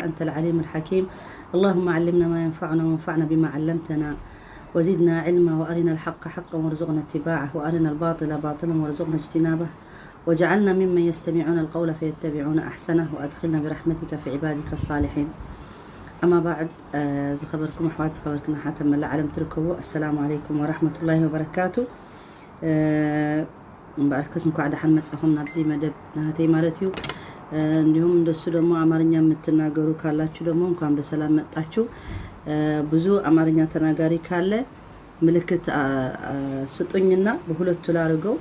أنت العليم الحكيم. اللهم علمنا ما ينفعنا وانفعنا بما علمتنا وزدنا علما وأرنا الحق حقا وارزقنا اتباعه وأرنا الباطل باطلا وارزقنا اجتنابه واجعلنا ممن يستمعون القول فيتبعون أحسنه وأدخلنا برحمتك في عبادك الصالحين. أما بعد، ዝኸበርኩም ኣሕዋት፣ ዝኸበርክን ኣሓት ኣብ መላእ ዓለም ትርከቡ፣ ኣሰላሙ ዓለይኩም ወራሕመቱላሂ ወበረካቱ። እምበኣርከስ እንኳዕ ደሓን መጻኹም ናብዚ መደብ ናሃተይ ማለት እዩ። እንዲሁም እንደሱ ደግሞ አማርኛ የምትናገሩ ካላችሁ ደግሞ እንኳን በሰላም መጣችሁ። ብዙ አማርኛ ተናጋሪ ካለ ምልክት ስጡኝና በሁለቱ ላርገው፣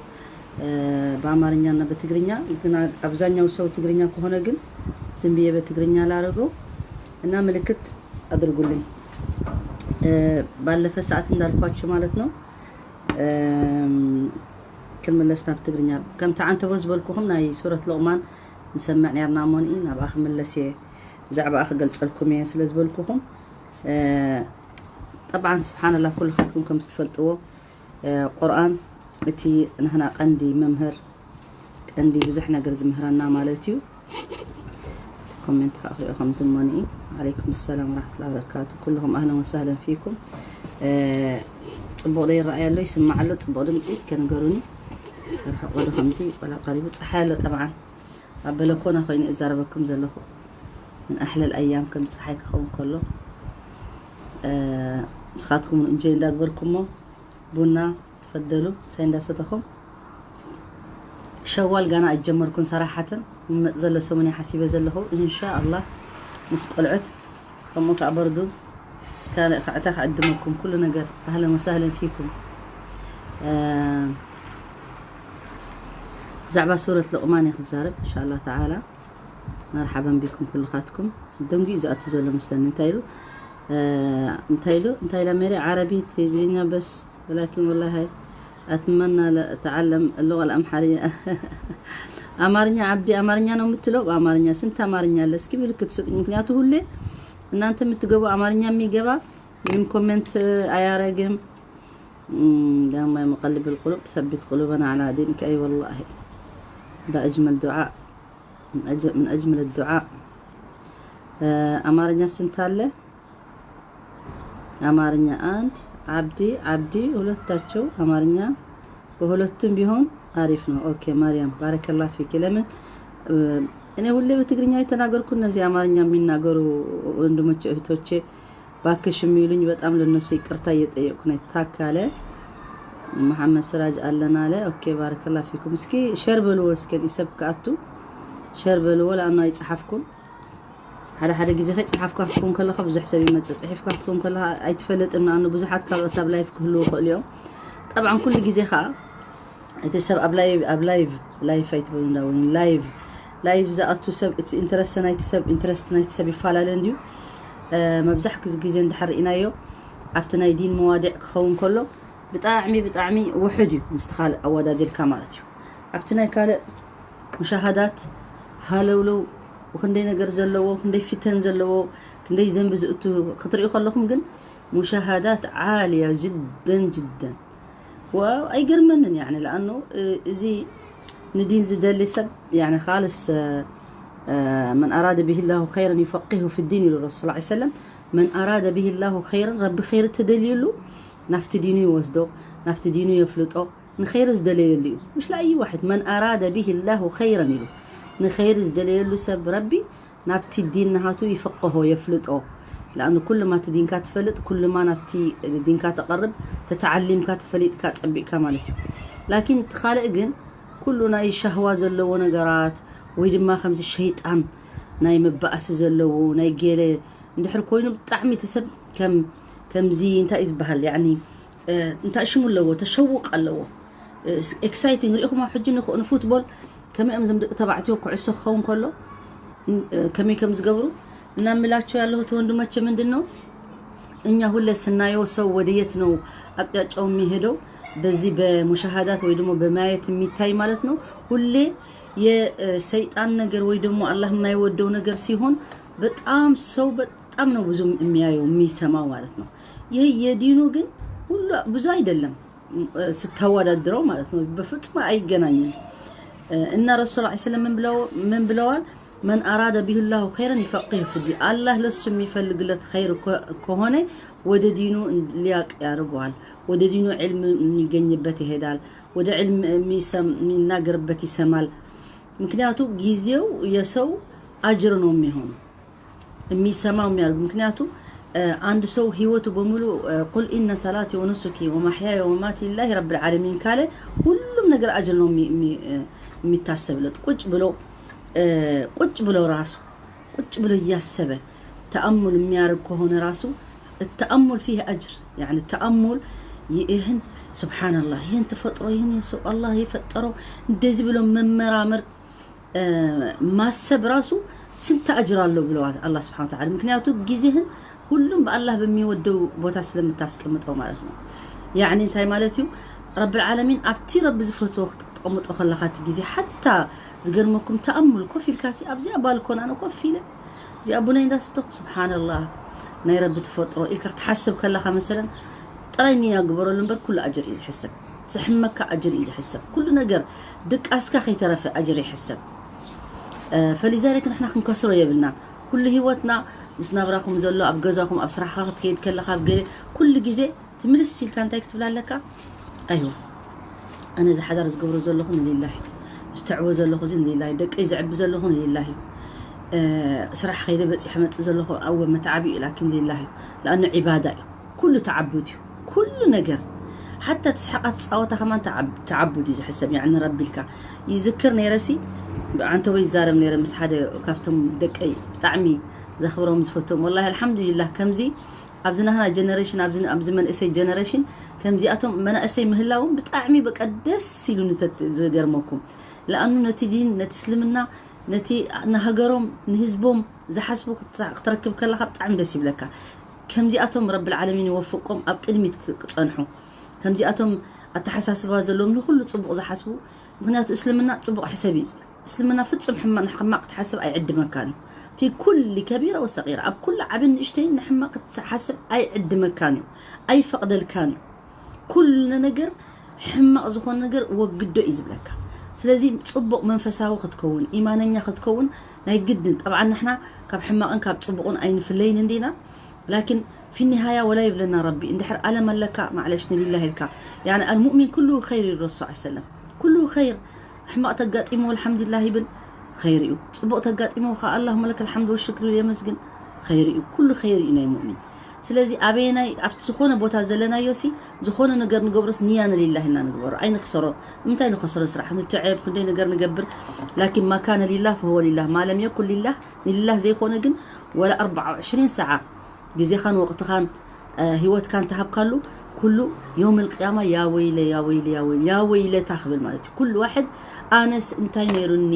በአማርኛና በትግርኛ። ግን አብዛኛው ሰው ትግርኛ ከሆነ ግን ዝም ብዬ በትግርኛ ላርገው እና ምልክት አድርጉልኝ። ባለፈ ሰዓት እንዳልኳችሁ ማለት ነው። ክንምለስ ናብ ትግርኛ። ከምቲ ዓንተቦ ዝበልኩኹም ናይ ሱረት ሉቕማን ንሰምዕ ነርና እሞኒ ናብኣ ክምለስ እየ፣ ብዛዕባኣ ክገልጸልኩም እየ ስለ ዝበልኩኹም። ጠብዓን ስብሓንላ ኩልኻትኩም ከም ዝትፈልጥዎ ቁርኣን እቲ ንህና ቀንዲ መምህር ቀንዲ ብዙሕ ነገር ዝምህረና ማለት እዩ። ኮሜንት ከዓ ክሪኦ ከም ዝሞኒ። ዓለይኩም ሰላም ወራሕመቱላሂ ወበረካቱ። ኩልኹም ኣህለን ወሳህለን ፊኩም። ጽቡቕ ዶ ይረኣይ ኣሎ ይስማዕ ኣሎ ጽቡቕ ድምፂ እስከ ንገሩኒ። ርሕቆ ዶ ከምዚ ወላ ቀሪቡ ፀሓይ ኣሎ ጠብዓን ኣብ በለኮና ኮይኑ እዛረበኩም ዘለኹ ምን ኣሕለል ኣያም ከም ፀሓይ ክኸውን ከሎ ንስኻትኩም እንጆይ እንዳግበርኩሞ ቡና ትፈደሉ ሳይ እንዳሰተኹም ሸዋል ጋና ኣጀመርኩን ሰራሓትን መጥ ዘሎ ሰሙን ሓሲበ ዘለኹ እንሻ ኣላህ ምስ ቆልዑት ከምኡ ከዓ በርዱ ካልእ ከዕታ ክዕድመኩም ኩሉ ነገር ኣህለን ወሳህለን ፊኩም። ብዛዕባ ሱረት ሉቕማን እየ ክዛረብ እንሻ ኣላህ ተዓላ። መርሓበን ቢኩም ኩልኻትኩም። ደንጉ እዩ ዝኣቱ ዘሎ መስለኒ። እንታይ ኢሉ እንታይ ኢሉ እንታይ ኢላ ሜሪ ዓረቢ ትግርኛ በስ ولكن والله أتمنى لأتعلم اللغة الأمحرية. አማርኛ ዓብዲ አማርኛ ነው የምትለው። በአማርኛ ስንት አማርኛ አለ? እስኪ ምልክት ስጡኝ። ምክንያቱ ሁሌ እናንተ የምትገቡ አማርኛ የሚገባ ምንም ኮሜንት አያረግም። اللهم يا مقلب القلوب ثبت قلوبنا على دينك. أي والله ده أجمل دعاء. من أجمل الدعاء. አማርኛ ስንት አለ? አማርኛ አንድ አብዲ አብዲ ሁለታቸው አማርኛ በሁለቱም ቢሆን አሪፍ ነው። ኦኬ ማርያም ባረከላ ፊክ። ለምን እኔ ሁሌ በትግርኛ የተናገርኩ እነዚህ አማርኛ የሚናገሩ ወንድሞቼ እህቶቼ ባክሽ የሚሉኝ በጣም ለነሱ ይቅርታ እየጠየቅኩ ነው። ታካለ መሐመድ ስራጅ አለን አለ። ኦኬ ባረከላ ፊኩም። እስኪ ሸር በልዎ እስከ ሰብ ከኣቱ ሸር በልዎ ለኣኑ ኣይጸሓፍኩም። ሓደ ሓደ ግዜ ከይጸሓፍካ ክትከውን ከለኻ ብዙሕ ሰብ ይመጽእ። ጽሒፍካ ክትከውን ከለኻ ኣይትፈልጥን። ንኣኑ ብዙሓት ካልኦት ኣብ ላይፍ ክህልዉ ይኽእሉ እዮም። ጠብዓን ኩሉ ግዜ ከዓ እቲ ሰብ ኣብ ላይቭ ኣብ ላይቭ ላይፍ ኣይትበሉ እንዳውን ላይቭ ላይቭ ዝኣቱ ሰብ እቲ ኢንትረስት ናይቲ ሰብ ኢንትረስት ናይቲ ሰብ ይፈላለ እንድዩ። መብዛሕ ግዜ እንድሕር ርኢናዮ ኣብቲ ናይ ዲን መዋዲዕ ክኸውን ከሎ ብጣዕሚ ብጣዕሚ ውሑድ እዩ ምስቲ ካልእ ኣወዳዲርካ ማለት እዩ። ኣብቲ ናይ ካልእ ሙሻሃዳት ሃለውለው ክንደይ ነገር ዘለዎ ክንደይ ፊተን ዘለዎ ክንደይ ዘንቢ ዝእቱ ክትሪኡ ከለኹም ግን ሙሻሃዳት ዓልያ ጅደን ጅደን። وأيقرمنن يعني لأنه إذا ندين زدلي سب يعني خالص من أراد به الله خيرا يفقهه في الدين إلى الرسول صلى الله عليه وسلم. من أراد به الله خيرا رب خير تدليله نفت دينه يوزده نفت دينه يفلطه نخير زدليله مش لأي واحد من أراد به الله خيرا له نخير زدليله سب ربي ናብቲ ዲን ናሃቱ ይፍቅሆ የፍልጦ። ለኣኑ ኩልማ እቲ ዲንካ ትፈልጥ ኩልማ ናብቲ ዲንካ ተቐርብ ተተዓሊምካ ተፈሊጥካ ጸቢቕካ ማለት እዩ። ላኪን እቲ ካልእ ግን ኩሉ ናይ ሻህዋ ዘለዎ ነገራት ወይ ድማ ከምዚ ሸይጣን ናይ መባእሲ ዘለዎ ናይ ገለ እንድሕር ኮይኑ ብጣዕሚ እቲ ሰብ ከም ከምዚ እንታይ እዩ ዝበሃል ያኒ እንታይ ሽሙ ኣለዎ ተሸውቕ ኣለዎ። ኤክሳይቲንግ ሪኢኹም ኣብ ሕጂ ንፉትቦል ከመይ እዮም እዞም ደቂ ተባዕትዮ ኩዕሶ ክኸውን ከሎ ከመይ ከም ዝገብሩ እና ምላቸው ያለሁት ወንድሞቼ ምንድን ነው እኛ ሁሌ ስናየው ሰው ወደ የት ነው አቅጣጫው የሚሄደው በዚህ በሙሻሃዳት ወይ ደግሞ በማየት የሚታይ ማለት ነው። ሁሌ የሰይጣን ነገር ወይ ደግሞ አላህ የማይወደው ነገር ሲሆን በጣም ሰው በጣም ነው ብዙ የሚያየው የሚሰማው ማለት ነው። ይሄ የዲኑ ግን ሁሉ ብዙ አይደለም ስታወዳድረው ማለት ነው። በፍጹም አይገናኝም። እና ረሱል ዐለይሂ ሰላም ምን ብለው-፣ ምን ብለዋል? መን አራደ ቢሂላሁ ኸይረን ይፈቂሁ ፊዲን። አላህ ለሱ የሚፈልግለት ኸይር ከ-፣ ከሆነ ወደ ዲኑ ሊያቅ ያደርገዋል። ወደ ዲኑ ዕልም የሚገኝበት ይሄዳል። ወደ ዕልም የሚሰም-፣ የሚናገርበት ይሰማል። ምክንያቱ ጊዜው የሰው አጅር ነው የሚሆነው። የሚሰማው የሚያደርግ። ምክንያቱ አንድ ሰው ህይወቱ በሙሉ ቁል ኢነ ሰላቲ ወኑሱኪ ወማሕያየ ወመማቲ ሊላሂ ረብል ዓለሚን ካለ ሁሉም ነገር አጅር ነው የሚ-፣ የሚ-፣ የሚታሰብለት። ቁጭ ብሎ ቁጭ ብሎ ራሱ ቁጭ ብሎ እያሰበ ተአሙል የሚያደርግ ከሆነ ራሱ ተአሙል ፊህ አጅር። ያኒ ተአሙል ይህን ሱብሓነላህ፣ ይህን ተፈጥሮ፣ ይህን የሰው አላህ የፈጠረው እንደዚህ ብሎ መመራመር ማሰብ ራሱ ስንት አጅር አለው ብለዋል አላህ ስብሓነ ወተዓላ። ምክንያቱ ጊዜህን ሁሉም በአላህ በሚወደው ቦታ ስለምታስቀምጠው ማለት ነው። ያኒ እንታይ ማለት እዩ? ረብል ዓለሚን ኣብቲ ረቢ ዝፈትዎ ክትቀምጦ ከለኻ እቲ ግዜ ሓታ ዝገርመኩም ተኣሙል ኮፍ ኢልካ ሲ ኣብዚኣ ባልኮን ኣነ ኮፍ ኢለ እዚኣ ቡነይ እንዳሰተኹ ስብሓንላህ ናይ ረቢ ተፈጥሮ ኢልካ ክትሓስብ ከለኻ መሰለን ጥራይ ንያ ግበረሉ እምበር ኩሉ ኣጅር እዩ ዝሕሰብ። ዝሕመካ ኣጅር እዩ ዝሕሰብ። ኩሉ ነገር ድቃስካ ከይተረፈ ኣጅር ይሕሰብ። ፈሊዛሊክ ንሕና ክንከስሮ የብልናን። ኩሉ ህይወትና ምስ ናብራኹም ዘሎ ኣብ ገዛኹም ኣብ ስራሕካ ክትከይድ ከለካ ኣብ ገለ ኩሉ ግዜ ትምልስ ኢልካ እንታይ ክትብል ኣለካ? ኣይዋ ኣነ እዚ ሓዳር ዝገብሮ ዘለኹ ንሊላሂ፣ ዝተዕቦ ዘለኹ እዚ ንሊላሂ፣ ደቀይ ዘዕቢ ዘለኹ ንሊላሂ፣ ስራሕ ከይደ በፂሐ መፅእ ዘለኹ ኣወ መትዓቢ እዩ ላኪን ሊላሂ። ለኣኑ ዒባዳ እዩ። ኩሉ ተዓቡድ እዩ። ኩሉ ነገር ሓታ ትስሕቃ ትፃወታ ከማን ተዓብ-፣ ተዓቡድ እዩ ዝሕሰብ። ያኒ ረቢ ኢልካ ይዝክር ነይረሲ ኣንተ ወይ ይዛረብ ነይረ ምስ ሓደ ካብቶም ደቀይ ብጣዕሚ ዘኽብሮም ዝፈትዎም ወላሂ ኣልሓምዱሊላህ ከምዚ ኣብዚ ናህና ጀነሬሽን ኣብዚ ኣብዚ መንእሰይ ጀነሬሽን ከምዚኣቶም መናእሰይ ምህላዎም ብጣዕሚ በቃ ደስ ኢሉኒ ተት-፣ ዝገርመኩም ለኣኑ ነቲ ዲን ነቲ እስልምና ነቲ ንሃገሮም ንህዝቦም ዝሓስቡ ክትረክብ ከለካ ብጣዕሚ ደስ ይብለካ። ከምዚኣቶም ረብል ዓለሚን ይወፍቆም ኣብ ቅድሚት ክፀንሑ። ከምዚኣቶም ኣተሓሳስባ ዘለዎም ንኩሉ ፅቡቕ ዝሓስቡ። ምክንያቱ እስልምና ፅቡቕ ሕሰብ እዩ። እስልምና ፍፁም ሕማቕ ክትሓስብ ኣይዕድመካን እዩ። ፊ ኩል ከቢራ ወሰቂራ ኣብ ኩሉ ዓብን ንእሽተይን ንሕማቕ ክትሓስብ ኣይዕድመካን እዩ። ኣይፈቕደልካን እዩ። ኩሉ ነገር ሕማቕ ዝኾነ ነገር ወግዶ እዩ ዝብለካ። ስለዚ ፅቡቕ መንፈሳዊ ክትከውን ኢማነኛ ክትከውን ናይ ግድን። ጠብዓን ንሕና ካብ ሕማቕን ካብ ፅቡቕን ኣይንፍለይን እንዲና። ላኪን ፊ ኒሃያ ወላ ይብለና ረቢ እንድሕር ኣለም ኣለካ ማዕለሽ ንሊላህ ኢልካ። ያኒ ኣልሙእሚን ኩሉ ኸይር ይብሎ ረሱል ሰለም ኩሉ ኸይር። ሕማቕ ተጋጢሞ ኣልሓምዱሊላህ ይብል ኸይር እዩ። ፅቡቕ ተጋጢሞ ከዓ ኣላሁመ ለከል ሓምድ ወሽክር ይብል የመስግን ኸይር እዩ። ኩሉ ኸይር እዩ ናይ ሙእሚን። ስለዚ ኣበየናይ ኣብቲ ዝኾነ ቦታ ዘለናዮ ሲ ዝኾነ ነገር ንገብሮስ ንያ ንሊላህ ኢልና ንግበሮ ኣይንክሰሮ። ንምንታይ ንኸሰሮ ስራሕ ንትዕብ ክንደይ ነገር ንገብር። ላኪን ማካነ ሊላህ ፈሁወ ሊላህ ማለም የኩን ሊላህ ንሊላህ ዘይኮነ ግን ወላ ኣርባዓ ወዕሽሪን ሰዓ ግዜኻን ወቕትኻን ህይወትካ እንተሃብካሉ ኩሉ ዮም ልቅያማ ያ ወይለ ያ ወይለ ያ ወይለ ያ ወይለታ ክብል ማለት እዩ። ኩሉ ዋሕድ ኣነስ እንታይ ነይሩኒ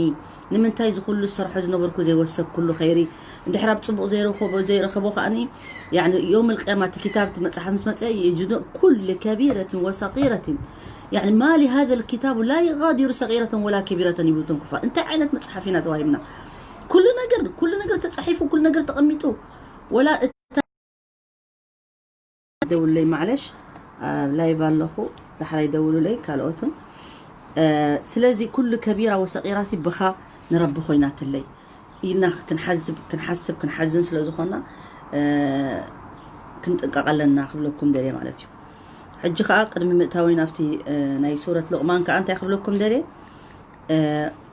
ንምንታይ ዝኩሉ ዝሰርሖ ዝነበርኩ ዘይወሰኩሉ ኸይሪ እንድሕር ኣብ ፅቡቕ ዘይረኸቦ ዘይረኸቦ ከኣኒ ያኒ ዮም ልቅያማ እቲ ኪታብ እቲ መፅሓፍ ምስ መፀ የእጅዶ ኩል ከቢረትን ወሰቂረትን ያኒ ማ ሊሃذ ልኪታቡ ላ ይጋዲሩ ሰቂረተን ወላ ከቢረተን ይብሉ እቶም ኩፋር። እንታይ ዓይነት መፅሓፍ ኢና ተዋሂብና? ኩሉ ነገር ኩሉ ነገር ተፃሒፉ ኩሉ ነገር ተቐሚጡ ወላ ደውለይ ማዕለሽ ኣብ ላይቭ ኣለኹ ዳሕራይ ደውሉለይ ካልኦትን። ስለዚ ኩሉ ከቢራ ወሰቂራ ሲ ብኻ ንረቢ ኮይናትለይ ኢልና ክንሓዝብ ክንሓስብ ክንሓዝን ስለ ዝኾና ክንጥንቀቕ ኣለና ክብለኩም ደልየ ማለት እዩ። ሕጂ ከዓ ቅድሚ ምእታወይ ናብቲ ናይ ሱረት ሉቕማን ከዓ እንታይ ክብለኩም ደልየ?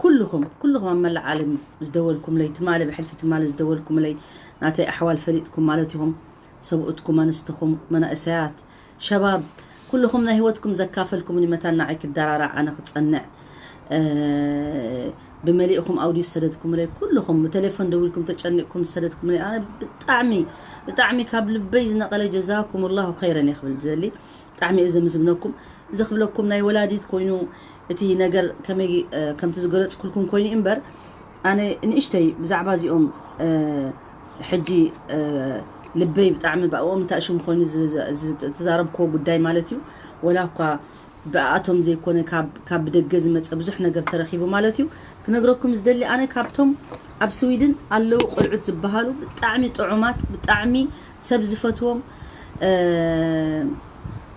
ኩልኹም ኩልኹም ኣብ መላእ ዓለም ዝደወልኩምለይ ትማሊ ብሕልፊ ትማሊ ዝደወልኩምለይ ናተይ ኣሕዋል ፈሊጥኩም ማለት ኢኹም። ሰብኡትኩም ኣንስትኹም መናእሰያት ሸባብ ኩልኹም ናይ ህይወትኩም ዘካፈልኩምኒ መታን ንዓይ ክደራራዕ ኣነ ክፀንዕ ብመሊእኹም ኣውድዩ ዝሰደድኩምለይ ኩልኹም ብቴሌፎን ደዊልኩም ተጨኒቕኩም ዝሰደድኩምለይ ኣነ ብጣዕሚ ብጣዕሚ ካብ ልበይ ዝነቐለ ጀዛኩም ላሁ ኸይረን እየ ክብል ዝደሊ። ብጣዕሚ እየ ዘመስግነኩም። እዚ ክብለኩም ናይ ወላዲት ኮይኑ እቲ ነገር ከመይ ከምቲ ዝገለፅኩልኩም ኮይኑ እምበር ኣነ ንእሽተይ ብዛዕባ እዚኦም ሕጂ ልበይ ብጣዕሚ ብኣኦም እንታይ ሽም ኮይኑ ዝተዛረብክዎ ጉዳይ ማለት እዩ። ወላ እኳ ብኣቶም ዘይኮነ ካብ ብደገ ዝመፀ ብዙሕ ነገር ተረኪቡ ማለት እዩ። ክነግረኩም ዝደሊ ኣነ ካብቶም ኣብ ስዊድን ኣለዉ ቆልዑት ዝበሃሉ ብጣዕሚ ጥዑማት ብጣዕሚ ሰብ ዝፈትዎም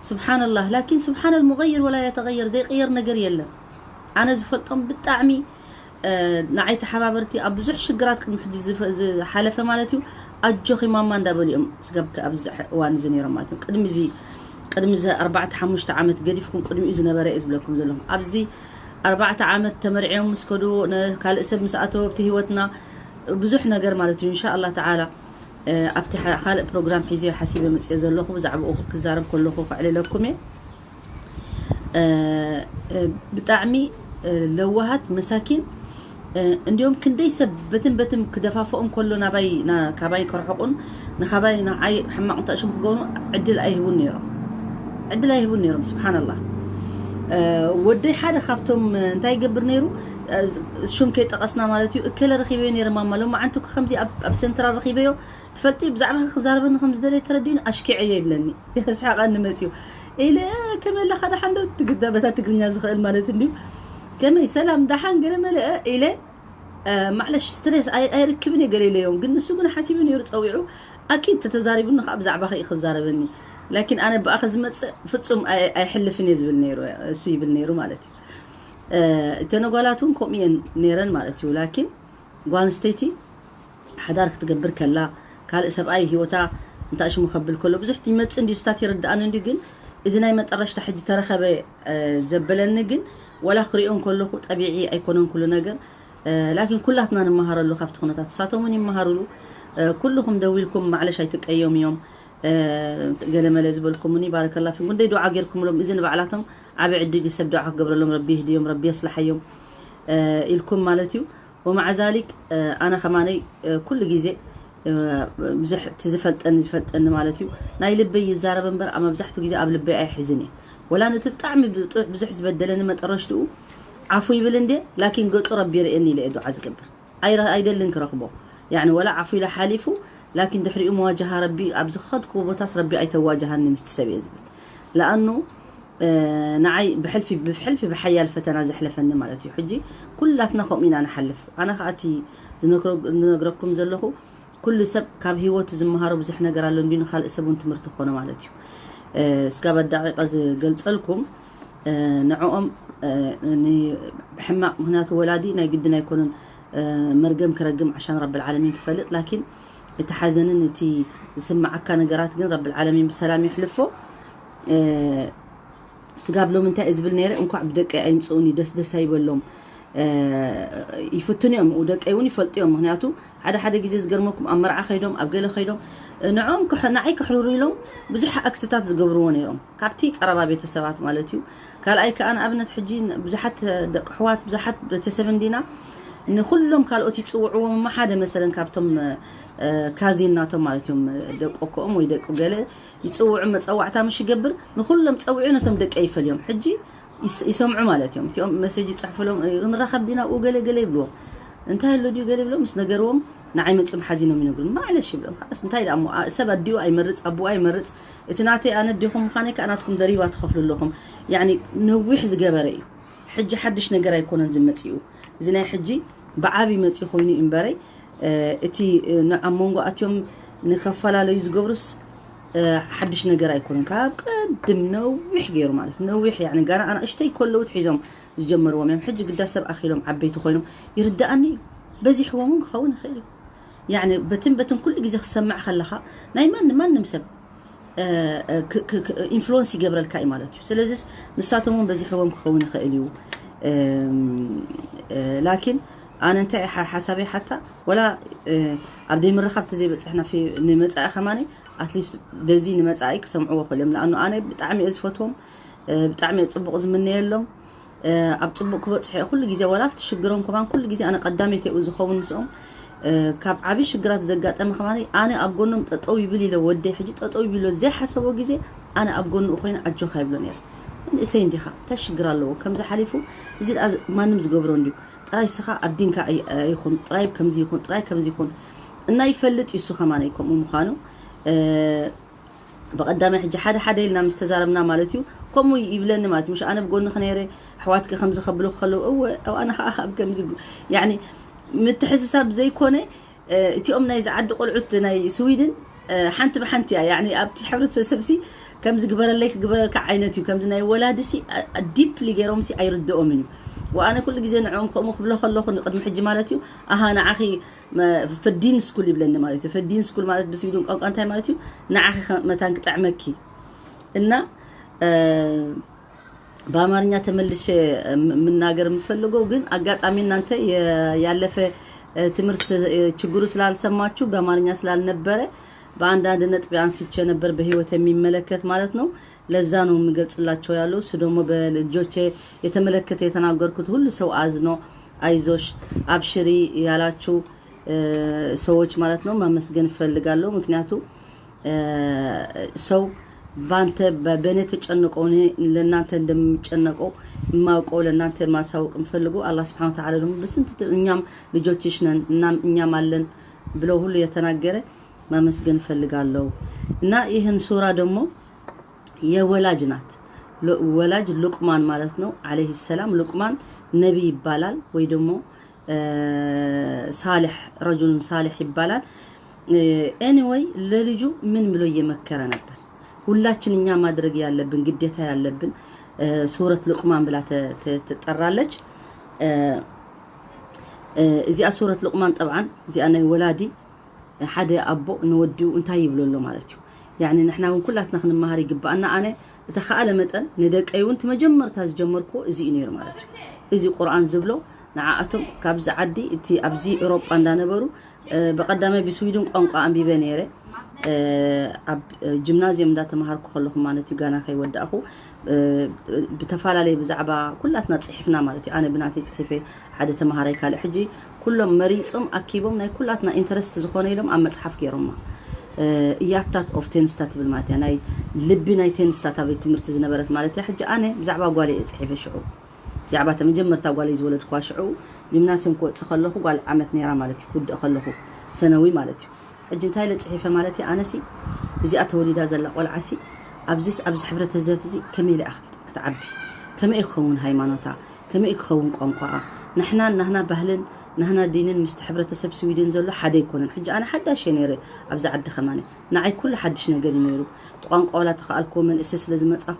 ስብሓንላህ ላኪን ስብሓን ልሙቀይር ወላ የተቀየር ዘይቀየር ነገር የለን። ኣነ ዝፈልጦም ብጣዕሚ ንዓይ ተሓባበርቲ ኣብ ብዙሕ ሽግራት ቅድሚ ሕጂ ዝሓለፈ ማለት እዩ። ኣጆኺ ማማ እንዳበሉ እዮም ስጋብ ኣብዚ እዋን እዚ ነይሮም ማለት እዮም። ቅድሚ እዚ ቅድሚ እዚ ኣርባዕተ ሓሙሽተ ዓመት ገዲፍኩም ቅድሚኡ ዝነበረ እየ ዝብለኩም ዘለኹም። ኣብዚ ኣርባዕተ ዓመት ተመርዕዮም ምስ ከዱ ካልእ ሰብ ምስ ኣተወ ኣብቲ ህይወትና ብዙሕ ነገር ማለት እዩ። እንሻ ኣላ ተዓላ ኣብቲ ካልእ ፕሮግራም ሒዘዮ ሓሲበ መፅየ ዘለኹ ብዛዕባኡ ክዛረብ ከለኹ ከዕልለኩም እየ። ብጣዕሚ ለዋሃት መሳኪን እንዲዮም ክንደይ ሰብ በትን በትን ክደፋፍኦም ከሎ ናባይ ካባይ ክርሕቁን ንካባይ ንዓይ ሕማቕ እንተሽም ክገብሩ ዕድል ኣይህቡን ነይሮም። ዕድል ኣይህቡን ነይሮም። ስብሓንላህ። ወደይ ሓደ ካብቶም እንታይ ይገብር ነይሩ? ሹም ከይጠቐስና ማለት እዩ። እከለ ረኺበዮ ነይረ ማማ፣ ሎማዓንቲ እኮ ከምዚ ኣብ ሰንትራል ረኺበዮ፣ ትፈልጢ፣ ብዛዕባ ክዛረበኒ ከም ዝደለየ ተረዲኡኒ፣ ኣሽኪዐዮ ይብለኒ። የስሓቐኒ መፅዩ ኢለ፣ ከመይ ኣለኻ ደሓን ዶ? በታ ትግርኛ ዝኽእል ማለት እንድዩ። ከመይ ሰላም ደሓን ገለ መለ ኢለ፣ ማዕለሽ ስትሬስ ኣይርክብን እየ ገለ ኢለዮም። ግን ንሱ ግን ሓሲቡ ነይሩ ፀዊዑ፣ ኣኪድ ተተዛሪቡኒ ከዓ ብዛዕባኺ እዩ ክዛረበኒ። ላኪን ኣነ ብኣኸ ዝመፅእ ፍፁም ኣይሕልፍን እየ ዝብል ነይሩ፣ እሱ ይብል ነይሩ ማለት እዩ። እተን ጓላት እውን ከምኡ እየን ነይረን ማለት እዩ። ላኪን ጓል ኣንስተይቲ ሓዳር ክትገብር ከላ ካልእ ሰብኣይ ህይወታ እንታይ ሽሙ ከብል ከሎ ብዙሕ ይመጽእ እንዲዩ ስታት ይርድኣኒ እንዲዩ። ግን እዚ ናይ መጠረሽታ ሕጂ ተረኸበ ዘበለኒ ግን ወላ ክሪኦ እንከለኹ ጠቢዒ ኣይኮነን ኩሉ ነገር። ላኪን ኩላትና ንመሃረሉ ካብቲ ኩነታት ንሳቶም እውን ይመሃሩሉ። ኩልኹም ደዊልኩም ማዕለሽ ኣይትቀየሙ እዮም። ገለ መለ ዝበልኩምኒ ባረከላ ፊኩም። ክንደይ ዱዓ ጌርኩምሎም፣ እዚ ንባዕላቶም ዓቢ ዕድል እዩ። ሰብ ዱዓ ክገብረሎም ረቢ ይህድዮም፣ ረቢ የስልሓዮም ኢልኩም ማለት እዩ። ወማዓ ዛሊክ ኣነ ከማነይ ኩሉ ግዜ ብዙሕ እቲ ዝፈልጠኒ ዝፈልጠኒ ማለት እዩ ናይ ልበይ ይዛረብ እምበር ኣብ መብዛሕትኡ ግዜ ኣብ ልበይ ኣይሕዝን እየ። ወላ ነቲ ብጣዕሚ ብዙሕ ዝበደለኒ መጠረሽትኡ ዓፉ ይብል እንደ ላኪን ገፁ ረቢ ይርእየኒ ኢለ እየ ዱዓ ዝገብር። ኣይደልን ክረኽቦ። ያኒ ወላ ዓፉ ኢለ ሓሊፉ ላኪን ድሕሪኡ መዋጃሃ ረቢ ኣብ ዝኸድኩዎ ቦታስ ረቢ ኣይተዋጃሃኒ ምስቲ ሰብ እየ ዝብል። ለኣኑ ንዓይ ብሕልፊ ብሕልፊ ብሓያል ፈተና ዘሕለፈኒ ማለት እዩ። ሕጂ ኩላትና ከምኡ ኢና ንሓልፍ። ኣነ ከዓ እቲ ዝነግረኩም ዘለኹ ኩሉ ሰብ ካብ ህይወቱ ዝመሃሮ ብዙሕ ነገር ኣሎ እንዲ ንካልእ ሰብ እውን ትምህርቲ ክኾኖ ማለት እዩ። ስጋብ ኣዳቂቀ ዝገልፀልኩም ንዕኦም ብሕማቅ ምክንያቱ ወላዲ ናይ ግድን ኣይኮነን መርገም ክረግም ዓሻን ረብል ዓለሚን ክፈልጥ ላኪን እቲ ሓዘንን እቲ ዝስማዓካ ነገራት ግን ረብል ዓለሚን ብሰላም የሕልፎ። ስጋብ ሎም እንታይ እየ ዝብል ነይረ እንኳዕ ብደቀይ ኣይምፅኡኒ ደስ ደስ ኣይበሎም። ይፍትኑ እዮም ደቀይ እውን ይፈልጡ እዮም። ምክንያቱ ሓደ ሓደ ግዜ ዝገርመኩም ኣብ መርዓ ከይዶም ኣብ ገለ ከይዶም ንዕኦም ንዓይ ክሕርሩ ኢሎም ብዙሕ ኣክትታት ዝገብርዎ ነይሮም ካብቲ ቀረባ ቤተሰባት ማለት እዩ። ካልኣይ ከዓ ንኣብነት ሕጂ ብዙሓት ደቂ ኣሕዋት ብዙሓት ቤተሰብ እንዲና ንኩሎም ካልኦት ይፅውዕዎም እሞ ሓደ መሰለን ካብቶም ካዚን ናቶም ማለት እዮም ደቆ ኮኦም ወይ ደቂ ገለ ይፅውዑ መፀዋዕታ ምሽ ይገብር ንኩሎም ፀዊዑ ነቶም ደቀ ይፈልዮም ሕጂ ይሰምዑ ማለት እዮም። እቲኦም መሰጅ ይፅሕፍሎም ክንራኸብ ዲና ኡ ገለ ገለ ይብልዎም እንታይ ኣሎ ድዩ ገለ ይብሎም ምስ ነገርዎም ንዓይ መፂኦም ሓዚኖም ይነግሩ ማዕለሽ ይብሎም። ካስ እንታይ ደኣ ሰብ ኣዲኡ ኣይመርፅ ኣቦኡ ኣይመርፅ እቲ ናተይ ኣነ ዲኹም ምዃነይ ከዓ ናትኩም ደሪባ ትኸፍሉ ኣለኹም። ያኒ ነዊሕ ዝገበረ እዩ። ሕጂ ሓድሽ ነገር ኣይኮነን ዝመፅኡ። እዚ ናይ ሕጂ ብዓብይ መፅኡ ኮይኑ እዩ እምበረይ እቲ ኣብ መንጎ ኣትዮም ንከፈላለዩ ዝገብሩስ ሓድሽ ነገር ኣይኮነን። ካብ ቀድም ነዊሕ ገይሩ ማለት ነዊሕ ያኒ ጋና ኣናእሽተይ ከለዉ ትሒዞም ዝጀመርዎም እዮም። ሕጂ ግዳ ሰብ ኣኺሎም ዓበይቲ ኮይኖም ይርድኣኒ እዩ። በዚሕዎም እውን ክኸውን ይኽእል እዩ። ያኒ በትን በትን ኩሉ ግዜ ክሰምዕ ከለኻ ናይ ማንም ማንም ሰብ ኢንፍሉወንስ ይገብረልካ እዩ ማለት እዩ። ስለዚስ ንሳቶም እውን በዚሕዎም ክኸውን ይኽእል እዩ። ላኪን ኣነ እንታይ ሓሳበይ ሓታ ወላ ኣብ ደይ ምርኻብ ተዘይበፅሕና ንመፃኢ ከማኒ ኣትሊስት በዚ ንመፃኢ ክሰምዕዎ ክእል እዮም። ንኣኑ ኣነ ብጣዕሚ እየ ዝፈትዎም፣ ብጣዕሚ እየ ፅቡቕ ዝምነየሎም። ኣብ ፅቡቅ ክበፅሑ እየ ኩሉ ግዜ ወላ ኣብቲ ሽግሮም ከማን ኩሉ ግዜ ኣነ ቀዳመይቲ እየ ዝኸውን ምስኦም። ካብ ዓብዪ ሽግራት ዘጋጠመ ከማን ኣነ ኣብ ጎኖም ጠጠው ይብል ኢለ ወደይ ሕጂ ጠጠው ይብል ኢሎ ዘይሓሰቦ ግዜ ኣነ ኣብ ጎንኡ ኮይነ ኣጆኻ ይብሎ ነይረ። ንእሰይ እንዲኻ እንታይ ሽግር ኣለዎ ከምዚ ሓሊፉ እዚ ደኣ ማንም ዝገብሮ እንድዩ ጥራይ ስኻ ኣብ ዲንካ ይኹን ጥራይ ከምዚ ይኹን ጥራይ ከምዚ ይኹን እና ይፈልጥ እዩ እሱ ከማን ከምኡ ምዃኑ። ብቐዳማይ ሕጂ ሓደ ሓደ ኢልና ምስ ተዛረብና ማለት እዩ ከምኡ ይብለኒ ማለት እዩ። ምሽ ኣነ ብጎንኺ ነይረ ኣሕዋትኪ ከምዚ ከብሉ ከለዉ እወ ኣብ ኣነ ከዓ ኣብ ከምዚ ያኒ ምትሕስሳብ ዘይኮነ እቲኦም ናይ ዝዓዲ ቆልዑት ናይ ስዊድን ሓንቲ ብሓንቲ እያ ያኒ ኣብቲ ሕብረተሰብ ሲ ከምዚ ግበረለይ ክግበረልካ ዓይነት እዩ ከምዚ ናይ ወላዲ ሲ ዲፕሊ ገይሮም ሲ ኣይርድኦምን እዩ። ወኣነ ኩሉ ግዜ ንዕኦም ከምኡ ክብሎ ከለኹ ንቅድሚ ሕጂ ማለት እዩ ኣሃ ንዓኺ ፈዲን ስኩል ይብለኒ ማለት እዩ። ፈዲን ስኩል ማለት ብስዊድን ቋንቋ እንታይ ማለት እዩ? ንዓኺ መታን ክጥዕመኪ እና ብኣማርኛ ተመልሼ ምናገር የምፈልገው ግን አጋጣሚ እናንተ ያለፈ ትምህርት ችግሩ ስላልሰማችሁ በአማርኛ ስላልነበረ በአንዳንድ ነጥብ አንስቼ ነበር በህይወት የሚመለከት ማለት ነው። ለዛ ነው የምገልጽላቸው ያለው። እሱ ደግሞ በልጆቼ የተመለከተ የተናገርኩት ሁሉ ሰው አዝኖ አይዞሽ አብሽሪ ያላችሁ ሰዎች ማለት ነው ማመስገን እፈልጋለሁ። ምክንያቱ ሰው ባንተ በእኔ ተጨንቆ እኔ ለእናንተ እንደምጨነቀው የማውቀው ለእናንተ ማሳወቅ የምፈልገው አላህ ስብሐነ ወተዓላ ደግሞ በስንት እኛም ልጆችሽ ነን እናም እኛም አለን ብለው ሁሉ የተናገረ ማመስገን እፈልጋለሁ። እና ይህን ሱራ ደግሞ የወላጅ ናት። ወላጅ ሉቅማን ማለት ነው አለይሂ ሰላም። ሉቅማን ነቢ ይባላል ወይ ደግሞ ሳልሕ ረጁሉን ሳልሕ ይባላል። ኤኒወይ ለልጁ ምን ብሎ እየመከረ ነበር? ሁላችን እኛ ማድረግ ያለብን ግዴታ ያለብን ሱረት ሉቅማን ብላ ትጠራለች። እዚኣ ሱረት ሉቅማን ጠብዓን እዚኣ ናይ ወላዲ ሓደ ኣቦ ንወዲኡ እንታይ ይብሎ ኣሎ ማለት እዩ። ያኒ ንሕና እውን ኩላትና ክንመሃር ይግባኣና። ኣነ እተኸኣለ መጠን ንደቀይ እውን እቲ መጀመርታ ዝጀመርኩዎ እዚ እዩ ነይሩ ማለት እዩ። እዚ ቁርኣን ዝብሎ ንዓኣቶም ካብዚ ዓዲ እቲ ኣብዚ ኤውሮጳ እንዳነበሩ ብቐዳማይ ብስዊድን ቋንቋ ኣንቢበ ነይረ። ኣብ ጂምናዚየም እንዳተምሃርኩ ከለኹ ማለት እዩ ጋና ከይወዳእኹ ብተፈላለየ ብዛዕባ ኩላትና ፅሒፍና ማለት እዩ። ኣነ ብናተይ ፅሒፈ ሓደ ተምሃራይ ካልእ ሕጂ ኩሎም መሪፆም ኣኪቦም ናይ ኩላትና ኢንተረስት ዝኾነ ኢሎም ኣብ መፅሓፍ ገይሮማ። እያታት ኦፍ ቴንስታ ትብል ማለት እያ ናይ ልቢ ናይ ቴንስታ ታበይ ትምህርቲ ዝነበረት ማለት እያ። ሕጂ ኣነ ብዛዕባ ጓለ እየ ፅሒፈ ሽዑ ብዛዕባ ተመጀመርታ ጓለይ ዝወለድኩዋ ሽዑ ጂምናስዮም ክወፅእ ከለኹ ጓል ዓመት ነይራ ማለት እዩ ክውድእ ከለኹ ሰነዊ ማለት እዩ። ሕጂ እንታይ ኢለ ፅሒፈ ማለት እዩ ኣነሲ እዚኣ ተወሊዳ ዘላ ቆልዓሲ ኣብዚስ ኣብዚ ሕብረተሰብ እዚ ከመይ ኢለ ክትዓቢ ከመይ ክኸውን ሃይማኖታ ከመይ ክኸውን ቋንቋኣ ንሕናን ናህና ባህልን ናህና ዲንን ምስቲ ሕብረተሰብ ስዊድን ዘሎ ሓደ ኣይኮነን። ሕጂ ኣነ ሓዳሽ እየ ነይረ ኣብዚ ዓዲ ከማነ ንዓይ ኩሉ ሓድሽ ነገር እዩ ነይሩ። ቋንቋ ዋላ ተኸኣልክዎ መንእሰይ ስለ ዝመፃኹ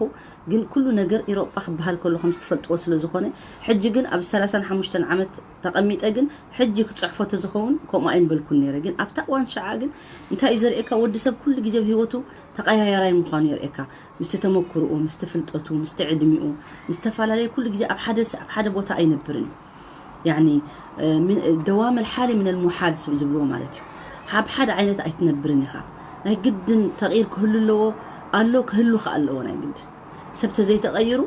ግን ኩሉ ነገር ኢሮጳ ክበሃል ከሎ ከም ዝትፈልጥዎ ስለ ዝኾነ ሕጂ ግን ኣብ ሰላሳን ሓሙሽተን ዓመት ተቐሚጠ ግን ሕጂ ክፅሕፎ ተዝኸውን ከምኡ ኣይምበልኩን ነይረ። ግን ኣብታ እዋን ሸዓ ግን እንታይ እዩ ዘርእየካ ወዲ ሰብ ኩሉ ግዜ ኣብ ህይወቱ ተቐያየራይ ምዃኑ የርእየካ። ምስቲ ተመክርኡ፣ ምስቲ ፍልጠቱ፣ ምስቲ ዕድሚኡ፣ ምስ ተፈላለየ ኩሉ ግዜ ኣብ ሓደ ኣብ ሓደ ቦታ ኣይነብርን እዩ። ያኒ ደዋም ኣልሓሊ ምን ኣልሙሓል ዝብልዎ ማለት እዩ። ኣብ ሓደ ዓይነት ኣይትነብርን ኢኻ። ናይ ግድን ተቕይር ክህሉ ኣለዎ ኣሎ ክህሉ ከ ኣለዎ ናይ ግድን ሰብ ተዘይተቐይሩ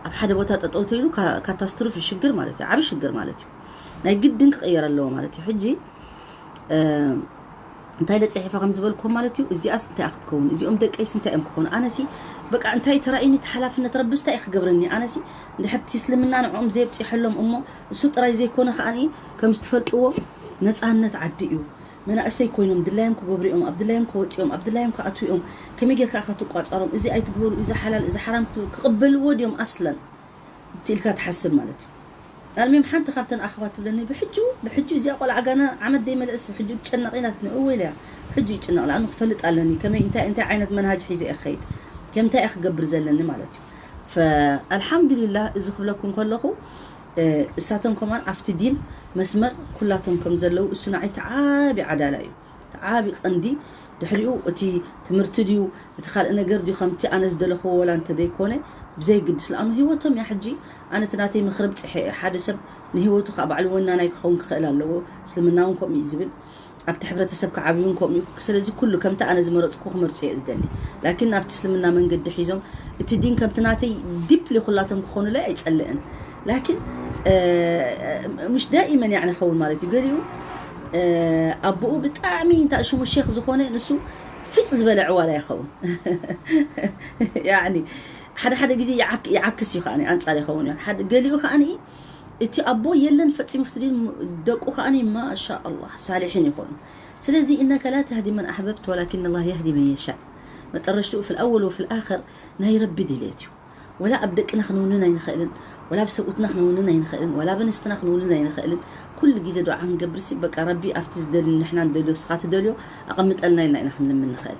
ኣብ ሓደ ቦታ ጠጠው ተይሉ ካታስትሮፊ ሽግር ማለት እዩ። ዓብ ሽግር ማለት እዩ። ናይ ግድን ክቕየር ኣለዎ ማለት እዩ። ሕጂ እንታይ ኢለ ፅሒፈ ከም ዝበልኩም ማለት እዩ። እዚኣስ እንታይ ክትከውን እዚኦም ደቀይስ እንታይ እዮም ክኾኑ? ኣነሲ በቃ እንታይ ተራእዩኒ እቲ ሓላፍነት ረብስ እንታይ ክገብረኒ ኣነሲ እንድሕርቲ እስልምና ንዕኦም ዘየብፂሐሎም እሞ እሱ ጥራይ ዘይኮነ ከዓኒ ከም ዝትፈልጥዎ ነፃነት ዓዲ እዩ። መናእሰይ ኮይኖም ድላዮም ክገብሩ እዮም ኣብ ድላዮም ክወፅኦም ኣብ ድላዮም ክኣትው እዮም። ከመይ ጌርካ ኢኻ ትቋፀሮም እዚ ኣይትግበሩ እዚ ሓላል እዚ ሓራም ክብል- ክቕበልዎ ድዮም ኣስለን? እቲ ኢልካ ትሓስብ ማለት እዩ። ኣልሚም ሓንቲ ካብተን ኣኸባት ትብለኒ ብሕጁ ብሕጁ እዚኣ ቆልዓ ጋና ዓመት ደይመለእስ ብሕጁ ትጨነቕ ኢና ትንእወ ኢለያ። ብሕጁ ይጭነቕ ለኣኑ ክፈልጥ ኣለኒ ከመይ እንታይ እንታይ ዓይነት መንሃጅ ሒዘ እየ ክኸይድ ከምታይ እየ ክገብር ዘለኒ ማለት እዩ። ኣልሓምዱሊላህ እዚ ክብለኩም ከለኹ እሳቶም ከማን ኣብቲ ዲን መስመር ኩላቶም ከም ዘለዉ እሱ ንዓይ ተዓቢ ዓዳላ እዩ። ተዓቢ ቀንዲ ድሕሪኡ እቲ ትምህርቲ ድዩ እቲ ካልእ ነገር ድዩ ከምቲ ኣነ ዝደለኽዎ ወላ እንተዘይኮነ ብዘይግድስ ለኣኑ ህይወቶም እያ ሕጂ ኣነ እቲ ናተይ ምኽሪ ብፅሐ እየ ሓደ ሰብ ንህይወቱ ከዓ ባዕሉ ወናናይ ክኸውን ክኽእል ኣለዎ እስልምና እውን ከምኡ እዩ ዝብል ኣብቲ ሕብረተሰብ ክዓብዩ እውን ከምኡ እዩ ስለዚ ኩሉ ከምቲ ኣነ ዝመረፅኩ ክመርፁ እየ ዝደሊ ላኪን ኣብቲ እስልምና መንገዲ ሒዞም እቲ ዲን ከምቲ ናተይ ዲፕሊ ኩላቶም ክኾኑለይ ኣይፀልእን ላኪን ምሽ ዳኢመን ያዕኒ ኸውን ማለት እዩ ገሊኡ ኣቦኡ ብጣዕሚ እንታይ ሽሙ ሼክ ዝኾነ ንሱ ፊፅ ዝበለ ዕዋላ ይኸውን ያኒ ሓደ ሓደ ግዜ ይዓክ- ይዓክስ እዩ ከዓኒ ኣንፃር ይኸውን እዩ ሓደ ገሊኡ ከዓኒ እቲ ኣቦ የለን ፈፂሙ ፍትድን ደቁ ከዓኒ ማሻ ኣላህ ሳሊሒን ይኾኑ ስለዚ إنك لا تهدي من أحببت ولكن الله يهدي من يشاء መጠረሽትኡ في الأول وفي الآخر ናይ ረቢ ድልየት እዩ ወላ ኣብ ደቅና ክንውንን ኣይንኽእልን ወላ ኣብ ሰብኡትና ክንውንን ኣይንኽእልን ወላ ኣብ ኣንስትና ክንውንን ኣይንኽእልን ኩሉ ግዜ ዱዓ ክንገብርሲ በቃ ረቢ ኣብቲ ዝደሊ ንሕና ንደልዮ ስኻ ትደልዮ ኣቐምጠልና ኢልና ኢና ክንልምን ንኽእል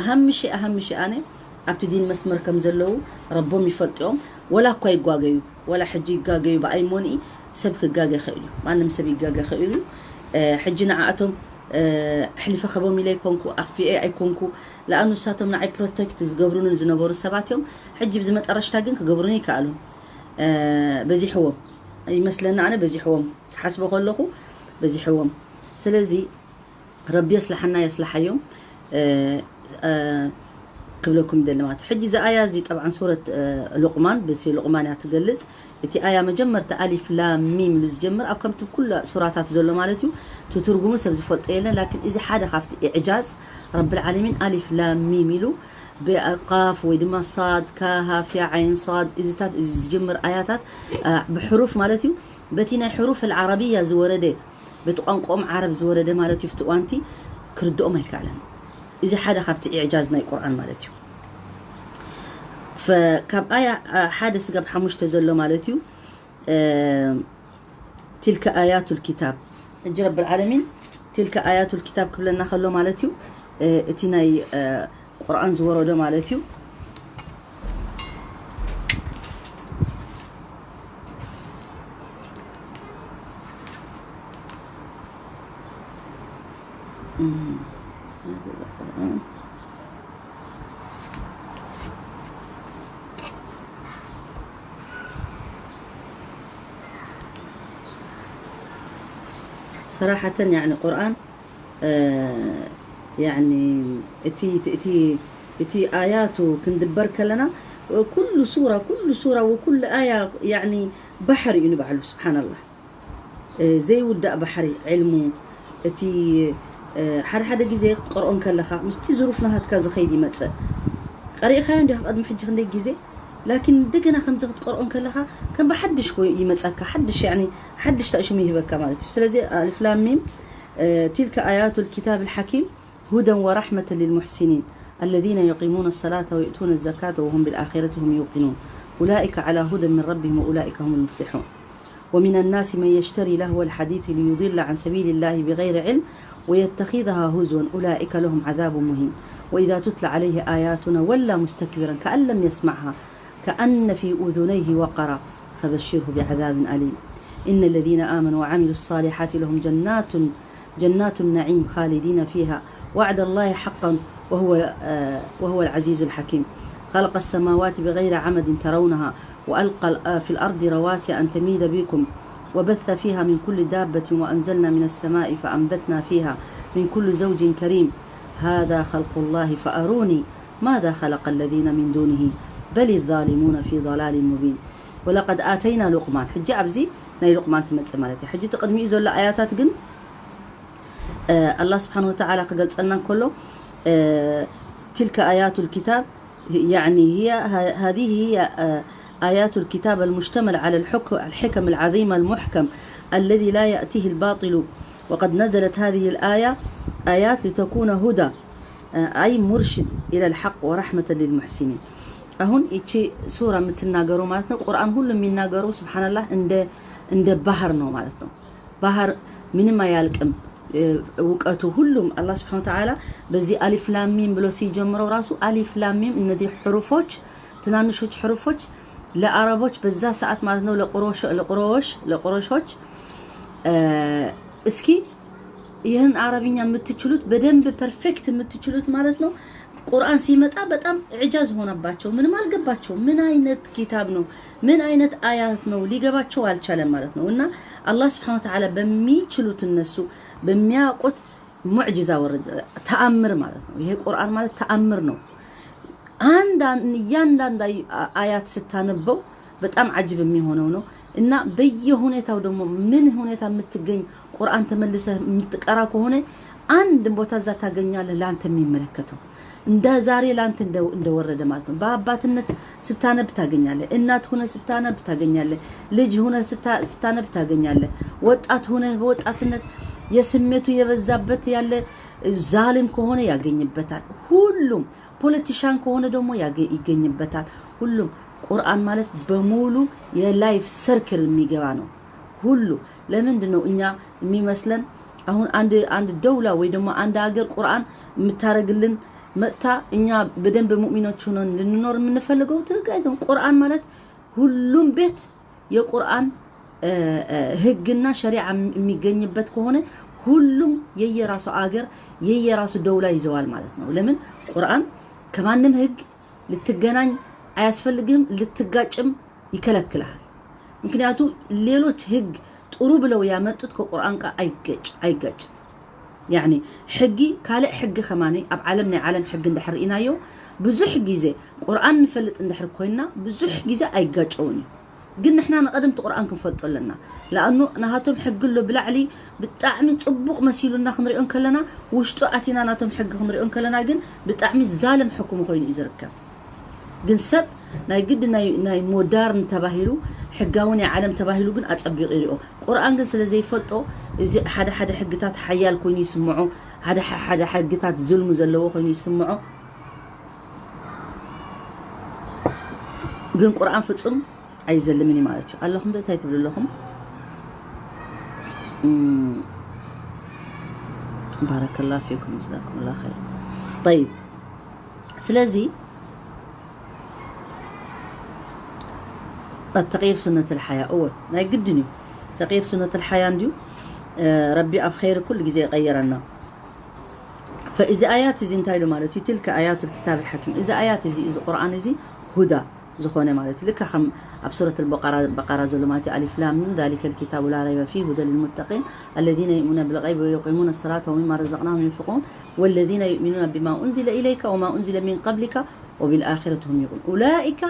ኣሃምሽ ኣሃምሽ ኣነ ኣብቲ ዲን መስመር ከም ዘለዉ ረቦም ይፈልጥኦም ወላ እኳ ይጓገዩ ወላ ሕጂ ይጋገዩ ብኣይ ሞንኢ ሰብ ክጋገ ይኽእል እዩ። ማንም ሰብ ይጋገ ይኽእል እዩ። ሕጂ ንዓኣቶም ኣሕሊፈ ከቦም ኢለ ኣይኮንኩ ኣኽፊኤ ኣይኮንኩ። ለኣኑ ንሳቶም ንዓይ ፕሮቴክት ዝገብሩንን ዝነበሩ ሰባት እዮም። ሕጂ ብዚ መጠረሽታ ግን ክገብሩኒ ይከኣሉ። በዚሕዎም ይመስለኒ፣ ኣነ በዚሕዎም ክሓስቦ ከለኹ በዚሕዎም። ስለዚ ረቢ የስልሓና የስልሓዮም ክብለኩም ይደሊ ማለት። ሕጂ እዚ ኣያ እዚ ጠብዓን ሱረት ሉቕማን፣ ብቲ ሉቕማን እያ ትገልጽ። እቲ ኣያ መጀመርታ ኣሊፍ ላም ሚም ኢሉ ዝጀምር ኣብ ከምቲ ኩሉ ሱራታት ዘሎ ማለት እዩ። እቲ ትርጉሙ ሰብ ዝፈልጦ የለን። ላኪን እዚ ሓደ ካብቲ ኢዕጃዝ ረብል ዓለሚን ኣሊፍ ላም ሚም ኢሉ ብቃፍ ወይ ድማ ሳድ ካሃፍ ያ ዓይን ሳድ እዚታት እዚ ዝጀምር ኣያታት ብሕሩፍ ማለት እዩ። በቲ ናይ ሕሩፍ ኣልዓረብያ ዝወረደ በቲ ቋንቋኦም ዓረብ ዝወረደ ማለት እዩ። ፍትዋንቲ ክርድኦም ኣይከኣለን። እዚ ሓደ ካብቲ ኢዕጃዝ ናይ ቁርኣን ማለት እዩ። ካብ ኣያ ሓደ ስጋብ ሓሙሽተ ዘሎ ማለት እዩ። ቲልከ ኣያቱል ኪታብ፣ ሕጂ ረብል ዓለሚን ቲልከ ኣያቱል ኪታብ ክብለና ከሎ ማለት እዩ። እቲ ናይ ቁርኣን ዝወረዶ ማለት እዩ። ሰራሓተን ያኒ ቁርኣን ያኒ እቲ እቲ እቲ ኣያቱ ክንድበር ከለና ኩሉ ሱራ ኩሉ ሱራ ወኩሉ ኣያ ያኒ ባሕሪ እዩ ንባዕሉ። ስብሓንላህ ዘይውዳእ ባሕሪ ዕልሙ። እቲ ሓደ ሓደ ግዜ ክትቀርኦ እንከለኻ ምስቲ ዝሩፍ ናሃትካ ዝኸይድ ይመጽእ። ቀሪእኻዮ እንዲኻ ቅድሚ ሕጂ ክንደይ ግዜ፣ ላኪን እንደገና ከምዚ ክትቀርኦ እንከለኻ ከም ብሓድሽ ኮ ይመጻካ። ሓድሽ ያኒ ሓድሽ ታእሽሙ ይህበካ ማለት እዩ። ስለዚ ኣልፍ ላም ሚም ቲልከ ኣያቱ ልኪታብ ልሓኪም هدى ورحمة للمحسنين الذين يقيمون الصلاة ويؤتون الزكاة وهم بالآخرة هم يوقنون أولئك على هدى من ربهم وأولئك هم المفلحون ومن الناس من يشتري لهو الحديث ليضل عن سبيل الله بغير علم ويتخذها هزوا أولئك لهم عذاب مهين وإذا تتلى عليه آياتنا ولى مستكبرا كأن لم يسمعها كأن في أذنيه وقرا فبشره بعذاب أليم إن الذين آمنوا وعملوا الصالحات لهم جنات جنات النعيم خالدين فيها وعد الله حقا وهو وهو العزيز الحكيم خلق السماوات بغير عمد ترونها وألقى في الأرض رواسي أن تميد بكم وبث فيها من كل دابة وأنزلنا من السماء فأنبتنا فيها من كل زوج كريم هذا خلق الله فأروني ماذا خلق الذين من دونه بل الظالمون في ضلال مبين ولقد آتينا لقمان ሕጂ ኣብዚ ናይ ሉቕማን ትመጽእ ማለት እዩ። ሕጂ እቲ ቅድሚኡ ዘሎ ኣያታት ግን ኣላህ ስብሓን ወተዓላ ክገልጸልና እንከሎ تلك آيات الكتاب يعني هي هذه هي آيات الكتاب المشتمل على الحكم الحكم العظيمة المحكم الذي لا يأتيه الباطل وقد نزلت هذه الآية آيات لتكون هدى أي مرشد إلى الحق ورحمة للمحسنين አሁን ይቺ ሱራ የምትናገረው ማለት ነው። ቁርኣን ሁሉ የሚናገረው ስብሓንላህ እንደ እንደ ባህር ነው ማለት ነው። ባህር ምንም አያልቅም እውቀቱ ሁሉም። አላህ ስብሓን ወተዓላ በዚህ አሊፍ ላም ሚም ብሎ ሲጀምረው ራሱ አሊፍ ላም ሚም እነዚህ ሕሩፎች ትናንሾች ሕሩፎች ለአረቦች በዛ ሰዓት ማለት ነው ለቁሮሽ ለቁሮሽ ለቁሮሾች እስኪ ይህን አረብኛ የምትችሉት በደንብ ፐርፌክት የምትችሉት ማለት ነው። ቁርአን ሲመጣ በጣም እዕጃዝ ሆነባቸው። ምንም አልገባቸው። ምን አይነት ኪታብ ነው? ምን አይነት አያት ነው? ሊገባቸው አልቻለም ማለት ነው። እና አላህ ስብሐነ ወተዓላ በሚችሉት እነሱ በሚያውቁት ሙዕጂዛ ወረደ፣ ተአምር ማለት ነው። ይሄ ቁርአን ማለት ተአምር ነው። አንድ እያንዳንዱ አያት ስታነበው በጣም አጅብ የሚሆነው ነው። እና በየሁኔታው ደግሞ ምን ሁኔታ የምትገኝ ቁርአን ተመልሰህ የምትቀራ ከሆነ አንድ ቦታ እዛ ታገኛለህ ለአንተ የሚመለከተው እንደ ዛሬ ለአንተ እንደወረደ ማለት ነው። በአባትነት ስታነብ ታገኛለህ። እናት ሆነ ስታነብ ታገኛለህ። ልጅ ሆነ ስታነብ ታገኛለህ። ወጣት ሆነ በወጣትነት የስሜቱ የበዛበት ያለ ዛልም ከሆነ ያገኝበታል። ሁሉም ፖለቲሻን ከሆነ ደግሞ ይገኝበታል። ሁሉም ቁርአን ማለት በሙሉ የላይፍ ሰርክል የሚገባ ነው። ሁሉ ለምንድን ነው እኛ የሚመስለን አሁን አንድ አንድ ደውላ ወይ ደግሞ አንድ ሀገር ቁርአን የምታረግልን መጥታ እኛ በደንብ ሙእሚኖች ሆነን ልንኖር የምንፈልገው ትክክል አይደለም። ቁርአን ማለት ሁሉም ቤት የቁርኣን ህግና ሸሪዓ የሚገኝበት ከሆነ ሁሉም የየራሱ አገር የየራሱ ደውላ ይዘዋል ማለት ነው። ለምን ቁርኣን ከማንም ህግ ልትገናኝ አያስፈልግህም፣ ልትጋጭም ይከለክልሃል። ምክንያቱ ሌሎች ህግ ጥሩ ብለው ያመጡት ከቁርኣን ጋር አይገጭ አይገጭ። ያኒ ሕጊ ካልእ ሕጊ ከማኒ ኣብ ዓለም ናይ ዓለም ሕጊ እንድሕር ርኢናዮ ብዙሕ ግዜ ቁርኣን ንፈልጥ እንድሕር ኮይና ብዙሕ ግዜ ኣይጋጨውን እዩ። ግን ንሕና ንቐደምቲ ቁርኣን ክንፈልጦ ኣለና። ለኣኑ ናሃቶም ሕጊ ኣሎ ብላዕሊ ብጣዕሚ ጽቡቕ መሲሉና ክንሪኦ እንከለና ውሽጡ ኣቲና ናቶም ሕጊ ክንሪኦ እንከለና ግን ብጣዕሚ ዛልም ሕኩም ኮይኑ እዩ ዝርከብ። ግን ሰብ ናይ ግዲ ናይ ናይ ሞዳርን ተባሂሉ ሕጋዊ ናይ ዓለም ተባሂሉ ግን ኣጸቢቑ ይሪኦ። ቁርኣን ግን ስለ ዘይፈልጦ እዚ ሓደ ሓደ ሕግታት ሓያል ኮይኑ ይስምዖ፣ ሓደ ሓደ ሕግታት ዝልሙ ዘለዎ ኮይኑ ይስምዖ። ግን ቁርኣን ፍጹም ኣይዘልምን እዩ ማለት እዩ። ኣለኹም ዶ እንታይ ትብሉ ኣለኹም? ባረከላ ፊኩም ጀዛኩም ላ ኸይር። ጠይብ ስለዚ ተቕይር ሱነት ልሓያ እወ ናይ ግድን እዩ። ተቕይር ሱነት ልሓያ እንድዩ ረቢ ኣብ ኸይር ኩሉ ግዜ ይቐይረና። ፈእዚ ኣያት እዚ እንታይ ኢሉ ማለት እዩ? ትልከ ኣያቱ ልኪታብ ልሓኪም። እዚ ኣያት እዚ እዚ ቁርኣን እዚ ሁዳ ዝኾነ ማለት እዩ። ልካ ከም ኣብ ሱረት በቃራ በቃራ ዘሎ ማለት እዩ። ኣሊፍ ላም ሚም ዛሊከ ልኪታቡ ላ ረይበ ፊህ ሁደ ልልሙተቂን ኣለዚነ ዩእሚኑነ ብልገይብ ወዩቂሙነ ሰላተ ወሚማ ረዘቅናሁም ዩንፊቁን ወለዚነ ዩእሚኑነ ቢማ ኡንዚለ ኢለይከ ወማ ኡንዚለ ሚን ቀብሊከ ወቢልኣኺረት ሁም ዩቂኑን ኡላኢከ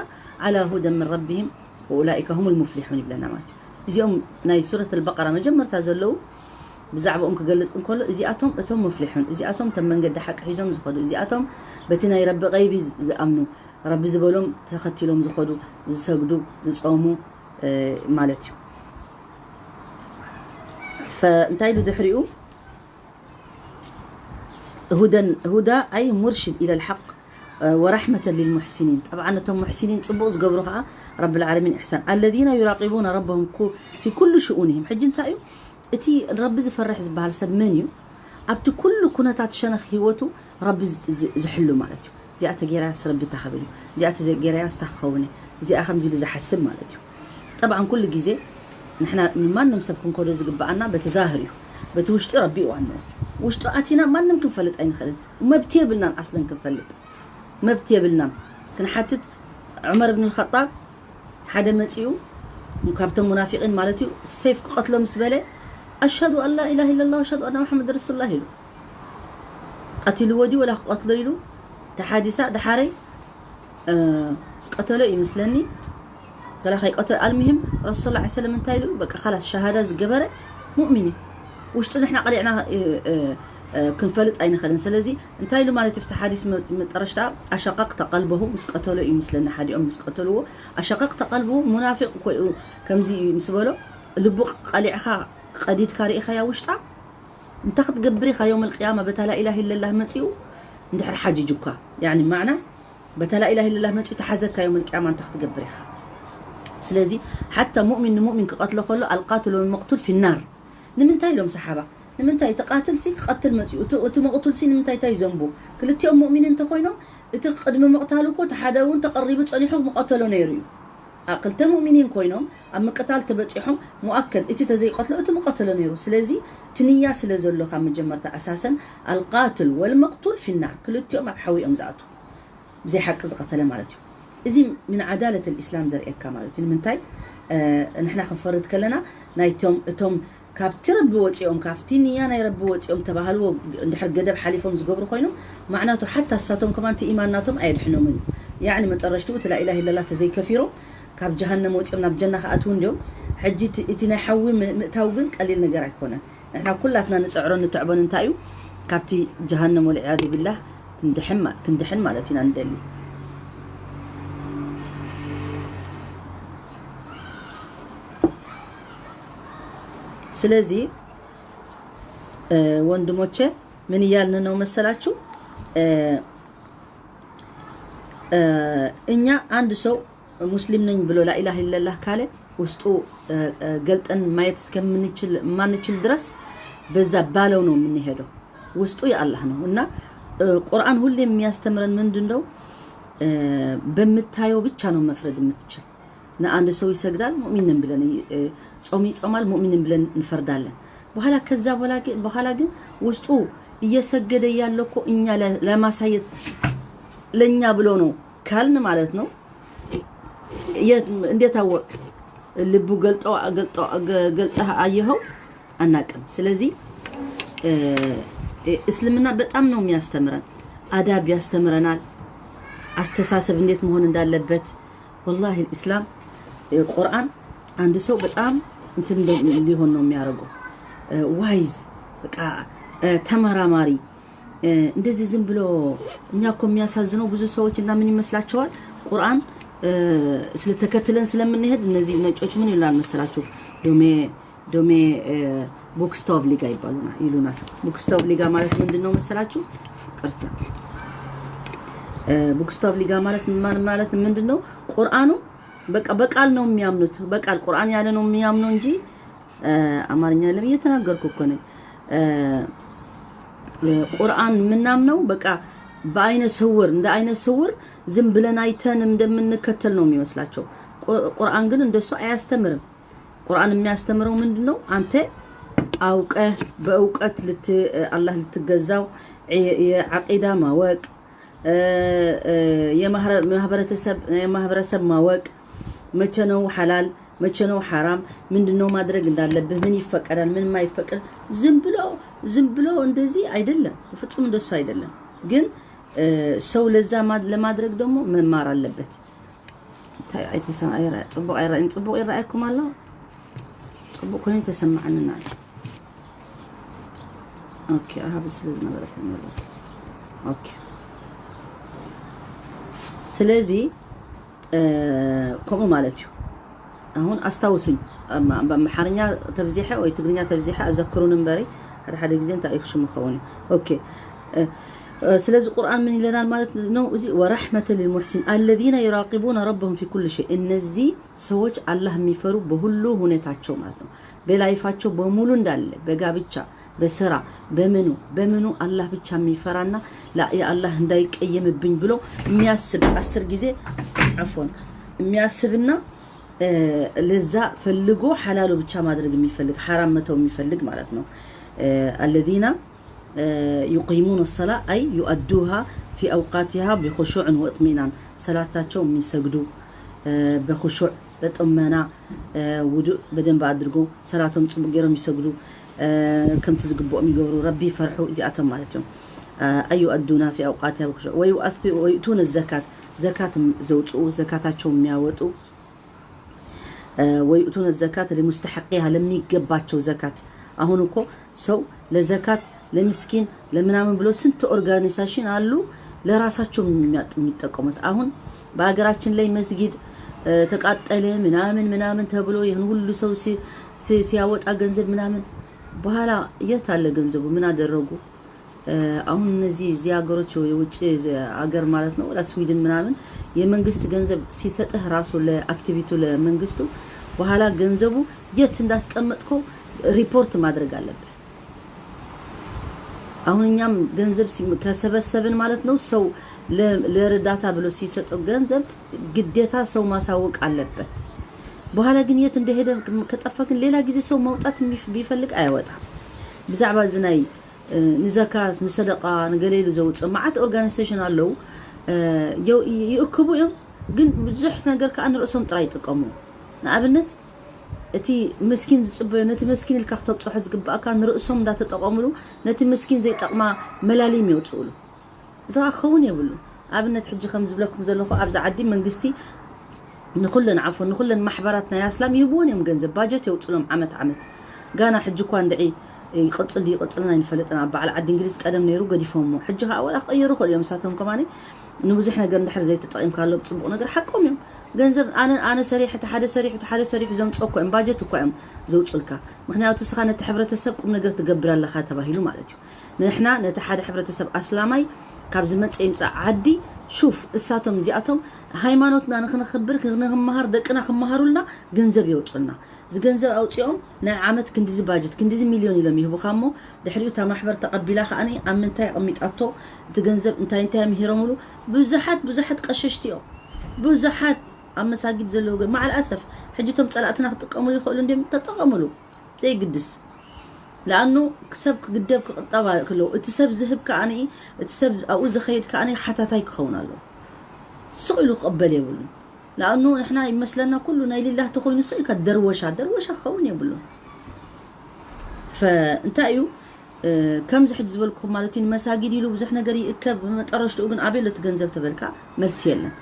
ዓላ ሁደ ምን ረቢሂም ወኡላኢከ ሁም ልሙፍሊሑን ይብለና ማለት እዩ። እዚኦም ናይ ሱረት ኣልበቀራ መጀመርታ ዘለዉ ብዛዕባኦም ክገልጽ እንከሎ እዚኣቶም እቶም ሙፍሊሑን እዚኣቶም እቶም መንገዲ ሓቂ ሒዞም ዝኸዱ እዚኣቶም በቲ ናይ ረቢ ቀይቢ ዝኣምኑ ረቢ ዝበሎም ተኸቲሎም ዝኸዱ ዝሰግዱ ዝጾሙ ማለት እዩ። እንታይ ኢሉ ድሕሪኡ هدى هدى أي مرشد إلى الحق ورحمة للمحسنين. طبعا እቶም ሙሕሲኒን ጽቡቕ ዝገብሩ ኸዓ ረብል ዓለሚን ኢሕሳን الذين يراقبون ربهم في كل شؤونهم። ሕጂ እንታይ እዩ እቲ ረቢ ዝፈርሕ ዝበሃል ሰብ መን እዩ? ኣብቲ ኩሉ ኩነታት ሸነኽ ህይወቱ ረቢ ዝሕሉ ማለት እዩ። እዚኣ ተጌራያስ ረቢ እታ ክብል እዩ፣ እዚኣ ተዘጌራያስ እታ ክኸውን እየ፣ እዚኣ ከምዚ ኢሉ ዝሓስብ ማለት እዩ። ጠብዓን ኩሉ ግዜ ንሕና ንማንም ሰብ ክንከዶ ዝግብኣና በቲ ዛህር እዩ። በቲ ውሽጢ ረቢ ዋንኡ ውሽጡ ኣቲና ማንም ክንፈልጥ ኣይንኽእልን። መብት የብልናን ኣስለን ክንፈልጥ መብት የብልናን ክንሓትት። ዑመር ብን ልኸጣብ ሓደ መፂኡ ካብቶም ሙናፊቂን ማለት እዩ ሴፍ ክቐትሎ ምስ በለ ኣሽሀዱ ኣን ላ ኢላሃ ኢለላህ ኣሽሀዱ ኣና መሓመድ ረሱሉላህ ኢሉ ቀቲልዎ ድዩ ወላ ክቐትሎ ኢሉ ተሓዲሳ ደሓረይ ዝቀተሎ እዩ ምስለኒ ገላ ከይቀተሎ ኣልሙሂም ረሱል ላ ሰለም እንታይ ኢሉ በቃ ካላስ ሸሃዳ ዝገበረ ሙእሚን እዩ ውሽጡ ንሕና ቀሊዕና ክንፈልጥ ኣይንኽእልን ስለዚ እንታይ ኢሉ ማለት እዩ ፍቲ ሓዲስ መጠረሽታ ኣሸቀቅተ ቀልበሁ ምስ ቀተሎ እዩ ምስለኒ ሓዲኦም ምስ ቀተልዎ ኣሸቀቅተ ቀልበሁ ሙናፊቅ እኮ እዩ ከምዚ እዩ ምስ በሎ ልቡ ቀሊዕካ ቀዲድካ ርኢኻያ ውሽጣ እንታይ ክትገብር ኢኻ ዮም ልቅያማ በታ ላኢላህ ኢለላህ መፂኡ እንድሕር ሓጅጅኳ ያኒ ማዕና በታ ላኢላህ ኢለላህ መፂኡ ተሓዘካ ዮም ልቅያማ እንታይ ክትገብር ኢኻ ስለዚ ሓታ ሙእሚን ንሙእሚን ክቐትሎ ከሎ ኣልቃትል ወልመቅቱል ፊናር ንምንታይ ኢሎም ሰሓባ ንምንታይ እቲ ቃትል ሲ ክቐትል መፂኡ እቲ መቕቱል ሲ ንምንታይ እንታይ ዘንቡ ክልቲኦም ሙእሚን እንተኮይኖም እቲ ቅድሚ ምቕታሉ እኮ እቲ ሓደ እውን ተቐሪቡ ፀኒሑ ምቐተሎ ነይሩ እዩ ክልተ ሙእሚኒን ኮይኖም ኣብ ምቅታል ተበፂሖም ሙኣከድ እቲ ተዘይቀትሎ እቲ ምቐተሎ ነይሩ ስለዚ ትንያ ስለ ዘሎ ካብ መጀመርታ ኣሳሰን ኣልቃትል ወልመቅቱል ፊናር ክልቲኦም ኣብ ሓዊኦም ዝኣቱ ብዘይ ሓቂ ዝቐተለ ማለት እዩ እዚ ምን ዓዳለት ልእስላም ዘርእየካ ማለት እዩ ንምንታይ ንሕና ክንፈርድ ከለና ናይቶም እቶም ካብቲ ረቢ ወፂኦም ካብቲ ንያ ናይ ረቢ ወፂኦም ተባህልዎ እንድሕር ገደብ ሓሊፎም ዝገብሩ ኮይኖም ማዕናቱ ሓታ እሳቶም ከማን እቲ ኢማን ናቶም ኣየድሕኖምን እዩ ያዕኒ መጠረሽትኡ እቲ ላኢላህ ኢለላ ተዘይከፊሮም ካብ ጀሃነም ወፂኦም ናብ ጀና ክኣትዉ እንዲዮም ሕጂ እቲ ናይ ሓዊ ምእታው ግን ቀሊል ነገር ኣይኮነን ንሕና ኩላትና ንፅዕሮ ንትዕቦን እንታይ እዩ ካብቲ ጀሃነም ወልዕያዙ ቢላህ ክንድሕን ማለት ኢና ንደሊ ስለዚ ወንድሞቼ ምን እያልን ነው መሰላችሁ እኛ አንድ ሰው ሙስሊም ነኝ ብሎ ላኢላህ ኢለላህ ካለ ውስጡ ገልጠን ማየት እስከምንችል ማንችል ድረስ በዛ ባለው ነው የምንሄደው ውስጡ የአላህ ነው እና ቁርአን ሁሌ የሚያስተምረን ምንድን ነው በምታየው ብቻ ነው መፍረድ የምትችል ንአንድ ሰው ይሰግዳል ሙእሚን ነን ብለን፣ እ፣ ጾም ይጾማል ሙእሚን ነን ብለን እንፈርዳለን። በኋላ ከዛ በኋላ ግን፣ በኋላ ግን ውስጡ እየሰገደ ያለ እኮ እኛ ለ-፣ ለማሳየት ለእኛ ብሎ ነው ካልን ማለት ነው። የ-፣ እንዴት አወቅ? ልቡ ገልጦ፣ ገልጦ፣ ገ-፣ ገልጠህ አየኸው? አናቅም። ስለዚህ፣ እ፣ እ፣ እስልምና በጣም ነው የሚያስተምረን። አዳብ ያስተምረናል። አስተሳሰብ እንዴት መሆን እንዳለበት። ወላሂ ኢስላም፣ እ፣ ቁርአን አንድ ሰው በጣም እንትን እንደ-፣ እንዲሆን ነው የሚያደርገው። እ፣ ዋይዝ፣ በቃ፣ እ፣ ተመራማሪ፣ እ፣ እንደዚህ ዝም ብሎ። እኛ እኮ የሚያሳዝነው ብዙ ሰዎች እና ምን ይመስላቸዋል? ቁርአን፣ እ፣ ስለተከትለን ስለምንሄድ እነዚህ ነጮች ምን ይላል መሰላችሁ? ዶሜ፣ ዶሜ፣ እ፣ ቡክስቶቭ ሊጋ ይባሉና፣ ይሉናል። ቡክስቶቭ ሊጋ ማለት ምንድን ነው መሰላችሁ? ቅርታ። እ፣ ቡክስቶቭ ሊጋ ማለት ማን ማለት ምንድን ነው? ቁርአኑ በቃ በቃል ነው የሚያምኑት። በቃል ቁርአን ያለ ነው የሚያምኑ እንጂ፣ እ፣ አማርኛ የለም እየተናገርኩ እኮ ነኝ። እ፣ ቁርአን የምናምነው በቃ በአይነ ስውር፣ እንደ አይነ ስውር ዝም ብለን አይተን እንደምንከተል ነው የሚመስላቸው። ቁ-፣ ቁርአን ግን እንደሱ አያስተምርም። ቁርአን የሚያስተምረው ምንድን ነው? አንተ አውቀህ በእውቀት ልት-፣ አላህ ልትገዛው፣ የ-፣ የዐቂዳ ማወቅ፣ እ፣ እ፣ የማህረ-፣ ማህበረተሰብ፣ የማህበረሰብ ማወቅ፣ መቼ ነው ሐላል፣ መቼ ነው ሐራም፣ ምንድን ነው ማድረግ እንዳለብህ፣ ምን ይፈቀዳል፣ ምን ማይፈቀድ፣ ዝም ብሎ፣ ዝም ብሎ እንደዚህ አይደለም። ፍጹም እንደሱ አይደለም። ግን፣ እ፣ ሰው ለዛ ማድ-፣ ለማድረግ ደግሞ መማር አለበት። እንታይ ኣይተሰማ-፣ ኣይረ-፣ ጽቡቕ ኣይረኣይን፣ ጽቡቕ ይረኣየኩም ኣሎ? ጽቡቕ ኮይኑ ይተሰማዓንን ኣሎ። ኦኬ፣ ኣሃብ ስለ ዝነበረ ተመለስ። ኦኬ። ስለዚ፣ እ፣ ከምኡ ማለት እዩ። አሁን አስታውሱኝ፣ አማ-፣ በአምሓርኛ ተብዚሐ ወይ ትግርኛ ተብዚሐ አዘክሩን እምበሪ፣ ሓደ ሓደ ግዜ እንታይ እዩ ሽሙ ኸውን እዩ። ኦኬ። እ፣ እ፣ ስለዚ ቁርአን ምን ይለናል ማለት ነው? እዚ ወረሕመተ ሊልሙሕሲን አለዚነ ዩራቂቡነ ረበሁም ፊ ኩል ሸይ። እነዚህ ሰዎች አላህ የሚፈሩ በሁሉ ሁኔታቸው ማለት ነው። በላይፋቸው በሙሉ እንዳለ፣ በጋብቻ፣ በስራ፣ በምኑ፣ በምኑ አላህ ብቻ የሚፈራና ላ፣ የአላህ እንዳይቀየምብኝ ብሎ የሚያስብ አስር ጊዜ፣ ዐፎን፣ የሚያስብና፣ እ፣ ለዛ ፈልጎ ሐላሉ ብቻ ማድረግ የሚፈልግ፣ ሐራም መተው የሚፈልግ ማለት ነው። እ፣ አለዚነ፣ እ፣ ዩቂሙነ ሰላ አይ ዩአዱሃ ፊ አውቃቲሃ ቢኹሹዕን ወእጥሚናን። ሰላታቸው የሚሰግዱ፣ እ፣ በኹሹዕ፣ በጥመና፣ እ፣ ውዱእ በደንብ አድርጎ ሰላቶም ጽቡቅ ገይሮም ይሰግዱ። እ፣ ከምቲ ዝግብኦም ይገብሩ፣ ረቢ ይፈርሑ፣ እዚኣቶም ማለት እዮም። እ፣ አይ ዩአዱና ፊ አውቃቲሃ ቢኹሹዕ ወዩአፊ-፣ ወዩእቱነ ዘካት፣ ዘካት ዘውፅኡ፣ ዘካታቸው የሚያወጡ፣ እ፣ ወዩእቱነ ዘካት ለሙስተሐቂሃ፣ ለሚገባቸው ዘካት። አሁን እኮ ሰው ለዘካት፣ ለምስኪን፣ ለምናምን ብሎ ስንት ኦርጋኒዜሽን አሉ ለራሳቸው የሚያጥ-፣ የሚጠቀሙት። አሁን በሀገራችን ላይ መስጊድ፣ እ፣ ተቃጠለ ምናምን ምናምን ተብሎ ይህን ሁሉ ሰው ሲ-፣ ሲ-፣ ሲያወጣ ገንዘብ ምናምን በኋላ የት አለ ገንዘቡ? ምን አደረጉ? እ፣ አሁን እነዚህ እዚህ ሀገሮች፣ የውጭ ዘ-፣ ሀገር ማለት ነው፣ ወላ ስዊድን ምናምን፣ የመንግስት ገንዘብ ሲሰጥህ ራሱ ለአክቲቪቲው ለመንግስቱ፣ በኋላ ገንዘቡ የት እንዳስቀመጥከው ሪፖርት ማድረግ አለብህ። አሁን እኛም ገንዘብ ሲ-፣ ከሰበሰብን ማለት ነው፣ ሰው ለ-፣ ለእርዳታ ብሎ ሲሰጠው ገንዘብ ግዴታ ሰው ማሳወቅ አለበት። በኋላ ግን የት እንደሄደ ከጠፋ ግን ሌላ ጊዜ ሰው ማውጣት የሚፍ-፣ ቢፈልግ አያወጣም። ብዛዕባ እዚ ናይ፣ እ፣ ንዘካት፣ ንሰደቃ፣ ንገለ ኢሉ ዘውፅእ መዓት ኦርጋኒዜሽን ኣለዉ። እ፣ የው-፣ ይ-፣ ይእክቡ እዮም፣ ግን ብዙሕ ነገር ከዓ ንርእሶም ጥራይ ይጥቀሙ። ንኣብነት፣ እቲ ምስኪን ዝጽበዮ፣ ነቲ ምስኪን ኢልካ ክተብጽሖ ዝግባእካ ንርእሶም እንዳተጠቐሙሉ፣ ነቲ ምስኪን ዘይጠቕማ መላሊም የውጽኡሉ። እዚ ክኸውን የብሉ። ኣብነት፣ ሕጂ ከም ዝብለኩም ዘለኹ፣ ኣብዚ ዓዲ መንግስቲ ንኹለን፣ ዓፎ፣ ንኹለን ማሕበራት ናይ ኣስላም ይህብዎን እዮም ገንዘብ፣ ባጀት የውጽሎም ዓመት ዓመት። ጋና ሕጂ እኳ እንድዒ ይቕጽል ይቕጽልን ኣይንፈልጥን። ኣብ በዓል ዓዲ እንግሊዝ ቀደም ነይሩ፣ ገዲፎሞ። ሕጂ ከዓ ወላ ክቕይሩ ይኽእሉ እዮም። ንሳቶም ከማኒ ንብዙሕ ነገር እንድሕር ዘይተጠቒምካሎም ጽቡቕ ነገር ሓቆም እዮም። ገንዘብ ኣነ፣ ኣነ ሰሪሐ፣ እቲ ሓደ ሰሪሑ፣ እቲ ሓደ ሰሪሑ ዘምጽኦ እኮ እዮም፣ ባጀት እኮ እዮም ዘውጹልካ። ምኽንያቱ ንስኻ ነቲ ሕብረተሰብ ቁም ነገር ትገብር ኣለኻ ተባሂሉ ማለት እዩ። ንሕና ነቲ ሓደ ሕብረተሰብ ኣስላማይ ካብ ዝመጽእ ይምጻእ ዓዲ፣ ሹፍ፣ እሳቶም እዚኣቶም ሃይማኖትና ንኽንኽብር፣ ንኽንመሃር፣ ደቅና ክመሃሩልና ገንዘብ የውጹልና። እዚ ገንዘብ ኣውጺኦም ናይ ዓመት ክንዲዚ ባጀት፣ ክንዲዚ ሚልዮን ኢሎም ይህቡኻ እሞ፣ ድሕሪኡ እታ ማሕበር ተቐቢላ ከኣኒ ኣብ ምንታይ ኣቐሚጣቶ፣ እቲ ገንዘብ እንታይ እንታይ ምሂሮምሉ፣ ብዙሓት፣ ብዙሓት ቀሸሽቲ እዮም። ብዙሓት ኣብ መሳጊድ ዘለዉ ግን ማዕል ኣሰፍ ሕጂ እቶም ጸላእትና ክጥቀሙሉ ይኽእሉ እንዲም ተጠቐሙሉ ዘይግድስ። ለኣኑ ሰብ ክግደብ ክቕጠባ ክለው እቲ ሰብ ዝህብ ከዓኒ እቲ ሰብ ኣብኡ ዝኸይድ ከዓኒ ሓታታይ ክኸውን ኣለዎ። ስቕ ኢሉ ክቕበል የብሉን። ለኣኑ ንሕና ይመስለና ኩሉ ናይ ሊላህ ተኾይኑ ስቕ ኢልካ ደርወሻ ደርወሻ ክኸውን የብሉን። ፈእንታይ እዩ ከምዚ ሕጂ ዝበልኩኹም ማለት እዩ ንመሳጊድ ኢሉ ብዙሕ ነገር ይእከብ። መጠረሽትኡ ግን ኣበይ ኣሎ እቲ ገንዘብ ተበልካ መልሲ የለን።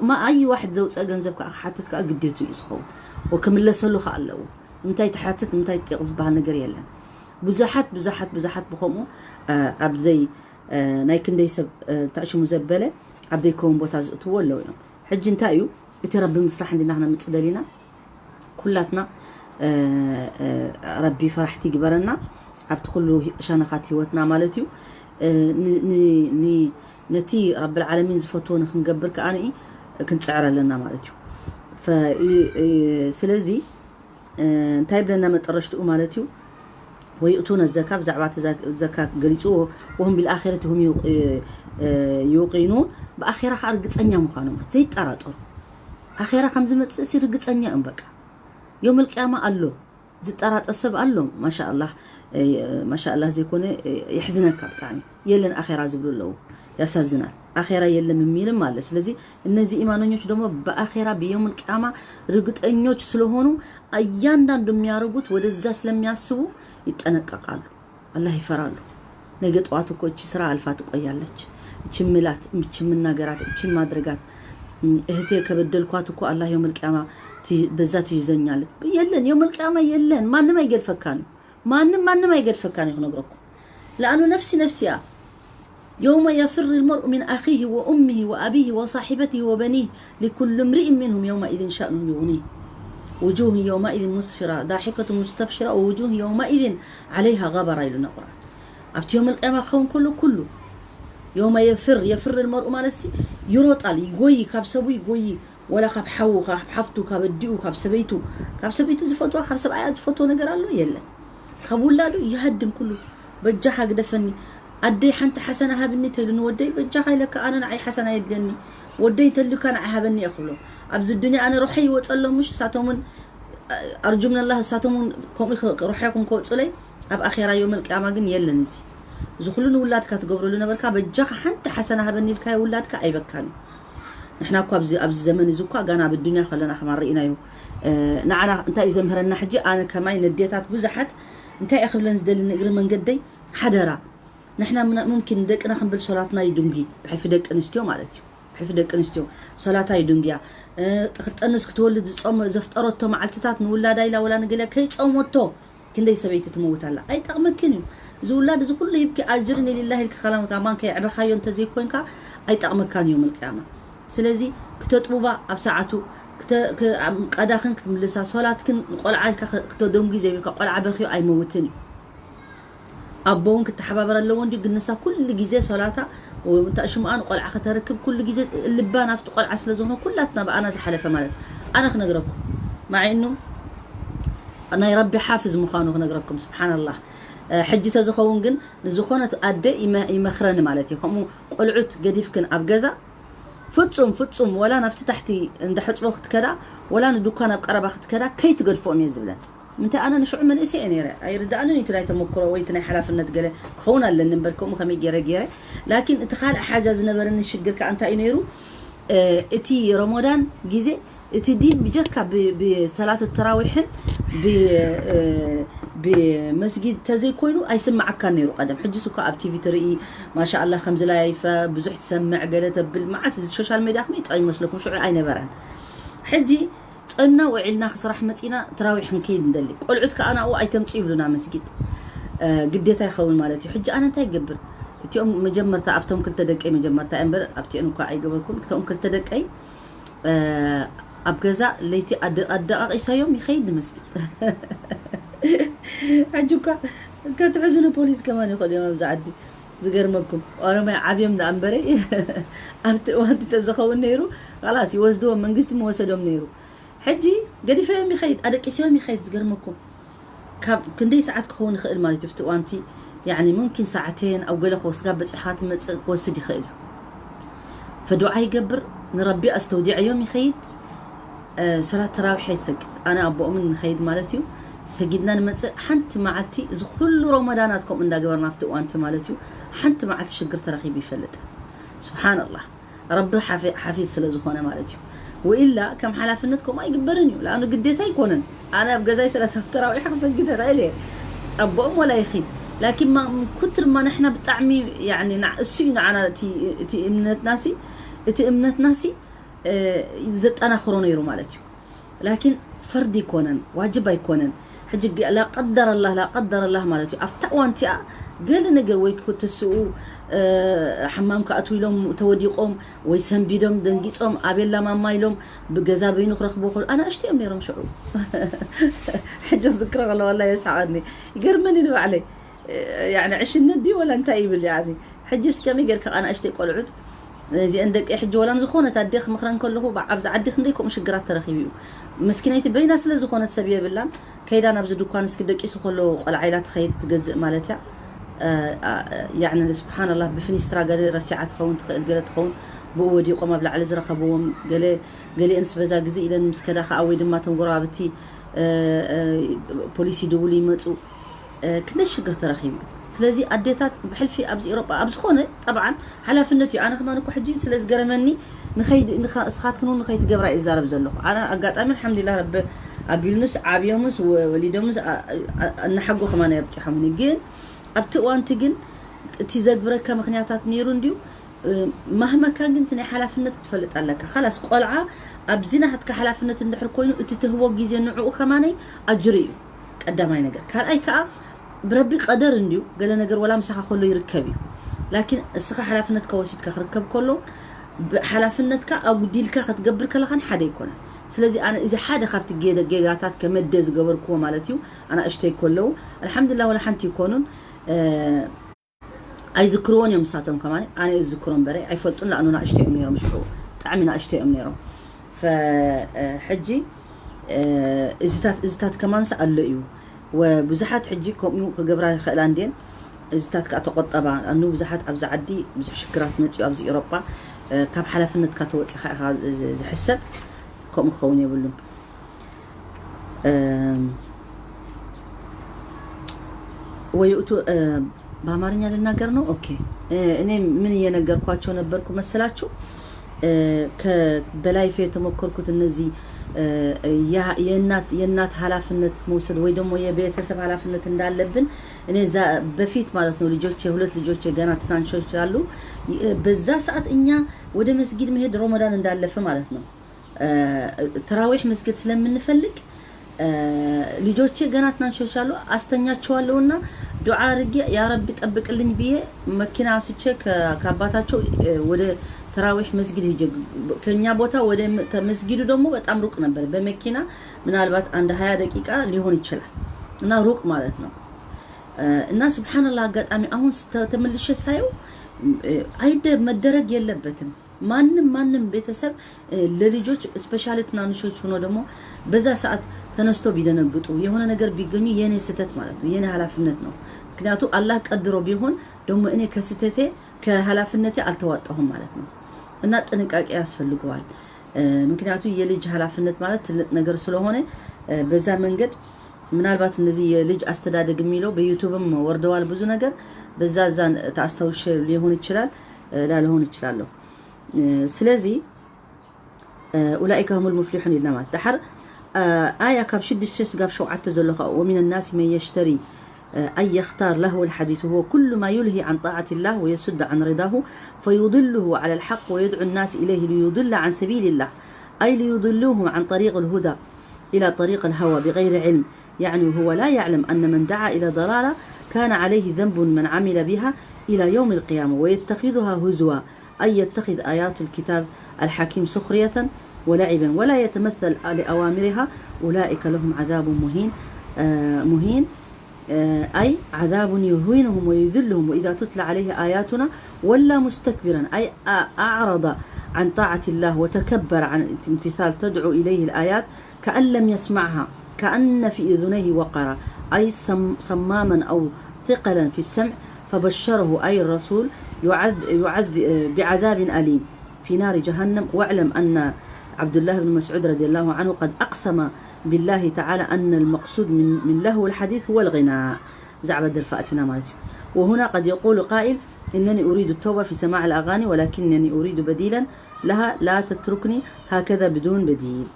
ማ ኣይ ዋሕድ ዘውፀእ ገንዘብ ከዓ ክሓትት ከዓ ግዴቱ እዩ ዝኸውን ወክምለሰሉ ከዓ ኣለዎ። እንታይ ትሓትት እንታይ ትጠቕ ዝበሃል ነገር የለን። ብዙሓት ብዙሓት ብዙሓት ብኸምኡ ኣብዘይ ናይ ክንደይ ሰብ ታሽሙ ዘበለ ኣብ ዘይከውን ቦታ ዝእትዎ ኣለዉ እዮም። ሕጂ እንታይ እዩ እቲ ረቢ ምፍራሕ እንዲና ክነምፅእ ደሊና ኩላትና ረቢ ፈራሕቲ ይግበረና ኣብቲ ኩሉ ሸነኻት ህይወትና ማለት እዩ። ነቲ ረቢ ዓለሚን ዝፈትዎ ንክንገብር ከዓ ክንፅዕር ኣለና ማለት እዩ። ስለዚ እንታይ ብለና መጠረሽትኡ ማለት እዩ። ويؤتون الزكاة ብዛዕባ ዘካ ገሊፁ وهم بالآخرة هم يوقنون ብኣኼራ ከዓ ርግፀኛ ምዃኖም ዘይጠራጠሩ ኣኼራ ከም ዝመፅእ ሲ ርግፀኛ እዮም። በቃ ዮም ልቅያማ ኣሎ ዝጠራጠር ሰብ ኣሎ። ማሻኣላህ ማሻኣላህ ዘይኮነ የሕዝነካ ብጣዕሚ የለን ኣኼራ ዝብሉ ኣለዉ። ያሳዝናል። ኣኼራ የለም የሚልም አለ። ስለዚህ እነዚህ ኢማኖኞች ደግሞ በአኼራ በየውም ቅያማ ርግጠኞች ስለሆኑ እያንዳንዱ የሚያደርጉት ወደዛ ስለሚያስቡ ይጠነቀቃሉ። አላህ ይፈራሉ። ነገ ጠዋት እኮ እቺ ስራ አልፋ ትቆያለች። እቺ ምላት እቺ ምናገራት እቺ ማድረጋት እህቴ ከበደልኳት እኮ አላህ የውመል ቅያማ በዛ ትይዘኛለች። የለን የውመል ቅያማ የለን። ማንም አይገድፈካን። ማንም ማንም አይገድፈካን ክነግረኩም። ለአኑ ነፍሲ ነፍሲያ يوم يفر المرء من أخيه وأمه وأبيه وصاحبته وبنيه لكل امرئ منهم يومئذ شأن يغنيه وجوه يومئذ مسفرة ضاحكة مستبشرة ووجوه يومئذ عليها غبرة ኢሉና ቁርኣን። ኣብቲ ዮም ልቅያማ ክኸውን ከሎ ኩሉ يوم يفر يفر المرء ማለት ሲ ይሮጣል ይጎይ ካብ ሰቡ ይጎይ ወላ ካብ ሓዉ ካብ ሓፍቱ ካብ ኣዲኡ ካብ ሰበይቱ ካብ ሰበይቱ ዝፈትዋ ካብ ሰብኣያ ዝፈትዎ ነገር ኣሎ የለን። ካብ ውላዱ ይሃድም ኩሉ። በጃኻ ግደፈኒ ኣደይ ሓንቲ ሓሰና ሃብኒ ተይሉ ንወደይ በጃኻ ኢለካ ኣነ ንዓይ ሓሰና የድልየኒ ወደይ ተልካ ንዓይ ሃበኒ እየ ክብሎ። ኣብዚ ዱንያ ኣነ ሩሐይ ይወፀሎም ምሽ እሳቶም እውን ኣርጁ ምንላህ እሳቶም እውን ከምኡ ሩሐይኩም ከወፁለይ ኣብ ኣኼራ ዮም ልቅያማ ግን የለን። እዚ እዚ ኩሉ ንውላድካ ትገብረሉ ነበርካ በጃኻ ሓንቲ ሓሰና ሃበኒ ኢልካዮ ውላድካ ኣይበካን እዩ። ንሕና እኳ ኣብዚ ዘመን እዚ እኳ ጋና ኣብ ኣዱንያ ከለና ከማን ርኢናዮ። ንዓና እንታይ እዩ ዘምህረና ሕጂ ኣነ ከማይ ነዴታት ብዙሓት እንታይ እየ ክብለን ዝደሊ ንእግሪ መንገደይ ሓደራ ንሕና ሙምኪን ደቅና ክንብል ሶላትና ይድንጊ ብሕልፊ ደቂ ኣንስትዮ ማለት እዩ። ብሕልፊ ደቂ ኣንስትዮ ሶላታ ይድንግያ ክትጠንስ ክትወልድ ዝፀሞ ዘፍጠረቶ መዓልትታት ንውላዳ ኢላ ወላ ንገለ ከይፀሞቶ ክንደይ ሰበይቲ ትመውት ኣላ። ኣይጠቕመክን እዩ እዚ ውላድ እዚ ኩሉ ሂብኪ ኣጅሪ ሊላሂ ኢልኪ ከላም ካማን ከየዕበኻዮ እንተዘይኮንካ ኣይጠቕመካን እዩ የውመል ቅያማ። ስለዚ ክተጥቡባ ኣብ ሰዓቱ ቀዳኽን ክትምልሳ ሶላትክን ቆልዓ ኢልካ ክተደንጉ ዘይብልካ ቆልዓ በኽዮ ኣይመውትን እዩ። ኣቦ እውን ክተሓባበር ኣለዎ እንዲ ግን ንሳ ኩሉ ግዜ ሶላታ እንታይ ሽምኣ ንቆልዓ ከተርክብ ኩሉ ግዜ ልባ ናብቲ ቆልዓ ስለ ዝኾነ ኩላትና ብኣና ዝሓለፈ ማለት ኣነ ክነግረኩም ማዒኑ ናይ ረቢ ሓፍዝ ምዃኑ ክነግረኩም ስብሓንላህ። ሕጂ ተዝኸውን ግን ንዝኾነት ኣደ ይመኽረኒ ማለት እዩ። ከምኡ ቆልዑት ገዲፍክን ኣብ ገዛ ፍጹም ፍጹም ወላ ናብቲ ታሕቲ እንዳሕፅቦ ክትከዳ ወላ ንዱኳን ኣብ ቀረባ ክትከዳ ከይትገድፎም እየ ዝብለን። ምንታይ ኣነ ንሽዑ መንእሰ እየ ነይረ ኣይርዳእንን እቲ ናይ ተመክሮ ወይ እቲ ናይ ሓላፍነት ገለ ክኸውን ኣለኒ እምበር ከምኡ ከመይ ገይረ ገይረ ላኪን እቲ ካልእ ሓጃ ዝነበረኒ ሽግር ከዓ እንታይ እዩ ነይሩ እቲ ረሞዳን ግዜ እቲ ዲን ብጀካ ብሰላት ተራዊሕን ብመስጊድ ተዘይኮይኑ ኣይስማዓካን ነይሩ ቀደም ሕጂ ስኳ ኣብ ቲቪ ትርኢ ማሻኣላ ከምዚ ላይፈ ብዙሕ ትሰምዕ ገለ ተብል መዓስ እዚ ሶሻል ሜድያ ከመይ ጠቒሙ መስለኩም ሽዑ ኣይነበረን ሕጂ ጸምና ውዒልና ክስራሕ መጺና ትራዊሕ ክንከይድ ንደሊ ቆልዑት ከኣ ናብኡ ኣይተምጽኡ ይብሉና መስጊድ ግዴታ ይኸውን ማለት እዩ ሕጂ ኣነ እንታይ ይገብር እቲኦም መጀመርታ ኣብቶም ክልተ ደቀይ መጀመርታ እምበር ኣብቲኦን እኳ ኣይገበርኩን ክተኦም ክልተ ደቀይ ኣብ ገዛ ለይቲ ኣደቃቂሰዮም ይኸይድ ንመስጊድ ሕጂ እኳ ከትሕዝኑ ፖሊስ ከማን ይኽእሉ እዮም ኣብዚ ዓዲ ዝገርመኩም ኦሮማይ ዓብዮም ዳኣ እምበረ ኣብቲ እዋንቲ ተዝኸውን ነይሩ ላስ ይወስድዎም መንግስቲ ምወሰዶም ነይሩ ሕጂ ገዲፈዮም ይኸይድ ኣደቂስዮም ይኸይድ ዝገርመኩም ካብ ክንደይ ሰዓት ክኸውን ይኽእል ማለት እዩ ኣብቲ እዋንቲ ያኒ ሙምኪን ሰዓቴን ኣብ ገለ ክወስጋ በፅሕኻ ትመፅእ ክወስድ ይኽእል እዩ ፈዱዓ ይገብር ንረቢ ኣስተውዲዐዮም ይኸይድ ሶላት ተራዊሕ ይሰግድ ኣነ ኣቦኦምን ንኸይድ ማለት እዩ። ሰጊድና ንመፅእ ሓንቲ መዓልቲ፣ እዚ ኩሉ ረመዳናት ከምኡ እንዳገበርና ኣብቲ እዋንቲ ማለት እዩ፣ ሓንቲ መዓልቲ ሽግር ተረኺቡ ይፈልጥ። ስብሓንላህ። ረቢ ሓፊዝ ስለ ዝኾነ ማለት እዩ። ወኢላ ከም ሓላፍነት ከምኡ ኣይግበርን እዩ። ለኣኑ ግዴታ ኣይኮነን። ኣነ ኣብ ገዛይ ሰላት ተራዊሕ ክሰግድ እኽእል እየ። ኣቦኦም ወላ ይኺድ። ላኪን ኩትር ማ ንሕና ብጣዕሚ እሱ እዩ ንዓና እቲ እምነትናሲ እቲ እምነትናሲ ዘጠናኽሮ ነይሩ ማለት እዩ። ላኪን ፈርዲ ኣይኮነን፣ ዋጅብ ኣይኮነን። ሕጂ ላቀደረላህ ላቀደረላህ ማለት እዩ። ኣብታ እዋን እቲኣ ገለ ነገር ወይ ክትስኡ ሓማም ክኣትዉ ኢሎም ተወዲቖም ወይ ሰንቢዶም ደንጊጾም ኣቤላ ማማ ኢሎም ብገዛ በይኑ ክረኽቦ ከሎ ኣናእሽተይ እዮም ነይሮም ሽዑ። ሕጂ ዝክሮ ከሎ ወላ የስሓቐኒ፣ ይገርመኒ ንባዕለይ። ያኒ ዕሽነት ድዩ ወላ እንታይ ይብል ያኒ። ሕጂ እስከመይ ጌርካ ኣናእሽተይ ቆልዑት እዚአን ደቂ ሕጂ ወላን ዝኾነት ኣዴ ክምኽረን ከለኹ ኣብዚ ዓዲ ክንደይ ከምኡ ሽግራት ተረኺቡ እዩ። መስኪነይቲ በይና ስለ ዝኾነት ሰብ የብላን። ከይዳ ናብዚ ድኳን እስኪ ደቂሱ ከሎ ቆልዓ ኢላ ትኸይድ ትገዝእ ማለት እያ። ያኒ ስብሓንላህ ብፍኒስትራ ገለ ረሲዓ ትኸውን ትኽእል ገለ ትኸውን ብኡ ወዲቖም ኣብ ላዕሊ ዝረኸብዎም ገለ ገሊአንስ በዛ ግዜ ኢለን ምስ ከዳ ከዓ ወይ ድማ ተንጎራብቲ ፖሊሲ ድውሉ ይመፁ። ክንደይ ሽግር ተረኺቡ። ስለዚ ኣዴታት ብሕልፊ ኣብዚ ኤሮጳ ኣብ ዝኾነ ጠብዓን ሓላፍነት እዩ። ኣነ ከማን እኮ ሕጂ ስለ ዝገረመኒ ንኸይድ እስኻትክን እውን ንኸይትገብራ ይዛረብ ዘለኹ። ኣነ ኣጋጣሚ ኣልሓምዱሊላ ረቢ ኣቢሉንስ ዓብዮምስ ወሊዶምስ እናሓጎ ከማን ኣብፂሖምኒ። ግን ኣብቲ እዋንቲ ግን እቲ ዘግብረካ ምክንያታት ነይሩ እንድዩ። ማህመካ ግን እቲ ናይ ሓላፍነት ክትፈልጥ ኣለካ። ካላስ ቆልዓ ኣብዚ ናትካ ሓላፍነት እንድሕር ኮይኑ እቲ ትህቦ ግዜ ንዕኡ ከማነይ ኣጅሪ እዩ። ቀዳማይ ነገር። ካልኣይ ከዓ ብረቢ ቀደር እንድዩ ገለ ነገር ወላ ምሳኻ ከሎ ይርከብ እዩ። ላኪን እስኻ ሓላፍነትካ ወሲድካ ክርከብ ከሎ ሓላፍነትካ ኣጉዲልካ ክትገብር ከለኻን ሓደ ይኮነን። ስለዚ ኣነ እዚ ሓደ ካብቲ ጌጋታት ከመደ ዝገበርክዎ ማለት እዩ። ኣናእሽተይ ከለዉ ኣልሓምዱላ ወላ ሓንቲ ይኮኑን ኣይዝክርዎን እዮም። ንሳቶም ከማን ኣነ እዝክሮ እምበረ ኣይፈልጡን። ለኣኑ ናእሽተ እዮም ነይሮም ሽዑ ብጣዕሚ ናእሽተ እዮም ነይሮም። ፈ ሕጂ እዝታት እዝታት ከማንስ ኣሎ እዩ። ወብዙሓት ሕጂ ከምኡ ክገብራ ይኽእላ እንድየን። እዝታት ከዓ ተቆጠባ ኣኑ ብዙሓት ኣብዚ ዓዲ ብዙሕ ሽግራት መፅኡ ኣብዚ ኤሮጳ ካብ ሓላፍነትካ ተወፂኻ ኢኻ ዝሕሰብ። ከምኡ ክኸውን የብሉን። ወይእቱ በአማርኛ ልናገር ነው። ኦኬ እኔ ምን እየነገርኳቸው ነበርኩ መሰላችሁ? በላይፌ የተሞከርኩት እነዚህ የእናት የእናት ኃላፊነት መውሰድ ወይ ደግሞ የቤተሰብ ኃላፊነት እንዳለብን እኔ እዛ በፊት ማለት ነው ልጆቼ ሁለት ልጆቼ ገና ትናንሾች አሉ። በዛ ሰዓት እኛ ወደ መስጊድ መሄድ ረመዳን እንዳለፈ ማለት ነው ተራዊሕ መስገድ ስለምንፈልግ ልጆቼ ገና ትናንሾች አሉ አስተኛቸዋለሁና ዱዓ አድርጌ ያ ረቢ ጠብቅልኝ ብዬ መኪና አንስቼ ከአባታቸው ወደ ተራዊሕ መስጊድ ሄጄ ከኛ ቦታ ወደ መስጊዱ ደግሞ በጣም ሩቅ ነበር። በመኪና ምናልባት አንድ ሃያ ደቂቃ ሊሆን ይችላል እና ሩቅ ማለት ነው። እና ስብሓንላህ አጋጣሚ አሁን ተመልሼ ሳየው አይደ መደረግ የለበትም። ማንም ማንም ቤተሰብ ለልጆች ስፔሻሊ ትናንሾች ሆኖ ደግሞ በዛ ሰዓት ተነስቶ ቢደነግጡ የሆነ ነገር ቢገኙ የኔ ስህተት ማለት ነው፣ የኔ ኃላፊነት ነው። ምክንያቱ አላህ ቀድሮ ቢሆን ደግሞ እኔ ከስህተቴ ከኃላፊነቴ አልተዋጣሁም ማለት ነው። እና ጥንቃቄ ያስፈልገዋል። ምክንያቱ የልጅ ኃላፊነት ማለት ትልቅ ነገር ስለሆነ በዛ መንገድ ምናልባት እነዚህ የልጅ አስተዳደግ የሚለው በዩቱብም ወርደዋል ብዙ ነገር በዛ እዛን ታስታውሽ ሊሆን ይችላል ላልሆን ይችላለሁ። ስለዚህ أولئك هم المفلحون إلا ما دحر آية كاب شد الشيس قاب شو عتز لها ومن الناس من يشتري أي يختار لهو الحديث وهو كل ما يلهي عن طاعة الله ويسد عن رضاه فيضله على الحق ويدعو الناس إليه ليضل عن سبيل الله أي ليضلوهم عن طريق الهدى إلى طريق الهوى بغير علم يعني وهو لا يعلم أن من دعا إلى ضلالة كان عليه ذنب من عمل بها إلى يوم القيامة ويتخذها هزوا أي يتخذ آيات الكتاب الحكيم سخرية ولعبا ولا يتمثل لأوامرها أولئك لهم عذاب مهين آه مهين آه أي عذاب يهينهم ويذلهم وإذا تتلى عليه آياتنا ولى مستكبرا أي أعرض عن طاعة الله وتكبر عن امتثال تدعو إليه الآيات كأن لم يسمعها كأن في أذنيه وقرا أي صماما أو ثقلا في السمع فبشره أي الرسول يعذ يعذ بعذاب أليم في نار جهنم واعلم أن عبد الله بن مسعود رضي الله عنه قد أقسم بالله تعالى أن المقصود من, من لهو الحديث هو الغناء. ብዛዕባ ደርፊ ኣቲና ማለት እዩ። وهنا قد يقول قائل: إنني أريد التوبة في سماع الأغاني، ولكنني أريد بديلا لها لا تتركني هكذا بدون بديل.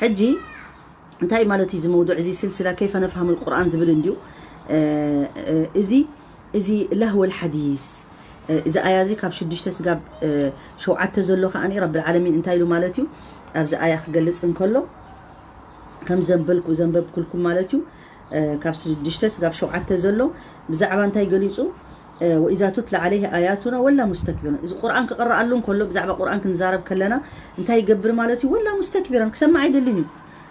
ሕጂ እንታይ ማለት እዩ እዚ መውዱዕ እዚ፣ ስልስላ كيف نفهم القرآن ዝብል እንድዩ። እዚ እዚ ለህወል ሓዲስ፣ እዚ ኣያ እዚ ካብ ሽዱሽተ ስጋብ ሸውዓተ ዘሎ ከኣ ረብል ዓለሚን እንታይ ኢሉ ማለት እዩ? ኣብዚ ኣያ ክገልጽ እንከሎ ከም ዘንበልኩ ዘንበብኩልኩም ማለት እዩ። ካብ ሽዱሽተ ስጋብ ሸውዓተ ዘሎ ብዛዕባ እንታይ ገሊጹ? وإذا تتلى عليه آياتنا ولى مستكبرا። እዚ ቁርኣን ክቕረኣሉ እንከሎ ብዛዕባ ቁርኣን ክንዛረብ ከለና እንታይ ይገብር ማለት እዩ? ولى مستكبرا፣ ክሰምዕ ኣይደልን እዩ።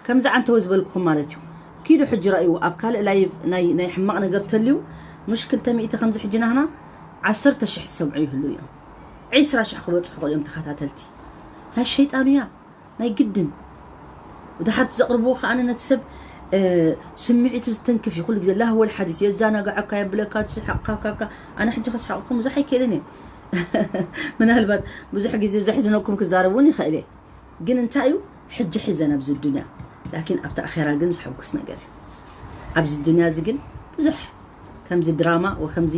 ከምዚ ዓንተወ ዝበልኩኹም ማለት እዩ። ኪዱ ሕጂ ረእይዎ ኣብ ካልእ ላይቭ ናይ ናይ ሕማቕ ነገር ተልዩ ምሽ ክልተ ሚእቲ ከምዚ ሕጂ ናህና ዓሰርተ ሽሕ ዝሰምዑ ይህሉ እዮም። ዒስራ ሽሕ ክበጽሑ ክእሉ እዮም ተኸታተልቲ። ናይ ሸይጣን እያ ናይ ግድን። ድሓር ዘቕርብዎ ከኣ ነቲ ሰብ ስምዒቱ ዝትንክፍ እዩ። ኩሉ ግዜ ላህወል ሓዲስ የዛናግዐካ የብለካ ትስሕቕካካ። ኣነ ሕጂ ከስሕቕኩም ብዙሕ ኣይክእልን እየ። ምናልባት ብዙሕ ግዜ ዘሕዝነኩም ክዛረብ እውን ይኽእል እየ። ግን እንታይ እዩ ሕጂ ሒዘን ኣብዚ ዱንያ ላኪን ኣብቲ ኣኼራ ግን ዝሕጉስ ነገር እዩ። ኣብዚ ዱንያ እዚ ግን ብዙሕ ከምዚ ድራማ ወከምዚ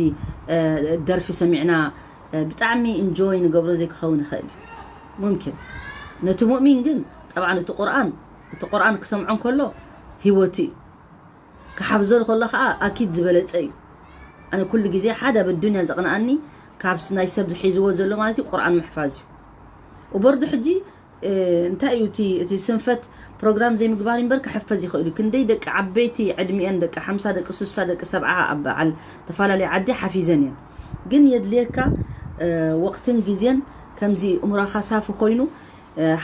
ደርፊ ሰሚዕና ብጣዕሚ ኢንጆይ ንገብሮ ዘይክኸውን ይኽእል እዩ። ሙምኪን ነቲ ሙእሚን ግን ጠብዓን እቲ ቁርኣን እቲ ቁርኣን ክሰምዖ እንከሎ ህይወቱ እዩ። ክሓፍዞ ከሎ ከዓ ኣኪድ ዝበለፀ እዩ። ኣነ ኩሉ ግዜ ሓደ ኣብ ኣዱንያ ዘቕንኣኒ ካብ ናይ ሰብ ሒዝዎ ዘሎ ማለት እዩ ቁርኣን ምሕፋዝ እዩ። ወበርዱ ሕጂ እንታይ እዩ እቲ እቲ ስንፈት ፕሮግራም ዘይምግባር እምበር ክሕፈዝ ይኽእል እዩ። ክንደይ ደቂ ዓበይቲ ዕድሚአን ደቂ ሓምሳ ደቂ ሱሳ ደቂ ሰብዓ ኣብ በዓል ተፈላለየ ዓዲ ሓፊዘን እየን። ግን የድልየካ ወቕትን ግዜን ከምዚ እምሮኻ ሳፊ ኮይኑ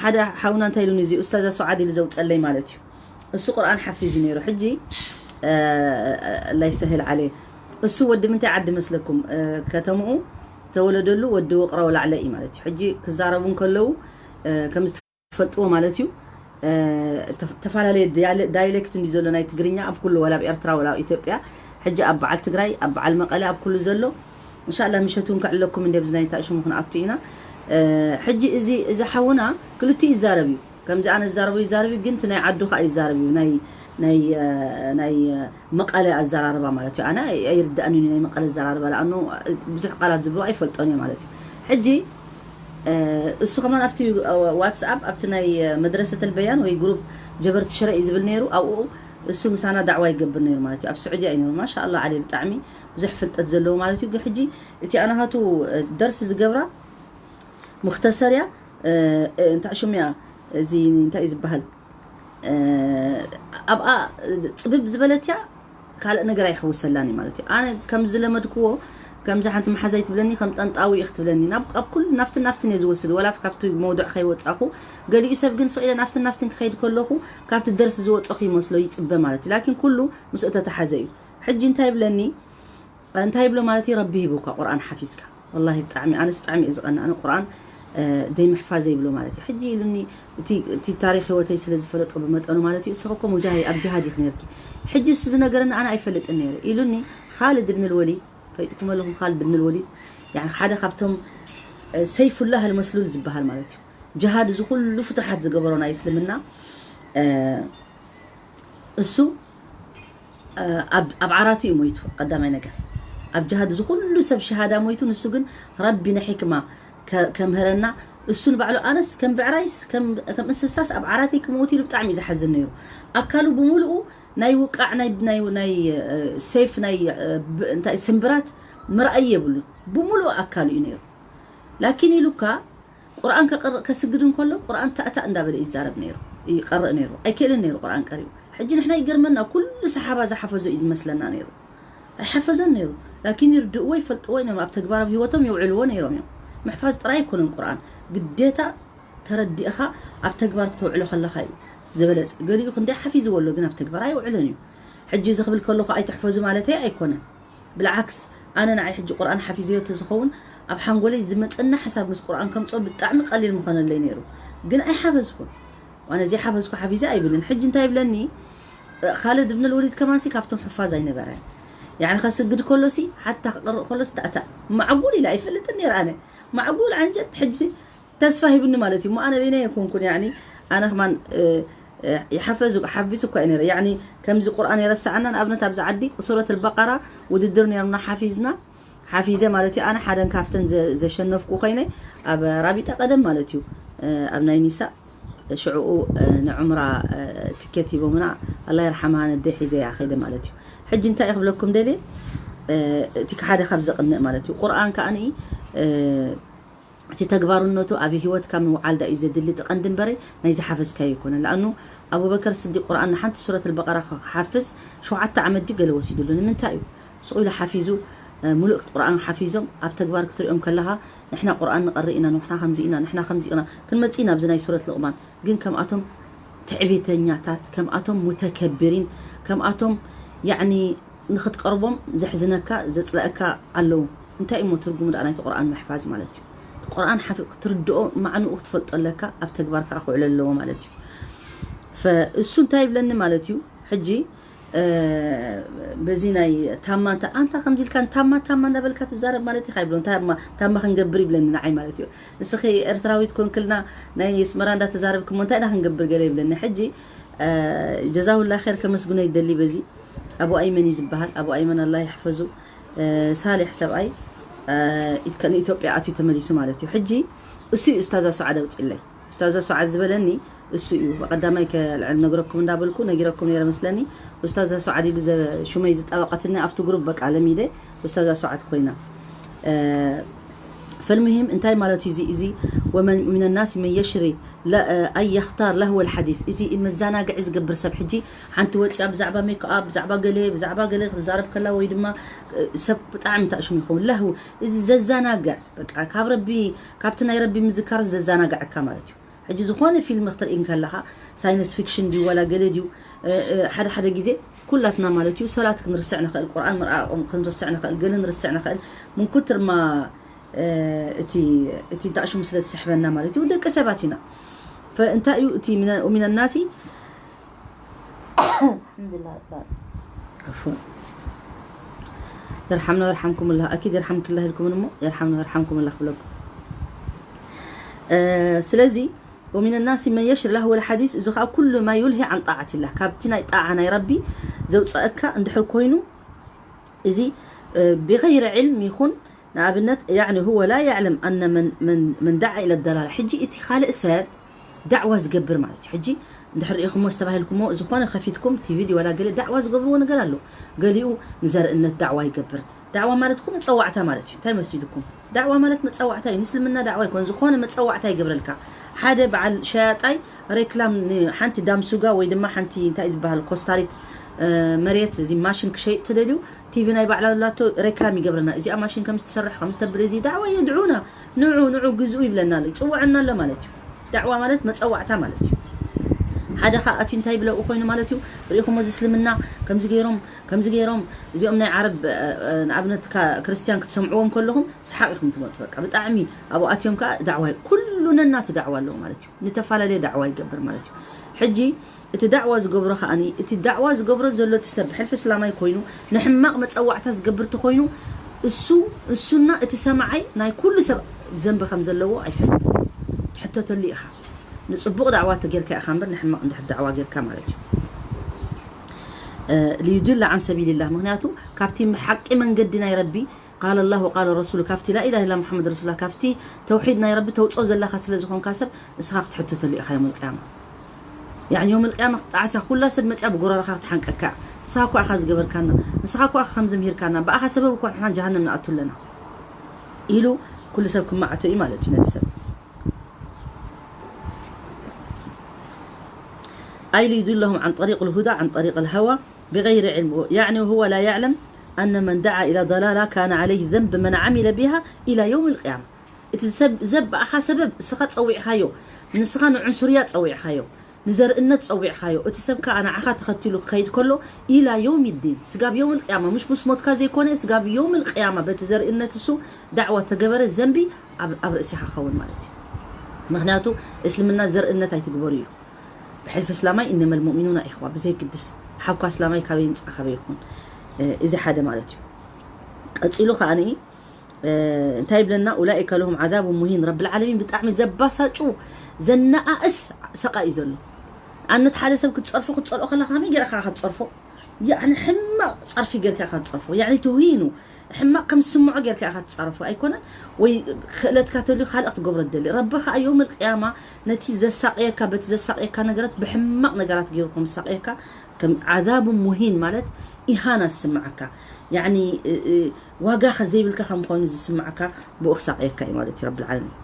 ሓደ ሓውና እንታይ ኢሉኒ እዚ ኡስታዛ ሱዓድ ኢሉ ዘውፀለይ ማለት እዩ። እሱ ቁርኣን ሓፊዙ ነይሩ። ሕጂ ላይሰህል ዓለ እሱ ወዲ ምንታይ ዓዲ መስለኩም? ከተምኡ ተወለደሉ ወዲ ውቕሮ ላዕለ እዩ ማለት እዩ። ሕጂ ክዛረቡ እንከለዉ ከም ዝትፈልጥዎ ማለት እዩ። ተፈላለየ ዳይሌክት እንዲ ዘሎ ናይ ትግርኛ ኣብ ኩሉ ወላ ኣብ ኤርትራ ወላ ኣብ ኢትዮጵያ ሕጂ ኣብ በዓል ትግራይ ኣብ በዓል መቐለ ኣብ ኩሉ ዘሎ እንሻላ ምሸት እውን ከዕለኩም እንደ ብዝናይ እንታይ ሽሙ ክንኣቱ ኢና። ሕጂ እዚ እዚ ሓውና ክልቲኡ ይዛረብ እዩ። ከምዚ ኣነ ዝዛረቦ ይዛረብ እዩ፣ ግን እቲ ናይ ዓዱ ከዓ ይዛረብ እዩ። ናይ ናይ ናይ መቐለ ኣዘራርባ ማለት እዩ። ኣነ ኣይርዳእን እዩ ናይ መቐለ ኣዘራርባ፣ ለኣኑ ብዙሕ ቃላት ዝብሎ ኣይፈልጦን እየ ማለት እዩ። ሕጂ እሱ ከማን ኣብቲ ዋትስኣፕ ኣብቲ ናይ መድረሰተል በያን ወይ ግሩፕ ጀበርቲ ሽረ እዩ ዝብል ነይሩ። ኣብኡ እሱ ምሳና ዳዕዋ ይገብር ነይሩ ማለት እዩ። ኣብ ስዑድያ እዩ ነይሩ። ማሻ ኣላ ዓለይ ብጣዕሚ ብዙሕ ፍልጠት ዘለዎ ማለት እዩ። ግን ሕጂ እቲ ኣናሃቱ ደርሲ ዝገብራ ሙክተሰር እያ። እንታይ ሽሙ እያ እዚ እንታይ እዩ ዝበሃል? ኣብኣ ፅብብ ዝበለት እያ። ካልእ ነገር ኣይሕውሰላን እዩ ማለት እዩ። ኣነ ከም ዝለመድክዎ ከምዚ ሓንቲ መሓዛይ ትብለኒ ከም ጠንጣዊ ኢኽ ትብለኒ ናብ ኣብ ኩሉ ናፍትን ናፍትን እየ ዝወስድ ወላ ካብቲ መውድዕ ከይወፃኹ። ገሊኡ ሰብ ግን ስቕ ኢለ ናፍትን ናፍትን ክኸይድ ከለኹ ካብቲ ደርሲ ዝወፀኹ ይመስሎ ይፅበ ማለት እዩ። ላኪን ኩሉ ምስኡ ተተሓዘ እዩ። ሕጂ እንታይ ይብለኒ እንታይ ይብሎ ማለት እዩ ረቢ ሂቡካ ቁርኣን ሓፊዝካ ወላሂ ብጣዕሚ ኣነስ ብጣዕሚ እየ ዝቐንእ ኣነ ቁርኣን ዘይምሕፋዘይ ይብሎ ማለት እዩ። ሕጂ ኢሉኒ እቲ ታሪክ ህይወተይ ስለ ዝፈለጦ ብመጠኑ ማለት እዩ እስኺ እኮ ሙጃሂድ ኣብ ጅሃድ ኢኺ ነርኪ። ሕጂ እሱ ዝነገረኒ ኣነ ኣይፈልጥን ነይረ ኢሉኒ። ካልድ ብን ልወሊድ ፈይጥኩም ኣለኹም ካልድ ብን ልወሊድ ሓደ ካብቶም ሰይፉላህ ልመስሉል ዝበሃል ማለት እዩ። ጅሃድ እዚ ኩሉ ፍቱሓት ዝገበሮ ናይ እስልምና እሱ ኣብ ዓራቱ እዩ ሞይቱ። ቀዳማይ ነገር ኣብ ጅሃድ እዚ ኩሉ ሰብ ሸሃዳ ሞይቱ ንሱ ግን ረቢ ንሕክማ ከምህረና እሱ ንባዕሉ ኣነስ ከም ብዕራይስ ከም እንስሳስ ኣብ ዓራተይ ክመውት ኢሉ ብጣዕሚ እዩ ዝሓዝን ነይሩ። ኣካሉ ብምሉኡ ናይ ውቃዕ ናይ ናይ ናይ ሴፍ ናይ እንታይ ስምብራት ምርኣይ የብሉን። ብምሉኡ ኣካሉ እዩ ነይሩ። ላኪን ኢሉካ ቁርኣን ከስግድ እንከሎ ቁርኣን ታእታእ እንዳበለ ይዛረብ ነይሩ ይቀርእ ነይሩ ኣይክእልን ነይሩ ቁርኣን ቀሪኡ። ሕጂ ንሕና ይገርመና ኩሉ ሰሓባ ዝሓፈዞ እዩ ዝመስለና ነይሩ። ኣይሓፈዞን ነይሩ። ላኪን ይርድእዎ ይፈልጥዎ እዮም ኣብ ተግባር ኣብ ህይወቶም የውዕልዎ ነይሮም እዮም። ምሕፋዝ ጥራይ ኣይኮነን ቁርኣን ግዴታ ተረዲእኻ ኣብ ተግባር ክተውዕሎ ከለኻ እዩ ዝበለፅ። ገሊኡ ክንደይ ሓፊዝዎ ኣሎ ግን ኣብ ተግባር ኣይውዕልን እዩ። ሕጂ እዚ ክብል ከለኹ ኣይትሕፈዙ ማለተይ ኣይኮነን። ብልዓክስ ኣነ ንዓይ ሕጂ ቁርኣን ሓፊዘዮ ተዝኸውን ኣብ ሓንጎለይ ዝመፀና ሓሳብ ምስ ቁርኣን ከምፅኦ ብጣዕሚ ቀሊል ምኾነለይ ነይሩ። ግን ኣይሓፈዝኩን። ዋነ ዘይሓፈዝኩ ሓፊዘ ኣይብልን። ሕጂ እንታይ ይብለኒ ካልድ ብን ልወሊድ ከማንሲ ካብቶም ሕፋዝ ኣይነበረን። ያኒ ከስግድ ከሎሲ ሓታ ክቅርእ ከሎሲ ታእታ ማዕጉል ኢለ ኣይፈልጥን ነይረ ኣነ። ማዕጉል ዓንጀት ሕጂ ተስፋ ሂብኒ ማለት እዩ። እሞ ኣነ በይነይ ኣይኮንኩን ያኒ ኣነ ከማን ይሓፈዙ ሓፊዝ እኳ ነረ ያኒ ከምዚ ቁርኣን የረስዓና ንኣብነት ኣብዚ ዓዲ ሱረት البقرة ውድድር ነርና ሓፊዝና ሓፊዘ ማለት እዩ ኣነ ሓደን ካፍተን ዘሸነፍኩ ኮይነ ኣብ ራቢጣ ቀደም ማለት እዩ ኣብ ናይ ኒሳ ሽዕኡ ንዕምራ ትኬት ሂቦምና ኣላ ይርሓምሃ ነደ ሒዘ ያ ከይደ ማለት እዩ ሕጂ እንታይ ክብለኩም ደልየ እቲ ሓደ ካብ ዘቕንእ ማለት እዩ ቁርኣን ከኣ እቲ ተግባርነቱ ኣብ ህይወትካ ምውዓል ዳዩ ዘድሊ እቲ ቀንዲ እምበረይ ናይ ዝሓፈዝካዮ ኣይኮነን። ለኣኑ ኣቡበከር ስዲቅ ቁርኣን ንሓንቲ ሱረት ኣልበቀራ ክሓፍዝ ሸውዓተ ዓመት ድዩ ገለ ወሲድሉ። ንምንታይ እዩ? ስቕ ኢሉ ሓፊዙ፣ ሙሉእ ቁርኣን ሓፊዞም ኣብ ተግባር ክትሪኦም ከለኻ ንሕና ቁርኣን ንቐርእ ኢና፣ ንሕና ከምዚ ኢና፣ ንሕና ከምዚ ኢና ክንመጽእ ኢና ኣብዚ ናይ ሱረት ልቕማን። ግን ከምኣቶም ትዕቢተኛታት፣ ከምኣቶም ሙተከብሪን፣ ከምኣቶም ያዕኒ ንኽትቀርቦም ዘሕዝነካ ዘጽለኣካ ኣለዉ እንታይ እሞ ትርጉሙ ደኣ ናይቲ ቁርኣን ምሕፋዝ ማለት እዩ ቁርኣን ሓፊ ክትርድኦ ማዕንኡ ክትፈልጦ ኣለካ ኣብ ተግባር ከዓ ክውዕሎ ኣለዎ ማለት እዩ እሱ እንታይ ይብለኒ ማለት እዩ ሕጂ በዚ ናይ ታማ እንተ ኣንታ ከምዚ ኢልካ ታማ ታማ እንዳበልካ ትዛረብ ማለት ኢኻ ይብሎ እንታይ ታማ ክንገብር ይብለኒ ንዓይ ማለት እዩ እስኺ ኤርትራዊት ኮንክልና ናይ ኣስመራ እንዳተዛረብክሞ እንታይ ኢና ክንገብር ገለ ይብለኒ ሕጂ ጀዛሁላ ኸይር ከመስግኖ ይደሊ በዚ ኣቡ ኣይመን እዩ ዝበሃል ኣቡ ኣይመን ኣላ ይሕፈዙ ሳሌሕ ሰብኣይ ንኢትዮጵያ ኣትዩ ተመሊሱ ማለት እዩ ሕጂ እሱ እዩ እስታዛ ሱዓድ ኣውፅለይ እስታዛ ሱዓድ ዝበለኒ እሱ እዩ በቀዳማይ ከልዕል ነግረኩም እንዳበልኩ ነጊረኩም ነረ መስለኒ እስታዛ ሱዓድ ኢሉ ሽመይ ዝጠበቀትኒ ኣብቲ ግሩብ በቃ ለሚደ እስታዛ ሱዓድ ኮይና ፈልሙሂም እንታይ ማለት እዩ እዚ እዚ ومن الناس من يشري أن يختار لهو الحديث እዚ መዘናግዒ ዝገብር ሰብ ሕጂ ሓንቲ ወፂኣ ብዛዕባ ሜክኣፕ ብዛዕባ ገለ ብዛዕባ ገለ ክትዛረብ ከላ ወይ ድማ ሰብ ብጣዕሚ ታእሽሙ ይኸውን ለህው እዚ ዘዘናግዕ በቃ ካብ ረቢ ካብቲ ናይ ረቢ ምዝካር ዘዘናግዐካ ማለት እዩ ሕጂ ዝኾነ ፊልም ክትርኢ እንከለኻ ሳይንስ ፊክሽን ድዩ ወላ ገለ ድዩ ሓደ ሓደ ግዜ ኩላትና ማለት እዩ ሰላት ክንርስዕ ንኽእል ቁርኣን ምርኣቆም ክንርስዕ ንኽእል ገለ ንርስዕ ንኽእል ምንኩትርማ እቲ እቲ ዳእሽሙ ስለ ዝስሕበና ማለት እዩ ደቂ ሰባት ኢና ፈእንታይ እዩ እቲ ሚነ ናሲ يرحمنا ويرحمكم الله أكيد يرحمك الله لكم نمو يرحمنا ويرحمكم الله خلوكم ስለዚ ومن الناس من يشري لهو الحديث እዚ ከዓ ኩሉ ما يلهي عن طاعة الله ካብቲ ናይ ጣዓ ናይ ረቢ ዘውፅአካ እንድሕር ኮይኑ እዚ ብغير علم ይኹን ንኣብነት يعني هو لا يعلم أن من من من دعا إلى الضلال ሕጂ እቲ ካልእ ሰብ ዳዕዋ ዝገብር ማለት እዩ ሕጂ እንድሕር ርኢኹሞ ዝተባሂልኩሞ ዝኾነ ከፊትኩም ቲቪ ድዩ ዋላ ገለ ዳዕዋ ዝገብርዎ ነገር ኣሎ ገሊኡ ንዘርእነት ዳዕዋ ይገብር ዳዕዋ ማለት እኮ መፀዋዕታ ማለት እዩ እንታይ መሲልኩም ዳዕዋ ማለት መፀዋዕታ እዩ ንእስልምና ዳዕዋ ይኮን ዝኾነ መፀዋዕታ ይገብረልካ ሓደ በዓል ሸያጣይ ሬክላም ንሓንቲ ዳምሱጋ ወይ ድማ ሓንቲ እንታይ ዝበሃል ኮስታሪት መሬት እዚ ማሽን ክሸይጥ ተደልዩ ቲቪ ናይ ባዕላ ላቶ ሬክላም ይገብረና እዚኣ ማሽን ከም ዝተሰርሕ ከም ዝተብል እዚ ዳዕዋ የድዑና ንዑ ንዑ ግዝኡ ይብለና ኣሎ ይፅውዐና ኣሎ ማለት እዩ ዳዕዋ ማለት መፀዋዕታ ማለት እዩ ሓደ ከዓ ኣትዩ እንታይ ይብለኡ ኮይኑ ማለት እዩ ርኢኹሞ እዚ እስልምና ከምዚ ገይሮም ከምዚ ገይሮም እዚኦም ናይ ዓረብ ንኣብነት ክርስትያን ክትሰምዕዎም ከለኹም ሰሓቕ ኢኹም ትመጡ በቃ ብጣዕሚ ኣብኡ ኣትዮም ከዓ ዳዕዋ ኩሉ ነናቱ ዳዕዋ ኣለዎ ማለት እዩ ንተፈላለየ ዳዕዋ ይገብር ማለት እዩ ሕጂ እቲ ዳዕዋ ዝገብሮ ከዓኒ እቲ ዳዕዋ ዝገብሮ ዘሎ እቲ ሰብ ብሕልፊ እስላማይ ኮይኑ ንሕማቕ መፀዋዕታ ዝገብር ተኮይኑ እሱ እሱና እቲ ሰማዓይ ናይ ኩሉ ሰብ ዘንቢ ከም ዘለዎ ኣይፈልጥ ትሕተተሉ ኢኻ ንፅቡቕ ዳዕዋ ተጌርካ ኢኻ እምበር ንሕማቕ እንድሕር ዳዕዋ ጌርካ ማለት እዩ ليضل عن سبيل الله ምክንያቱ ካብቲ ሓቂ መንገዲ ናይ ረቢ قال الله وقال الرسول ካብቲ لا إله إلا محمد رسول الله ካብቲ ተውሒድ ናይ ረቢ ተውፅኦ ዘለኻ ስለ ዝኾንካ ሰብ ንስኻ ክትሕተተሉ ኢኻ يوم القيامة يعني يوم القيامة ክትጣዓሳ ኩላ ሰብ መፅያ ብጎረረኻ ክትሓንቀካ ንስኻ እኳ ኢኻ ዝገበርካና ንስኻ እኳ ኢኻ ከምዚ ምሂርካና ብኣኻ ሰበብ እኳ ንሕና ጀሃነም ንኣቱ ኣለና ኢሉ ኩሉ ሰብ ክማዕቶ እዩ ማለት እዩ ነቲ ሰብ أي ليضلهم عن طريق الهدى عن طريق الهوى بغير علم يعني وهو لا يعلم أن من دعا إلى ضلالة كان عليه ذنب من عمل بها إلى يوم القيامة እቲ ሰብ ዘብ ብኣኻ ሰበብ እስኻ ጸዊዕኻዮ ንስኻ ንዑንሱርያ ጸዊዕኻዮ ንዘርእነት ጸዊዕኻዮ እቲ ሰብ ከኣ ንዓኻ ተኸቲሉ ክኸይድ ከሎ ኢላ ዮም ዲን ስጋብ ዮም ልቅያማ ምሽ ምስ ሞትካ ዘይኮነ ስጋብ ዮም ልቅያማ በቲ ዘርእነት እሱ ዳዕዋ ተገበረ ዘንቢ ኣብ ርእሲኻ ኸውን ማለት እዩ ምክንያቱ እስልምና ዘርእነት ኣይትግበሩ እዩ ብሕልፊ እስላማይ እነመ ልሙእሚኑና ኢኽዋ ብዘይግድስ ሓኳ እስላማይ ካበይ ይምፃእ ካበይ ይኹን እዚ ሓደ ማለት እዩ ቀፂሉ ከኣ እንታይ ይብለና ኡላኢከ ለሁም ዓዛቡ ሙሂን ረብል ዓለሚን ብጣዕሚ ዘባሳጩ ዘነኣእስ ሰቓ እዩ ዘሎ። ኣነት ሓደ ሰብ ክትጸርፎ ክትጸልኦ ከለኻ ከመይ ገይርካ ክትጸርፎ? ያዕኒ ሕማቕ ጸርፊ ገይርካ ኢኻ ትጸርፎ። ያዕኒ ትውሂኑ ሕማቕ ከም ዝስምዖ ገይርካ ኢኻ ትጻረፎ ኣይኮነን። ወይ ክእለትካ ተልዩ ካልእ ክትገብሮ ትደሊ። ረቢ ከኣ የውመል ቅያማ ነቲ ዘሳቕየካ፣ በቲ ዘሳቕየካ ነገራት ብሕማቕ ነገራት ገይሩ ከም ዝሳቕየካ፣ ከም ዓዛቡ ሙሂን ማለት ኢሃና ዝስምዓካ። ያዕኒ፣ እ፣ እ፣ ዋጋ ከ ዘይብልካ ከም ኮይኑ ዝስምዓካ ብኡ ክሳቕየካ እዩ ማለት እዩ ረብል ዓለሚን።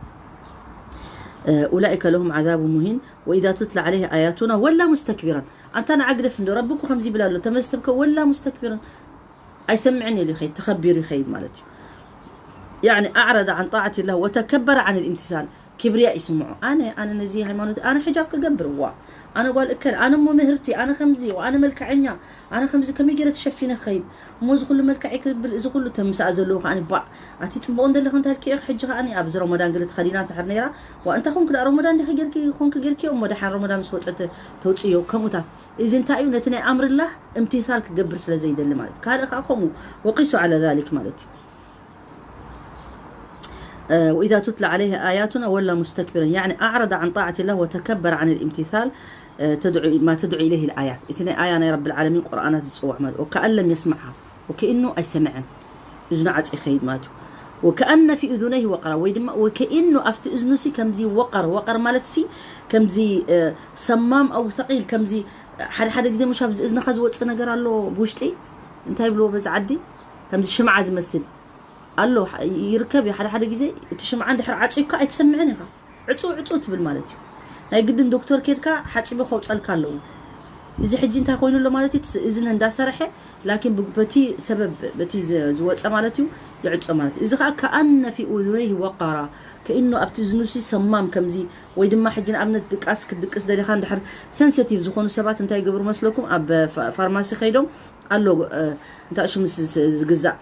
እ፣ ኡላኢከ ለሁም ዓዛቡ ሙሂን ወኢዛ ቱትላ ዓለይህ ኣያቱና ወላ ሙስተክቢራን። ኣንታ ንዓ ግደፍ እንዶ፣ ረቢ እኮ ከምዚ ይብል ኣሎ፣ ተመስተብከ ወላ ሙስተክቢራን። ኣይሰምዕን ኢሉ ይኸይድ፣ ተኸቢሩ ይኸይድ ማለት እዩ። ያዕኒ ኣዕረደ ዓን ጣዓት ላህ ወተከበረ ዓን ልእምትሳል፣ ክብርያ ይስምዖ። ኣነ፣ ኣነ ነዚ ሃይማኖት፣ ኣነ ሕጃብ ክገብር፣ ዋ፣ ኣነ ጓል እከል፣ ኣነ እሞ ምህርቲ፣ ኣነ ከምዚ፣ ኣነ መልክዐኛ፣ ኣነ ከምዚ፣ ከመይ ገይረ ተሸፊነ ክኸይድ? እሞ እዚ ኩሉ መልክዐይ ክብል፣ እዚ ኩሉ ተምስኣ ዘለዉ ከኣ ባዕ፣ ኣቲ ጽቡቕ እንደለኹ እንታይ ኢልክዮ ኢኺ? ሕጂ ከኣ ኣብዚ ረመዳን ገለ ተኸዲና እንድሕር ነይራ፣ ዋ፣ እንታይ ኮንክ ደኣ ረመዳን ዲኺ ጌርኪ፣ ኮንክ ጌርክዮ፣ እሞ ደሓን ረመዳን ምስ ወጸ ተ-፣ ተውጽዮ፣ ከምኡታት። እዚ እንታይ እዩ? ነቲ ናይ ኣምርላህ እምቲሳል ክገብር ስለ ዘይደሊ ማለት እዩ። ካልእ ከኣ ከምኡ፣ ወቂሱ ዓላ ዛሊክ ማለት እዩ። እ፣ ወኢዛ ቱትላ ዓለይህ ኣያቱና ወላ ሙስተክቢረን፣ ያዕኒ ኣዕረደ ዓን ጣዓት ላህ ወተከበረ ዓን ልእምቲሳል፣ እ፣ ተድዑ፣ ማ ተድዑ ኢለይህ ልኣያት። እቲ ናይ ኣያ ናይ ረብል ዓለሚን ቁርኣናት ዝጽውዕ ማለት እዩ። ወከኣን ለም የስማዕሃ፣ ወከኢኑ ኣይሰምዐን። እዝኑ ዓጽዩ ይኸይድ ማለት እዩ። ወከኣነ ፊ እዙነይህ ወቀራ፣ ወይ ድማ ወከኢኑ ኣብቲ እዝኑሲ ከምዚ ወቐር፣ ወቐር ማለትሲ ከምዚ፣ እ፣ ሰማም ኣው ሰቒል፣ ከምዚ ሓደ ሓደ ግዜ ምሽ ኣብዚ እዝንኻ ዝወጽእ ነገር ኣሎ ብውሽጢ፣ እንታይ ይብልዎ በዚ ዓዲ? ከምዚ ሽምዓ ዝመስል ኣሎ፣ ይርከብ እዩ። ሓደ ሓደ ግዜ እቲ ሽምዓ እንድሕር ዓጽዩካ ኣይትሰምዕን ኢኻ። ዕጹ ዕጹ ትብል ማለት እዩ። ናይ ግድን ዶክተር ኬድካ ሓጺበ ከውጸልካ ኣለዎ። እዚ ሕጂ እንታይ ኮይኑ ኣሎ ማለት እዩ? እቲ እዝኒ እንዳሰርሐ፣ ላኪን ብ-፣ በቲ ሰበብ፣ በቲ ዝ-፣ ዝወጸ ማለት እዩ፣ ይዕጾ ማለት እዩ። እዚ ኸኣ ከኣነ ፊ ኡዙነይህ ወቃራ፣ ከኢኑ ኣብቲ እዝኑሲ ሰማም ከምዚ፣ ወይ ድማ ሕጂ ንኣብነት ድቃስ ክትድቅስ ደሊኻ እንድሕር ሰንሲቲቭ ዝኾኑ ሰባት እንታይ ይገብሩ መስለኩም? ኣብ ፋ-፣ ፋርማሲ ከይዶም ኣሎ፣ እ፣ እንታይ ሽሙ ዝ-፣ ዝ-፣ ዝግዛእ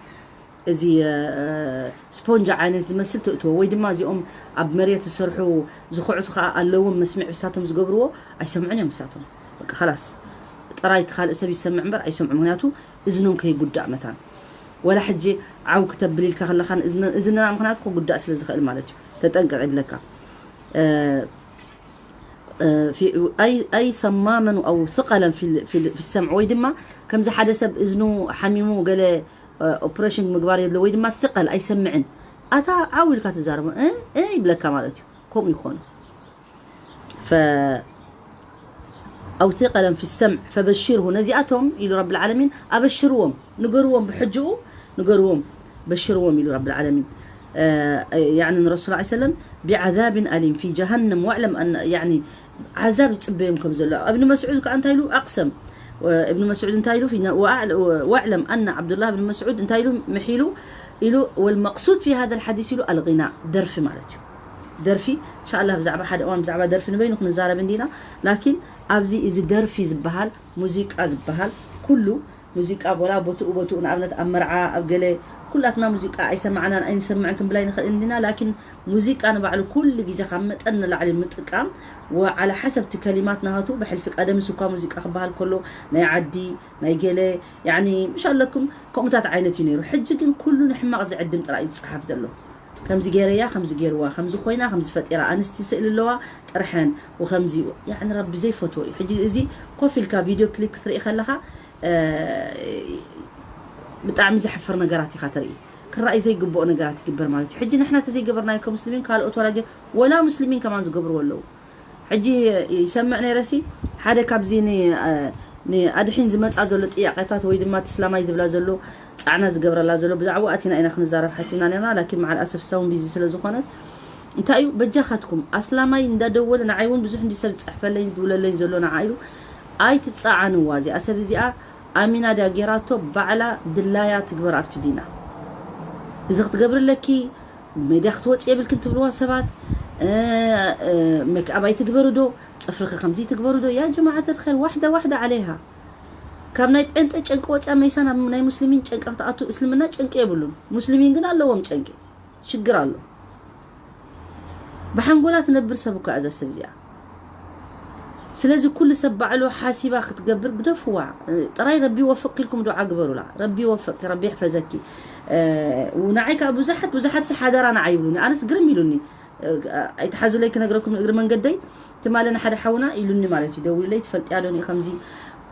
እዚ፣ እ፣ ስፖንጅ ዓይነት ዝመስል ትእትዎ፣ ወይ ድማ እዚኦም ኣብ መሬት ዝሰርሑ ዝኹዕቱ ከኣ ኣለዎም መስምዕ ብሳቶም ዝገብርዎ፣ ኣይሰምዑን እዮም ንሳቶም። በቃ ኸላስ ጥራይ እቲ ካልእ ሰብ ይሰምዕ እምበር ኣይሰምዑ። ምኽንያቱ እዝኖም ከይጉዳእ መታን። ወላ ሕጂ ዓው ክተብል ኢልካ ከለኻ ንእዝነ-፣ እዝንና ምኽንያቱ ክጉዳእ ስለ ዝኽእል ማለት እዩ። ተጠንቀቕ ይብለካ። እ፣ እ፣ ፊ-፣ ኣይ፣ ኣይ ሰማመን ኣው ثقلا في ال-، في ال-، في السمع፣ ወይ ድማ ከምዚ ሓደ ሰብ እዝኑ ሓሚሙ ገለ፣ እ፣ ኦፕሬሽን ምግባር የድሎ ወይ ድማ ثقل ኣይሰምዕን። ኣታ ዓው ኢልካ ትዛረቦ፣ እ፣ እ ይብለካ ማለት እዩ። ከምኡ ይኾኑ። ፈ-፣ ኣው ثقلا في السمع فبشره፣ ነዚኣቶም ኢሉ ረብል ዓለሚን ኣበሽርዎም፣ ንገርዎም፣ ብሕጅኡ ንገርዎም፣ በሽርዎም ኢሉ ረብል ዓለሚን። እ፣ ያዕኒ ንረሱል ዐለይሂ ሰለም بعذاب أليم في جهنم واعلم أن، ያዕኒ ዓዛብ ይጽበዮም ከም ዘሎ። እብን መስዑድ ከኣ እንታይ ኢሉ ኣቅሰም? እብን መስዑድ እንታይ ኢሉ? ፊ-፣ ወኣዕለ-፣ ወ-፣ واعلم أن عبد الله بن مسعود እንታይ ኢሉ ምሒሉ? ኢሉ والمقصود في هذا الحديث ኢሉ الغناء፣ ደርፊ ማለት እዩ። ደርፊ፣ እንሻኣላህ ብዛዕባ ሓደ እዋን ብዛዕባ ደርፊ ንበይኑ ክንዛረብ እንዲና። ላኪን ኣብዚ እዚ ደርፊ ዝበሃል፣ ሙዚቃ ዝበሃል ኩሉ ሙዚቃ ቦላ ቦትኡ ቦትኡ፣ ንኣብነት ኣብ መርዓ ኣብ ገለ ኩላትና ሙዚቃ ኣይሰማዕናን ኣይንሰምዕን ክንብል ኣይንኽእል እንዲና። ላኪን ሙዚቃ ንባዕሉ ኩሉ ግዜ ካብ መጠን ንላዕሊ ምጥቃም፣ ወዓላ ሓሰብ እቲ ከሊማት ናሃቱ ብሕልፊ ቀደምስ እኳ ሙዚቃ ክበሃል ከሎ ናይ ዓዲ ናይ ገለ፣ ያዕኒ፣ ምሽ ኣለኩም ከምኡታት ዓይነት እዩ ነይሩ። ሕጂ ግን ኩሉ ንሕማቕ ዝዕድም ጥራይ እዩ ዝጸሓፍ ዘሎ። ከምዚ ገይረያ፣ ከምዚ ገይርዋ፣ ከምዚ ኮይና፣ ከምዚ ፈጢራ፣ ኣንስቲ ስእሊ ኣለዋ ጥርሐን፣ ወከምዚ፣ ያዕኒ ረቢ ዘይፈትዎ እዩ። ሕጂ እዚ ኮፍ ኢልካ ቪድዮ ክሊፕ ክትርኢ ከለኻ፣ እ፣ ብጣዕሚ ዘሕፍር ነገራት ኢኻ ተርኢ። ክረኣይ ዘይግብኦ ነገራት ይግበር ማለት እዩ። ሕጂ ንሕና ተዘይገበርናዮ ከሙስሊሚን ካልኦት ወላ ገ-፣ ወላ ሙስሊሚን ከማን ዝገብርዎ ኣለዉ። ሕጂ ይሰምዕ ነይረሲ፣ ሓደ ካብዚ ን-፣ እ፣ ንኣድሒን ዝመጻ ዘሎ ጥያቄታት ወይ ድማ እቲ እስላማይ ዝብላ ዘሎ ጻዕና ዝገብረላ ዘሎ ብዛዕባኡ ኣቲና ኢና ክንዛረብ ሓሲብና ነርና። ላኪን መዓል ኣሰፍ ሳውን ቢዚ ስለ ዝኾነት እንታይ እዩ በጃኻትኩም ኣስላማይ እንዳደወለ ንዓይ እውን ብዙሕ እንዲ ሰብ ዝጽሕፈለይን ዝድውለለይን ዘሎ ንዓ ኢሉ ኣይትጻዓንዋ። እዚኣ ሰብ እዚኣ ኣሚና ድያ ጌራቶ ባዕላ ድላያ ትግበር ኣብቲ ዲና። እዚ ክትገብሪ ኣለኪ፣ ሜድያ ክትወጽእ የብልክን ትብልዋ ሰባት፣ እ፣ እ፣ ሜክኣብ ኣይትግበሩ ዶ፣ ጽፍርኺ ከምዚ ትግበሩ ዶ፣ ያ ጀማዓት ኣልኸይር ዋሕዳ ዋሕዳ ዓለይሃ። ካብ ናይ ጴንጠ ጨንቂ ወጽያ መይሳ ናብ ናይ ሙስሊሚን ጨንቂ ክትኣቱ እስልምና ጨንቂ የብሉን። ሙስሊሚን ግን ኣለዎም ጨንቂ፣ ሽግር ኣሎ። ብሓንጎላ ትነብር ሰብ እኮ እያ እዛ ሰብ እዚኣ። ስለዚ ኩሉ ሰብ ባዕሉ ሓሲባ ክትገብር ግደፍዋ። ጥራይ ረቢ ይወፍቅ ኢልኩም ዱዓ ግበሩላ። ረቢ ይወፍቅ፣ ረቢ ይሕፈዘኪ። እ፣ ንዓይ ከዓ ብዙሓት፣ ብዙሓት ሲ ሓደራ ንዓይ ይብሉኒ። ኣነስ ግርም ኢሉኒ። ኣይትሓዙለይ ክነግረኩም እግሪ መንገደይ። ትማሊ ንሓደ ሓውና ኢሉኒ ማለት እዩ፣ ደዊሉለይ፣ "ትፈልጥያ ዶ እኒኦ ከምዚ?"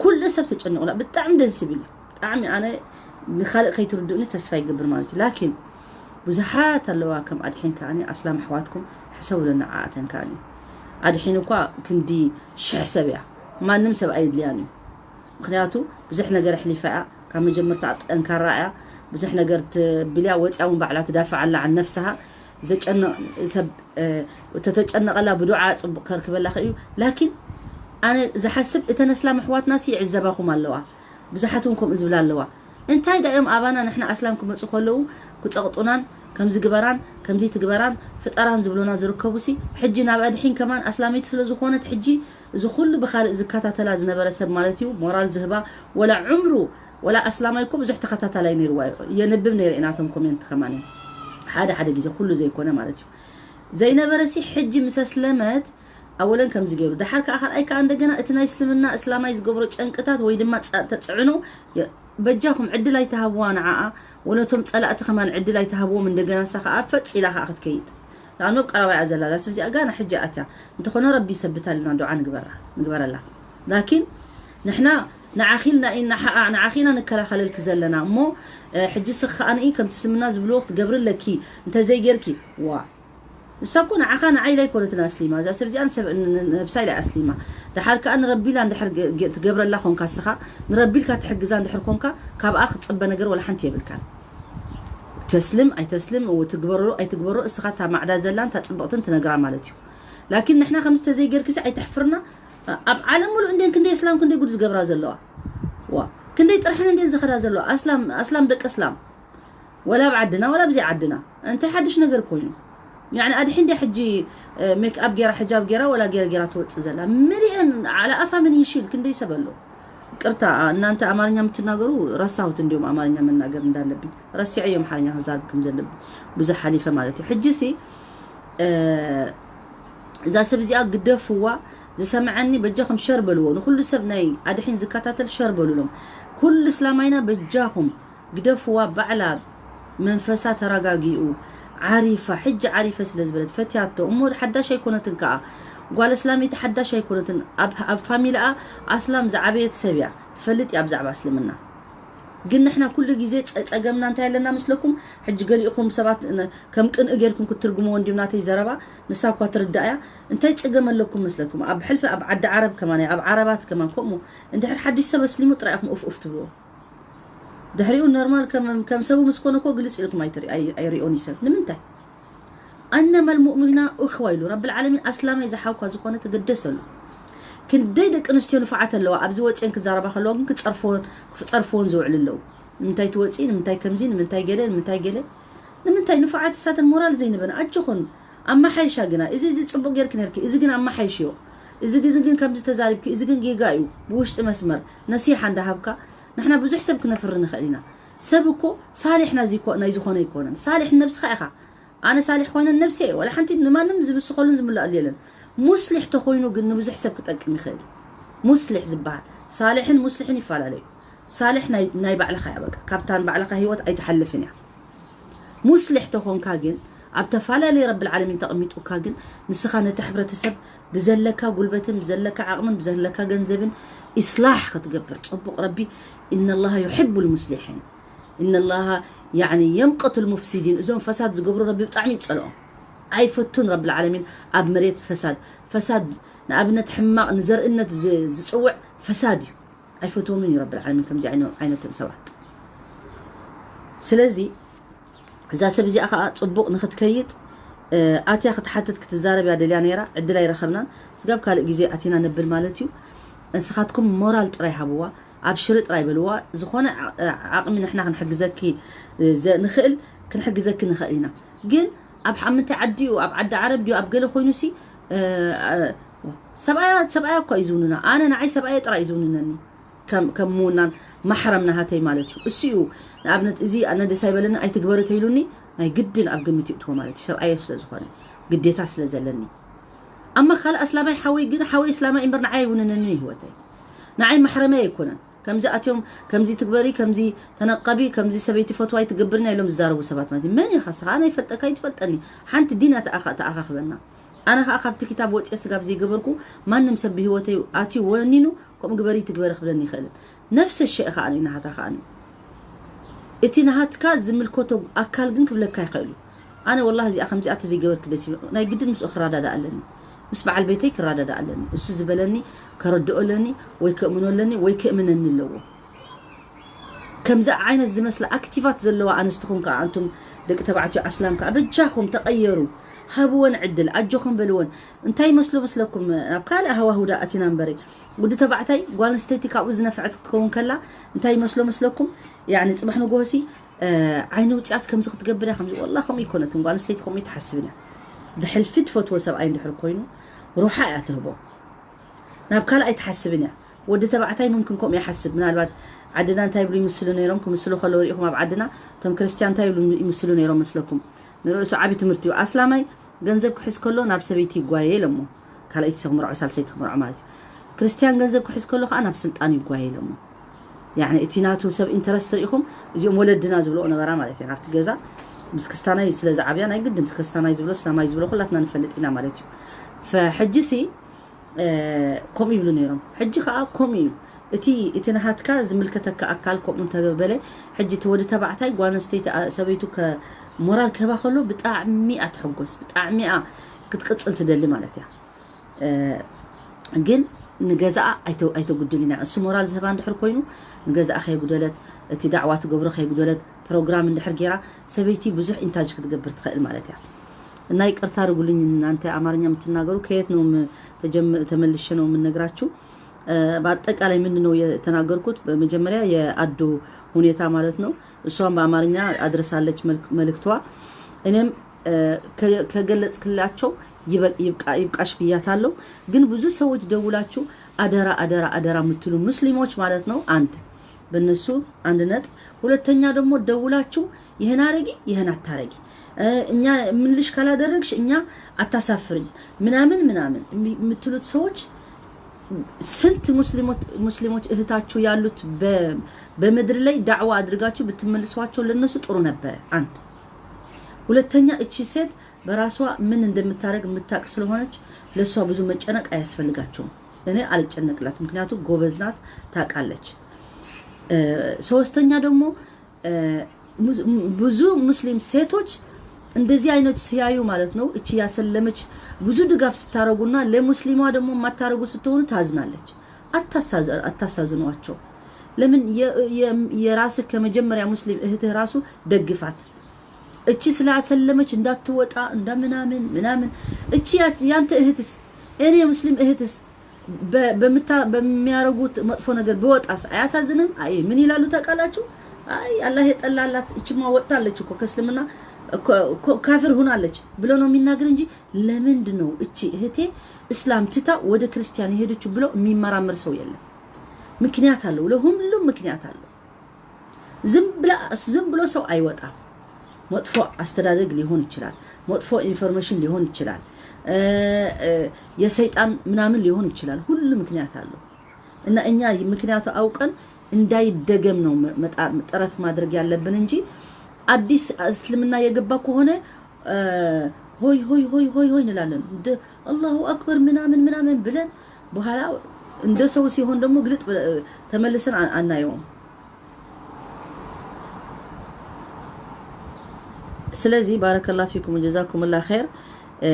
ኩሉ ሰብ ተጨኒቑላ። ብጣዕሚ ደስ ዝብል እዩ። ብጣዕሚ ኣነ ንኻልእ ከይትርድኡኒ ተስፋ ይገብር ማለት እዩ። ላኪን ብዙሓት ኣለዋ ከም ኣድሒን ከኣኒ ኣስላም ኣሕዋትኩም፣ ሕሰቡለን ንዓኣተን ከኣኒ። ኣድሒን እኳ ክንዲ ሽሕ ሰብ እያ፣ ማንም ሰብ ኣይድልያን እዩ። ምክንያቱ ብዙሕ ነገር ኣሕሊፋ እያ፣ ካብ መጀመርታ ጠንካራ እያ። ብዙሕ ነገር ትብል እያ፣ ወፂኣ እውን ባዕላ ትዳፍዕ ኣላ ዓን ነፍስሃ። ዘጨንቕ ሰብ ተተጨነቐላ ብዱዓ ፅቡቕ ከርክበላ እዩ። ላኪን ኣነ ዝሓስብ እተን ኣስላም ኣሕዋትና ሲ ይዕዘባኹም ኣለዋ፣ ብዙሓት እውን ከምኡ ዝብላ ኣለዋ። እንታይ ዳ እዮም ኣባና ንሕና ኣስላም ክመፁ ከለዉ ክፀቕጡናን ከምዚ ግበራን ከምዚ ትግበራን ፍጠራን ዝብሉና ዝርከቡ ሲ? ሕጂ ናብ ኣድሒን ከማን ኣስላመይቲ ስለ ዝኾነት ሕጂ እዚ ኩሉ ብኻልእ ዝከታተላ ዝነበረ ሰብ ማለት እዩ፣ ሞራል ዝህባ፣ ወላ ዕምሩ፣ ወላ ኣስላማይ እኮ ብዙሕ ተኸታታላይ ነይርዋ እዩ። የንብብ ነይረ ናቶም ኮሜንት ከማን እዩ። ሓደ ሓደ ግዜ፣ ኩሉ ዘይኮነ ማለት እዩ። ዘይነበረ ሲ ሕጂ ምስ ኣስለመት ኣወለን ከምዚ ገይሩ። ደሓር ከኣ ካልኣይ ከኣ እንደገና እቲ ናይ እስልምና እስላማይ ዝገብሮ ጨንቅታት ወይ ድማ ጸ-፣ ተጽዕኖ የ-፣ በጃኹም ዕድል ኣይትሃብዋ ንዓኣ፣ ወነቶም ጸላእቲ ከማን ዕድል ኣይትሃብዎም እንደገና ንሳ ከኣ ፈጽ ኢላ ከኣ ክትከይድ። ንኣኑ ኣብ ቀረባ እያ ዘላ፣ እዛ ሰብ እዚኣ ጋና ሕጂ ኣትያ። እንተኾነ ረቢ ይሰብታ ኢልና ዱዓ ንግበራ፣ ንግበረላ። ላኪን ንሕና ንዓኺ ኢልና ኢና ሓኣ፣ ንዓኺ ኢና ንከላኸለልኪ ዘለና እሞ፣ እ፣ ሕጂ ስኽ ከኣ ንኢ ከምቲ እስልምና ዝብልዎ ክትገብሪ ኣለኪ፣ እንተዘይጌርኪ፣ ዋ። ንሳ እኮ ንዓኻ ንዓይ ኢላ ኣይኮነትን ኣስሊማ። እዛ ሰብ እዚኣ ንሰብ-፣ ን-፣ ን-፣ ነብሳ ኢላ ኣስሊማ። ደሓር ከኣ ንረቢ ኢላ እንድሕር ገ-፣ ገ-፣ ትገብረላ ኮንካ እስኻ፣ ንረቢ ኢልካ ትሕግዛ እንድሕር ኮንካ፣ ካብኣ ክትጽበ ነገር ወላ ሓንቲ የብልካን። ተስልም ኣይተስልም፣ ትግበሮ ኣይትግበሮ፣ እስኻ እታ ማዕዳ ዘላን እታ ጽብቕትን ትነግራ ማለት እዩ። ላኪን ንሕና ከምዚ ተዘይጌርኪ ሲ ኣይተሕፍርና። ኣብ ዓለም ሙሉእ እንዴን ክንደይ እስላም ክንደይ ጉድ ዝገብራ ዘለዋ። ዋ፣ ክንደይ ጥርሕን እንዴን ዝኸዳ ዘለዋ። ኣስላም፣ ኣስላም ደቂ እስላም። ወላ ኣብ ዓድና፣ ወላ ኣብ ዘይዓድና። እንታይ ሓድሽ ነገር ኮይኑ? ያኒ ኣድሒ እንድያ ሕጂ፣ እ፣ ሜክኣፕ ጌራ፣ ሕጃብ ጌራ፣ ወላ ጌራ ጌራ ትወጽእ ዘላ። መሊአን፣ ዓላ ኣፋ ምን ይሽል፣ ክንደይ ሰብ ኣሎ። ይቅርታ፣ እናንተ አማርኛ የምትናገሩ ረሳሁት፣ እንዲሁም አማርኛ መናገር እንዳለብኝ ረሲዐ እዮም አምሓርኛ ክዛረብ ከም ዘለብኝ ብዙሕ ሓሊፈ ማለት እዩ። ሕጂ ሲ፣ እ፣ እዛ ሰብ እዚኣ ግደፍዋ፣ ዝሰምዐኒ በጃኹም ሸር በልዎ፣ ንኩሉ ሰብ ናይ ኣድሒን ዝከታተል ሸር በሉሎም። ኩሉ እስላማይና በጃኹም ግደፍዋ፣ ባዕላ መንፈሳ ተረጋጊኡ ዓሪፋ፣ ሕጂ ዓሪፈ ስለ ዝበለት ፈትያቶ እሞ ሓዳሽ ኣይኮነትን ከኣ። ጓል እስላመይቲ ሓዳሽ ኣይኮነትን። ኣብ፣ ኣብ ፋሚላኣ ኣስላም ዝዓበየት ሰብ እያ፣ ትፈልጥ እያ ብዛዕባ እስልምና። ግን ንሕና ኩሉ ግዜ ጸ-፣ ጸገምና እንታይ ኣለና መስለኩም? ሕጂ ገሊኡኹም ሰባት ነ-፣ ከም ቅንኢ ጌርኩም ክትትርጉምዎ እንዲም ናተይ ዘረባ፣ ንሳ እኳ ትርዳእ እያ። እንታይ ጸገም ኣለኩም መስለኩም? ኣብ ሕልፊ ኣብ ዓዲ ዓረብ ከማን፣ ኣብ ዓረባት ከማን ከምኡ። እንድሕር ሓድሽ ሰብ ኣስሊሙ ጥራይ ኢኹም ኡፍ ኡፍ ትብልዎ። ድሕሪኡ ኖርማል ከም፣ ከም ሰቡ ምስ ኮነ እኮ ግልጽ ኢልኩም ኣይትሪ-፣ ኣይ-፣ ኣይሪኦን እዩ ሰብ። ንምንታይ? أنما المؤمنون إخوة ኢሉ ረብል ዓለሚን። ኣስላማይ ዝሓውካ ዝኾነ ተገደሰሉ። ክንደይ ደቂ ኣንስትዮ ንፉዓት ኣለዋ፣ ኣብዚ ወፅየን ክዛረባ ከለዋ ግን ክፀርፍዎን፣ ክፀርፍዎን ዝውዕሉ ኣለዉ። ንምንታይ ትወፂ፣ ንምንታይ ከምዚ፣ ንምንታይ ገለ፣ ንምንታይ ገለ፣ ንምንታይ ንፉዓት እሳተን ሞራል ዘይንበን። ኣጆኹን፣ ኣመሓይሻ ግና፣ እዚ፣ እዚ ፅቡቅ ጌርኪ ነርኪ፣ እዚ ግን ኣመሓይሽዮ፣ እዚ ግን፣ እዚ ግን ከምዚ ተዛሪብኪ፣ እዚ ግን ጌጋ እዩ፣ ብውሽጢ መስመር ነሲሓ እንዳሃብካ፣ ንሕና ብዙሕ ሰብ ክነፍሪ ንኽእል ኢና። ሰብ እኮ ሳሊሕ ናዚ ኮ-፣ ናይ ዝኾነ ኣይኮነን። ሳሊሕ ነብስኻ ኢኻ። ኣነ ሳሊሕ ኮይነ ነብሰይ እየ። ዋላ ሓንቲ ንማንም ዝብስኸሉን ዝምለኣሉ የለን። ሙስሊሕ ተኾይኑ ግን ንብዙሕ ሰብ ክጠቅም ይኽእል እዩ። ሙስሊሕ ዝበሃል ሳሊሕን ሙስሊሕን ይፈላለዩ። ሳሊሕ ናይ፣ ናይ ባዕልኻ እያ በቃ። ካብታ ንባዕልኻ ህይወት ኣይትሓልፍን እያ። ሙስሊሕ ተኾንካ ግን፣ ኣብ ተፈላለየ ረብል ዓለሚን ተቐሚጡካ ግን፣ ንስኻ ነቲ ሕብረተሰብ ብዘለካ ጉልበትን ብዘለካ ዓቕምን ብዘለካ ገንዘብን ኢስላሕ ክትገብር፣ ጽቡቕ ረቢ፣ إن الله يحب المصلحين، إن الله يعني يمقت المفسدين። እዞም ፈሳድ ዝገብሩ ረቢ ብጣዕሚ ይጸልኦም። ኣይፈቱን ረብል ዓለሚን ኣብ መሬት ፈሳድ። ፈሳድ ንኣብነት ሕማቕ ንዘርእነት ዝ-፣ ዝጽውዕ ፈሳድ እዩ። ኣይፈትዎምን እዩ ረብል ዓለሚን ከምዚ ዓይነ-፣ ዓይነቶም ሰባት። ስለዚ እዛ ሰብ እዚኣ ኸኣ ጽቡቕ ንኽትከይድ፣ እ፣ ኣትያ ክትሓትት ክትዛረብ እያ ደልያ ነይራ። ዕድል ኣይረኸብናን። ስጋብ ካልእ ግዜ ኣቲና ነብል ማለት እዩ። ንስኻትኩም ሞራል ጥራይ ሃብዋ፣ ኣብ ሽሪ ጥራይ በልዋ። ዝኾነ ዓ-፣ ዓቕሚ ንሕና ክንሕግዘኪ፣ እ፣ ዘ-፣ ንኽእል፣ ክንሕግዘኪ ንኽእል ኢና። ግን ኣብ ሓምንታይ ዓዲ እዩ፣ ኣብ ዓዲ ዓረብ ድዩ፣ ኣብ ገለ ኮይኑሲ፣ እ፣ እ፣ ሰብኣያ፣ ሰብኣያ እኳ እዩ ዝውንና። ኣነ ንዓይ ሰብኣየ ጥራይ እዩ ዝውንነኒ። ከም፣ ከም ምውናን ማሕረም ናሃተይ ማለት እዩ። እሱ እዩ፣ ንኣብነት፣ እዚ ኣነ ደስ ኣይበለኒ ኣይትግበሪ ተይሉኒ፣ ናይ ግድን ኣብ ግምት ይእትዎ ማለት እዩ። ሰብኣየ ስለ ዝኾነ፣ ግዴታ ስለ ዘለኒ። ኣማ ካልእ ኣስላማይ ሓወይ ግን፣ ሓወይ ኣስላማይ እምበር ንዓይ ኣይውንነንን እዩ ህይወተይ። ንዓይ ማሕረመይ ኣይኮነን። ከምዚ ኣትዮም፣ ከምዚ ትግበሪ፣ ከምዚ ተነቀቢ፣ ከምዚ ሰበይቲ ፈትዋይ ትገብርና ኢሎም ዝዛረቡ ሰባት ማለት እዩ። መን ኢኻ ንስኻ? ኣነ ይፈልጠካ፣ ይትፈልጠኒ። ሓንቲ ዲና ተኣኻ-፣ ተኣኻኽበና። ኣነ ኸኣ ካብቲ ክታብ ወፅየ ስጋብ ዘይገበርኩ ማንም ሰብ ብህይወተይ ኣትዩ ወኒኑ ከምኡ ግበሪ ትግበሪ ክብለኒ ይኽእልን። ነፍሰ ሸ ኸኣ ናሃታ ኸኣ እቲ ናሃትካ ዝምልከቶ ኣካል ግን ክብለካ ይኽእል እዩ። ኣነ ወላሂ እዚኣ ከምዚኣ ተዘይገበርክ ደስ ይብል። ናይ ግድን ምስኡ ክረዳዳእ ኣለኒ። ምስ በዓል ቤተይ ክረዳዳእ ኣለኒ። እሱ ዝበለኒ ከረድኦ ኣለኒ፣ ወይ ከእምኖ ኣለኒ፣ ወይ ከእምነኒ ኣለዎ። ከምዚ ዓይነት ዝመስላ ኣክቲቫት ዘለዋ ኣንስትኹም ከኣ፣ ኣንቱም ደቂ ተባዕትዮ ኣስላም ከኣ በጃኹም ተቐየሩ። ሃብወን ዕድል፣ ኣጆኹም በልወን። እንታይ ይመስሎ መስለኩም? ናብ ካልእ ሃዋህው ደኣ ኣቲና እምበሪ። ወዲ ተባዕታይ ጓል ኣንስተይቲ ካብኡ ዝነፍዐት ክትከውን ከላ እንታይ ይመስሎ መስለኩም? ያኒ ጽባሕ ንግሆሲ፣ እ፣ ዓይኒ ውጽኣስ ከምዚ ክትገብር እያ፣ ከምዚ። ወላ ከምኡ ኣይኮነትን። ጓል ኣንስተይቲ ከምኡ ኣይትሓስብን እያ። ብሕልፊ ትፈትዎ ሰብኣይ እንድሕር ኮይኑ ሩሓ እያ ትህቦ። ናብ ካልእ ኣይትሓስብን እያ። ወዲ ተባዕታይ ሙምክን ከምኡ ይሓስብ። ምናልባት ዓድና እንታይ ይብሉ ይምስሉ ነይሮም? ክምስሉ ከለዉ ሪኢኹም ኣብ ዓድና እቶም ክርስትያን እንታይ ይብሉ ይምስሉ ነይሮም መስለኩም? ንርእሱ ዓቢ ትምህርቲ እዩ። ኣስላማይ ገንዘብ ክሕዝ ከሎ ናብ ሰበይቲ ይጓየ ኢሎሞ። ካልኣይቲ ክምርዖ፣ ሳልሰይቲ ክምርዖ ማለት እዩ። ክርስትያን ገንዘብ ክሕዝ ከሎ ከኣ ናብ ስልጣን ይጓየ ኢሎሞ። ያኒ እቲ ናቱ ሰብ ኢንተረስት ርኢኹም፣ እዚኦም ወለድና ዝብልኦ ነበራ ማለት እዩ። ካብቲ ገዛ ምስ ክስታናይ ስለ ዝዓብያ ናይ ግድን እቲ ክስታናይ ዝብሎ እስላማይ ዝብሎ ኩላትና ንፈልጥ ኢና ማለት እዩ። ፈሕጂ ሲ እ፣ ከምኡ ይብሉ ነይሮም። ሕጂ ኸኣ ከምኡ እዩ። እቲ፣ እቲ ናሃትካ ዝምልከተካ ኣካል ከምኡ እንተበለ፣ ሕጂ እቲ ወዲ ተባዕታይ ጓል ኣንስተይቲ፣ ኣ፣ ሰበይቱ ከ-፣ ሞራል ክህባ ከሎ ብጣዕሚ እያ ትሕጎስ፣ ብጣዕሚ እያ ክትቅጽል ትደሊ ማለት እያ። እ፣ ግን ንገዛኣ ኣይተ-፣ ኣይተጉድልን እያ። እሱ ሞራል ዝህባ እንድሕር ኮይኑ፣ ንገዛኣ ከየጉደለት፣ እቲ ዳዕዋ ትገብሮ ከየጉደለት፣ ፕሮግራም እንድሕር ገይራ፣ ሰበይቲ ብዙሕ ኢንታጅ ክትገብር ትኽእል ማለት እያ። እና ይቅርታ አድርጉልኝ እናንተ አማርኛ የምትናገሩ፣ ከየት ነው ም-፣ ተጀም-፣ ተመልሼ ነው የምነግራችሁ። እ፣ በአጠቃላይ ምንድን ነው የተናገርኩት? በመጀመሪያ የአዶ ሁኔታ ማለት ነው። እሷም በአማርኛ አድርሳለች መልክ-፣ መልእክቷ። እኔም፣ እ፣ ከ-፣ ከገለጽክላቸው ይበቅ-፣ ይብቃ-፣ ይብቃሽ ብያታለሁ። ግን ብዙ ሰዎች ደውላችሁ አደራ፣ አደራ፣ አደራ የምትሉ ሙስሊሞች ማለት ነው። አንድ በእነሱ አንድ ነጥብ። ሁለተኛ ደግሞ ደውላችሁ ይህን አረጊ፣ ይህን አታረጊ፣ እ፣ እኛ ምንልሽ ካላደረግሽ እኛ አታሳፍርኝ ምናምን ምናምን የሚ-፣ የምትሉት ሰዎች ስንት ሙስሊሞች፣ ሙስሊሞች እህታችሁ ያሉት በ-፣ በምድር ላይ ዳዕዋ አድርጋችሁ ብትመልሷቸው ለነሱ ጥሩ ነበረ። አንድ። ሁለተኛ እቺ ሴት በራሷ ምን እንደምታደርግ የምታውቅ ስለሆነች ለእሷ ብዙ መጨነቅ አያስፈልጋቸውም። እኔ አልጨነቅላት፣ ምክንያቱም ጎበዝ ናት፣ ታውቃለች። እ፣ ሶስተኛ ደግሞ፣ እ፣ ሙስ-፣ ብዙ ሙስሊም ሴቶች እንደዚህ አይነት ሲያዩ ማለት ነው፣ እቺ ያሰለመች ብዙ ድጋፍ ስታረጉና ለሙስሊሟ ደግሞ የማታረጉ ስትሆኑ ታዝናለች። አታሳዝ-፣ አታሳዝኗቸው። ለምን የ-፣ የ-፣ የራስህ ከመጀመሪያ ሙስሊም እህትህ ራሱ ደግፋት። እቺ ስላሰለመች እንዳትወጣ እንዳ ምናምን ምናምን። እቺ ያ-፣ ያንተ እህትስ፣ እኔ ሙስሊም እህትስ በ-፣ በምታ-፣ በሚያረጉት መጥፎ ነገር ብወጣስ አያሳዝንም? አይ ምን ይላሉ ታውቃላችሁ? አይ አላህ የጠላላት እችማ ወጥታለች እኮ ከእስልምና እኮ፣ እኮ ካፍር ሆናለች ብሎ ነው የሚናገር እንጂ ለምንድን ነው እቺ እህቴ እስላም ትታ ወደ ክርስቲያን የሄደችው ብሎ የሚመራመር ሰው የለም። ምክንያት አለው፣ ለሁሉም ምክንያት አለው። ዝም ብላ፣ ዝም ብሎ ሰው አይወጣም። መጥፎ አስተዳደግ ሊሆን ይችላል፣ መጥፎ ኢንፎርሜሽን ሊሆን ይችላል፣ እ፣ እ፣ የሰይጣን ምናምን ሊሆን ይችላል። ሁሉ ምክንያት አለው። እና እኛ ምክንያቱ አውቀን እንዳይደገም ነው መ-፣ መጣ-፣ ጥረት ማድረግ ያለብን እንጂ አዲስ እስልምና የገባ ከሆነ፣ እ፣ ሆይ ሆይ ሆይ ሆይ ሆይ እንላለን። እንደ አላሁ አክበር ምናምን ምናምን ብለን በኋላ እንደ ሰው ሲሆን ደግሞ ግልጥ ብለ-፣ ተመልሰን አ-፣ አናየውም። ስለዚህ ባረከላሁ ፊኩም ወጀዛኩሙላህ ኸይር። እ፣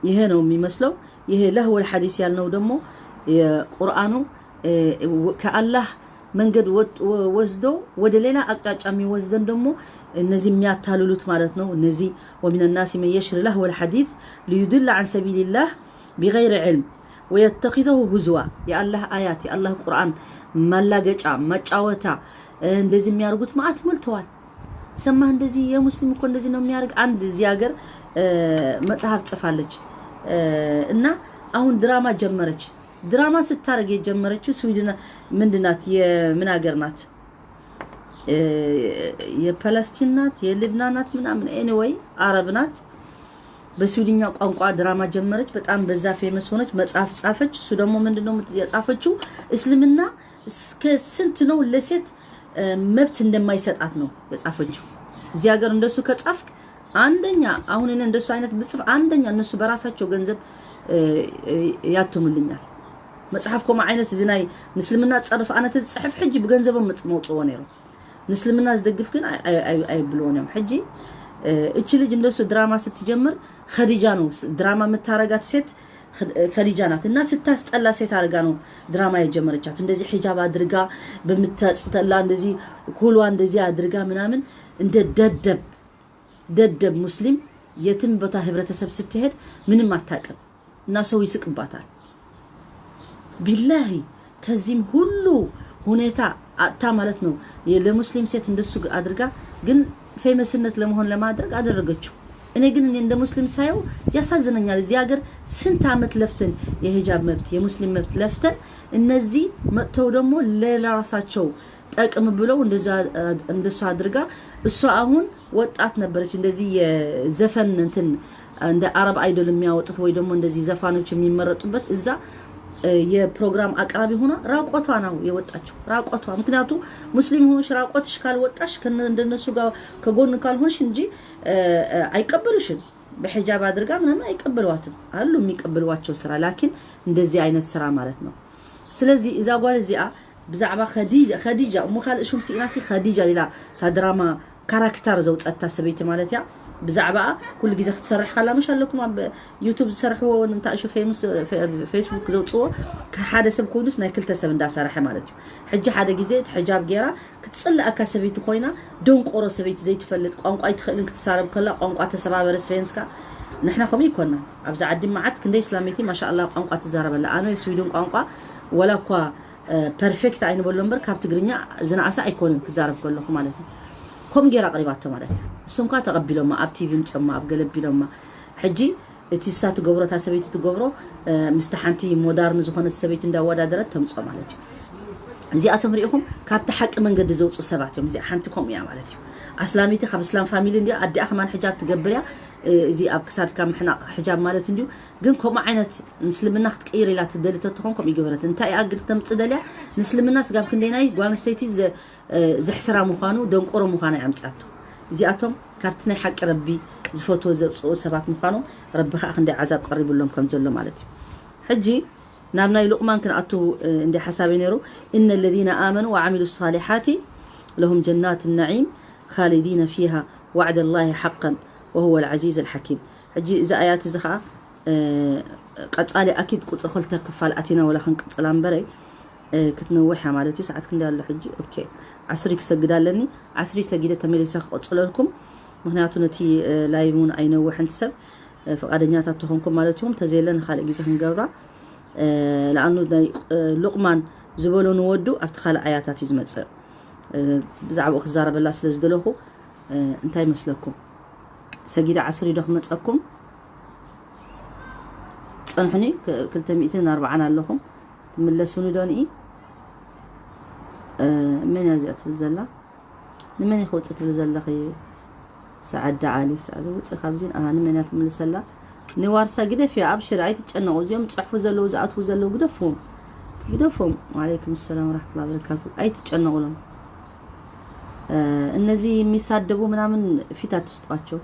ይሄ ነው የሚመስለው። ይሄ ለህወል ሐዲስ ያልነው ደግሞ የቁርአኑ፣ እ፣ ከአላህ መንገድ ወጥ-፣ ወ-፣ ወስዶ ወደ ሌላ አቅጣጫ የሚወስደን ደግሞ እነዚህ የሚያታልሉት ማለት ነው። እነዚህ ومن الناس من يشري لهو الحديث ليضل عن سبيل الله بغير علم ويتخذه هزوا። የአላህ አያት፣ የአላህ ቁርአን ማላገጫ፣ መጫወታ፣ እ፣ እንደዚህ የሚያደርጉት መዓት ሞልተዋል። ሰማህ፣ እንደዚህ የሙስሊም እኮ እንደዚህ ነው የሚያደርግ። አንድ እዚህ ሀገር፣ እ፣ መጽሐፍ ጽፋለች፣ እ፣ እና አሁን ድራማ ጀመረች። ድራማ ስታደርግ የጀመረችው ስዊድን ምንድን ናት? የምን ሀገር ናት? እ፣ የፓለስቲን ናት፣ የልብናን ናት ምናምን። ኤኒዌይ አረብ ናት። በስዊድኛ ቋንቋ ድራማ ጀመረች። በጣም በዛ ፌመስ ሆነች። መጽሐፍ ጻፈች። እሱ ደግሞ ምንድን ነው የምት-፣ የጻፈችው? እስልምና እስከ ስንት ነው ለሴት መብት እንደማይሰጣት ነው የጻፈችው። እዚህ ሀገር እንደሱ ከጻፍክ አንደኛ፣ አሁን እኔ እንደሱ አይነት ብጽፍ አንደኛ እነሱ በራሳቸው ገንዘብ ያትሙልኛል። መጽሐፍ ኮማ ዓይነት እዚ ናይ ምስልምና ጸርፍ ኣነ ተጽሕፍ ሕጂ ብገንዘቦም መጽ መውጽዎ ነይሩ። ምስልምና ዝደግፍ ግን ኣይብልዎን እዮም። ሕጂ እቺ ልጅ እንደሱ ድራማ ስትጀምር ከዲጃ ነው ድራማ የምታረጋት ሴት ከዲጃ ናት። እና ስታስጠላ ሴት አድርጋ ነው ድራማ የጀመረቻት። እንደዚህ ሒጃብ አድርጋ በምታስጠላ እንደዚህ ኩሏ እንደዚህ አድርጋ ምናምን እንደ ደደብ ደደብ ሙስሊም የትም ቦታ ህብረተሰብ ስትሄድ ምንም አታውቅም እና ሰው ይስቅባታል። ቢላሂ ከዚህም ሁሉ ሁኔታ አጥታ ማለት ነው ለሙስሊም ሴት እንደሱ አድርጋ ግን ፌመስነት ለመሆን ለማድረግ አደረገችው። እኔ ግን እኔ እንደ ሙስሊም ሳየው ያሳዝነኛል። እዚህ ሀገር ስንት አመት ለፍተን የሂጃብ መብት የሙስሊም መብት ለፍተን እነዚህ መጥተው ደግሞ ለራሳቸው ጠቅም ብለው እንደዛ እንደሱ አድርጋ እሷ አሁን ወጣት ነበረች። እንደዚህ የዘፈን እንትን እንደ አረብ አይዶል የሚያወጡት ወይ ደግሞ እንደዚህ ዘፋኖች የሚመረጡበት እዛ የፕሮግራም አቅራቢ ሆና ራቆቷ ነው የወጣችው። ራቆቷ ምክንያቱ ሙስሊም ሆኖሽ ራቆትሽ ካልወጣሽ እንደነሱ ጋር ከጎን ካልሆንሽ እንጂ አይቀበሉሽም። በሒጃብ አድርጋ ምናምን አይቀበሏትም። አሉ የሚቀበሏቸው ስራ ላኪን እንደዚህ አይነት ስራ ማለት ነው። ስለዚህ እዛ ጓል እዚኣ ብዛዕባ ከዲጃ ከዲጃ እሞ ካልእ ሹም ስኢናሲ ከዲጃ ኢላ እታ ድራማ ካራክተር ዘውፀታ ሰበይቲ ማለት እያ። ብዛዕባኣ ኩሉ ግዜ ክትሰርሕ ካላ ምሽ ኣለኩም ኣብ ዩቱብ ዝሰርሕዎ ንታእሹ ፌስቡክ ዘውፅዎ ሓደ ሰብ ኮይኑስ ናይ ክልተ ሰብ እንዳሰርሐ ማለት እዩ። ሕጂ ሓደ ግዜ እቲ ሕጃብ ገይራ ክትፅልኣካ ሰበይቲ ኮይና ደንቆሮ ሰበይቲ ዘይትፈልጥ ቋንቋ ኣይትኽእልን ክትሳረብ ከላ ቋንቋ ተሰባበረ ስፔንስካ ንሕና ከምኡ ይኮና ኣብዚ ዓዲ መዓት ክንደይ ስላመይቲ ማሻኣላ ቋንቋ ትዛረበላ ኣነ ስዊድን ቋንቋ ወላ እኳ ፐርፌክት ኣይንበሎ እምበር ካብ ትግርኛ ዝነኣሰ ኣይኮንን ክዛረብ ከለኹ ማለት እዩ። ከምኡ ገይራ ኣቕሪባቶ ማለት እዩ። እሱም ከኣ ተቐቢሎማ ኣብ ቲቪ ምፅኦማ ኣብ ገለ ኣቢሎማ። ሕጂ እቲ እሳ ትገብሮ እታ ሰበይቲ ትገብሮ ምስቲ ሓንቲ ሞዳርን ዝኾነት ሰበይቲ እንዳወዳደረት ተምፅኦ ማለት እዩ። እዚኣቶም ሪኢኹም ካብቲ ሓቂ መንገዲ ዘውፅኡ ሰባት እዮም። እዚኣ ሓንቲ ከምኡ እያ ማለት እዩ። ኣስላሚቲ ካብ እስላም ፋሚሊ እንዲያ ኣዲኣ ከማን ሕጃብ ትገብር እያ። እዚ ኣብ ክሳድካ ምሕናቕ ሕጃብ ማለት እንዲዩ። ግን ከምኡ ዓይነት ንስልምና ክትቅይር ኢላ ትደሊ ተትኾን ከምኡ ይገበረት። እንታይ እያ ግን ተምፅእ ደልያ ንስልምና ስጋብ ክንደይናይ ጓል ኣንስተይቲ ዘ- ዘሕስራ ምዃኑ ደንቆሮ ምዃና እያ ኣምፅኣቶ። እዚኣቶም ካብቲ ናይ ሓቂ ረቢ ዝፈትዎ ዘውፅኡ ሰባት ምዃኖም ረቢ ከዓ ክንደይ ዓዛብ ቀሪብሎም ከም ዘሎ ማለት እዩ። ሕጂ ናብ ናይ ሉቕማን ክንኣቱ እንዲ ሓሳበይ ነይሩ። إن الذين آمنوا وعملوا الصالحات لهم جنات النعيم خالدين فيها وعد الله حقا وهو العزيز الحكيم። ሕጂ እዚ ኣያት እዚ ከዓ ቀፃሊ ኣኪድ ቁፅሪ ክልተ ክፋል ኣቲና ወላ ክንቅፅላ እምበረይ ክትነውሕ እያ ማለት እዩ። ሰዓት ክንደይ ኣሎ ሕጂ? ኦኬ ዓስሪ ክሰግድ ኣለኒ። ዓስሪ ሰጊደ ተመሊሰ ክቕፅለልኩም። ምክንያቱ ነቲ ላይቭ እውን ኣይነውሕን ሰብ ፍቓደኛታት ተኾንኩም ማለት እዩ። ተዘየለ ንካልእ ግዜ ክንገብራ ለኣኑ ናይ ሉቕማን ዝበሎ ንወዱ ኣብቲ ካልእ ኣያታት እዩ ዝመፅእ። ብዛዕባኡ ክዛረበላ ስለ ዝደለኹ እንታይ ይመስለኩም? ሰጊደ ዓስሪ ዶ ክመፀኩም? ፀንሑኒ ክልተ ሚእትን ኣርባዓን ኣለኹም ትምለሱኒ ዶ ንኢ መን እያ እዚኣ ትብል ዘላ? ንመን ኢኺ ውፅእ ትብል ዘለኺ? ሰዓዳ ዓሊ ሰኣለ ውፅእ ካብዚ ንኣሃ ንመን እያ ትምልሰላ? ንዋርሳ ግደፍያ ኣብሽር ኣይትጨነቑ። እዚኦም ዝፅሕፉ ዘለዉ ዝኣትዉ ዘለዉ ግደፍዎም ግደፍዎም። ወዓለይኩም ሰላም ወራሕመቱላ በረካቱ። ኣይትጨነቑሎም። እነዚ የሚሳደቡ ምናምን ፊት ኣትስጧቸው።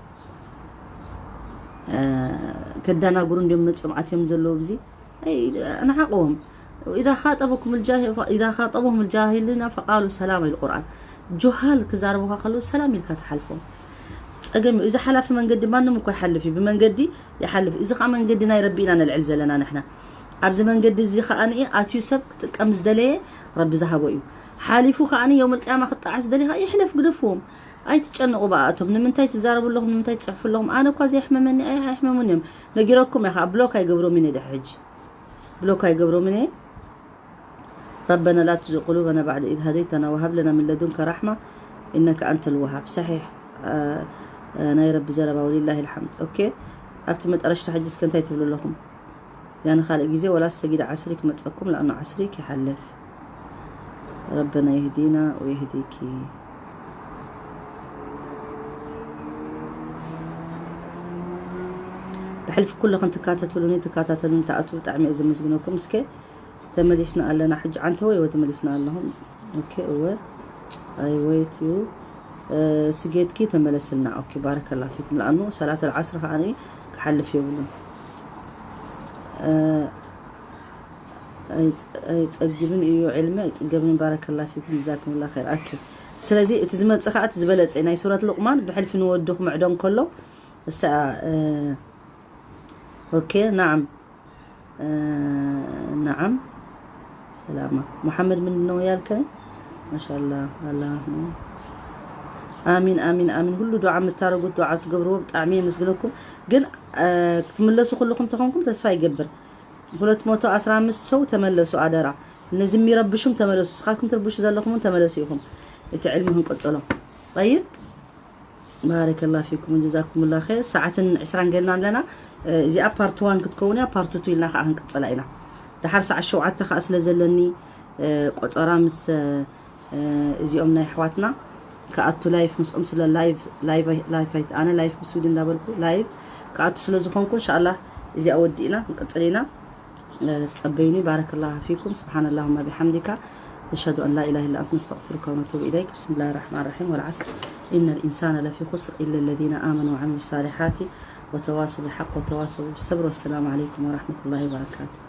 ከዳናጉሩ እንዲም መፅኦም ኣትዮም ዘለዉ ብዚ ንሓቕዎም። إذا خاطبكم الجاهل إذا خاطبهم الجاهلون فقالوا سلام ኢሉ ቁርኣን። ጁሃል ክዛረቡካ ከለዉ ሰላም ኢልካ ትሓልፎም። ፀገም እዩ። እዚ ሓላፊ መንገዲ ማንም እኮ ይሓልፍ እዩ። ብመንገዲ ይሓልፍ። እዚ ከዓ መንገዲ ናይ ረቢ ኢና ነልዕል ዘለና ንሕና። ኣብዚ መንገዲ እዚ ከዓ ኣትዩ ሰብ ክጥቀም ዝደለየ ረቢ ዝሃቦ እዩ። ሓሊፉ ከዓ የውመል ቅያማ ክጣዓስ ዝደሊ ከዓ ይሕለፍ ግደፍዎም። ኣይትጨነቑ ብኣቶም ንምንታይ ትዛረቡ ኣለኹም ንምንታይ ትፅሕፉ ኣለኹም ኣነ እኳ ዘየሕመመኒ ኣይ ኣይሕመሙን እዮም ነጊረኩም እየ ከዓ ብሎክ ኣይገብሮምን እየ ድሕሪ ሕጂ ብሎክ ኣይገብሮምን እየ ربنا لا تزغ قلوبنا بعد إذ هديتنا وهب لنا من لدنك رحمة إنك أنت الوهاب صحيح ናይ ረቢ ዘረባ ولله الحمد ኦኬ ኣብቲ መጠረሽታ ሕጂ እስከ እንታይ ትብሉ ኣለኹም ያኒ ካልእ ግዜ ወላስ ሰጊደ ዓስሪ ክመፀኩም ለኣኑ ዓስሪ ክይሓልፍ ረበና የህዲና ወየህዲኪ ብሕልፊ ኩልኽን ትካተትሉኒ ትካታተሉኒ ትኣትዉ ብጣዕሚ እየ ዘመስግነኩም እስከ ተመሊስና ኣለና ሕጂ ዓንተ ወይ ወይ ተመሊስና ኣለኹም። ኦኬ እወ። I wait you. ስጌድኪ ተመለስልና። ኦኬ ባረከላ ፊኩም። ለኣኑ ሰላት ኣልዓስር ከኣ ክሓልፍ የብሉን። ኣይጸግብን እዩ ዕልሚ ኣይጽገብን። ባረከላ ፊኩም ዛኩምላ ኸይር። ኦኬ ስለዚ እቲ ዝመጽእ ከኣ እቲ ዝበለጸ ናይ ሱረት ሉቅማን ብሕልፊ ንወዱ ክምዕዶ እንከሎ እሳ ኦኬ ናዓም ናዓም ሰላማ መሓመድ ምንድን ነው ያልከኝ? ማሻላ ኣላ አሚን አሚን አሚን። ሁሉ ዱዓ የምታደርጉት ዱዓ ትገብርዎ ብጣዕሚ የመስግነኩም። ግን ክትምለሱ ኩልኩም ተኾንኩም ተስፋ ይገብር። ሁለት መቶ ኣስራ ኣምስት ሰው ተመለሱ ኣደራ። እነዚ የሚረብሹም ተመለሱ። ስኻትኩም ትርብሹ ዘለኹም እውን ተመለሱ ኢኹም። እቲ ዕልሚ ክንቅጽሎ። ጠይብ ባረከላ ፊኩም ጀዛኩምላ ኸይር። ሰዓትን ዕስራን ገልና ኣለና። እዚኣ ፓርት ዋን ክትከውን እያ። ፓርት ቱ ኢልና ከዓ ክንቅጽላ ኢና። ደሓር ሰዓት ሸውዓተ ከዓ ስለ ዘለኒ ቆጸራ ምስ እዚኦም ናይ ኣሕዋትና ክኣቱ ላይፍ ምስኦም ስለ ላይፍ ላይፍ ኣይት ኣነ ላይፍ ምስ ዊድ እንዳበልኩ ላይፍ ክኣቱ ስለ ዝኾንኩ እንሻላ እዚኣ ወዲእና ክንቅጽል ኢና። ጸበዩኒ። ባረከላሁ ፊኩም። ስብሓን ላሁማ ቢሓምዲካ። ነሽሀዱ ኣን ላ ኢላሃ ኢላ ኣንተ ነስተግፊሩካ ወነቱቡ ኢለይክ። ብስምላህ ራሕማን ራሒም። ወልዓስር ኢነ ልኢንሳነ ለፊ ኹስር ኢለ ለዚነ ኣመኑ ወዓሚሉ ሳሊሓቲ ወተዋሰው ብልሓቅ ወተዋሰው ብሰብር። ወሰላሙ ዓለይኩም ወራሕመቱላሂ ወበረካቱ።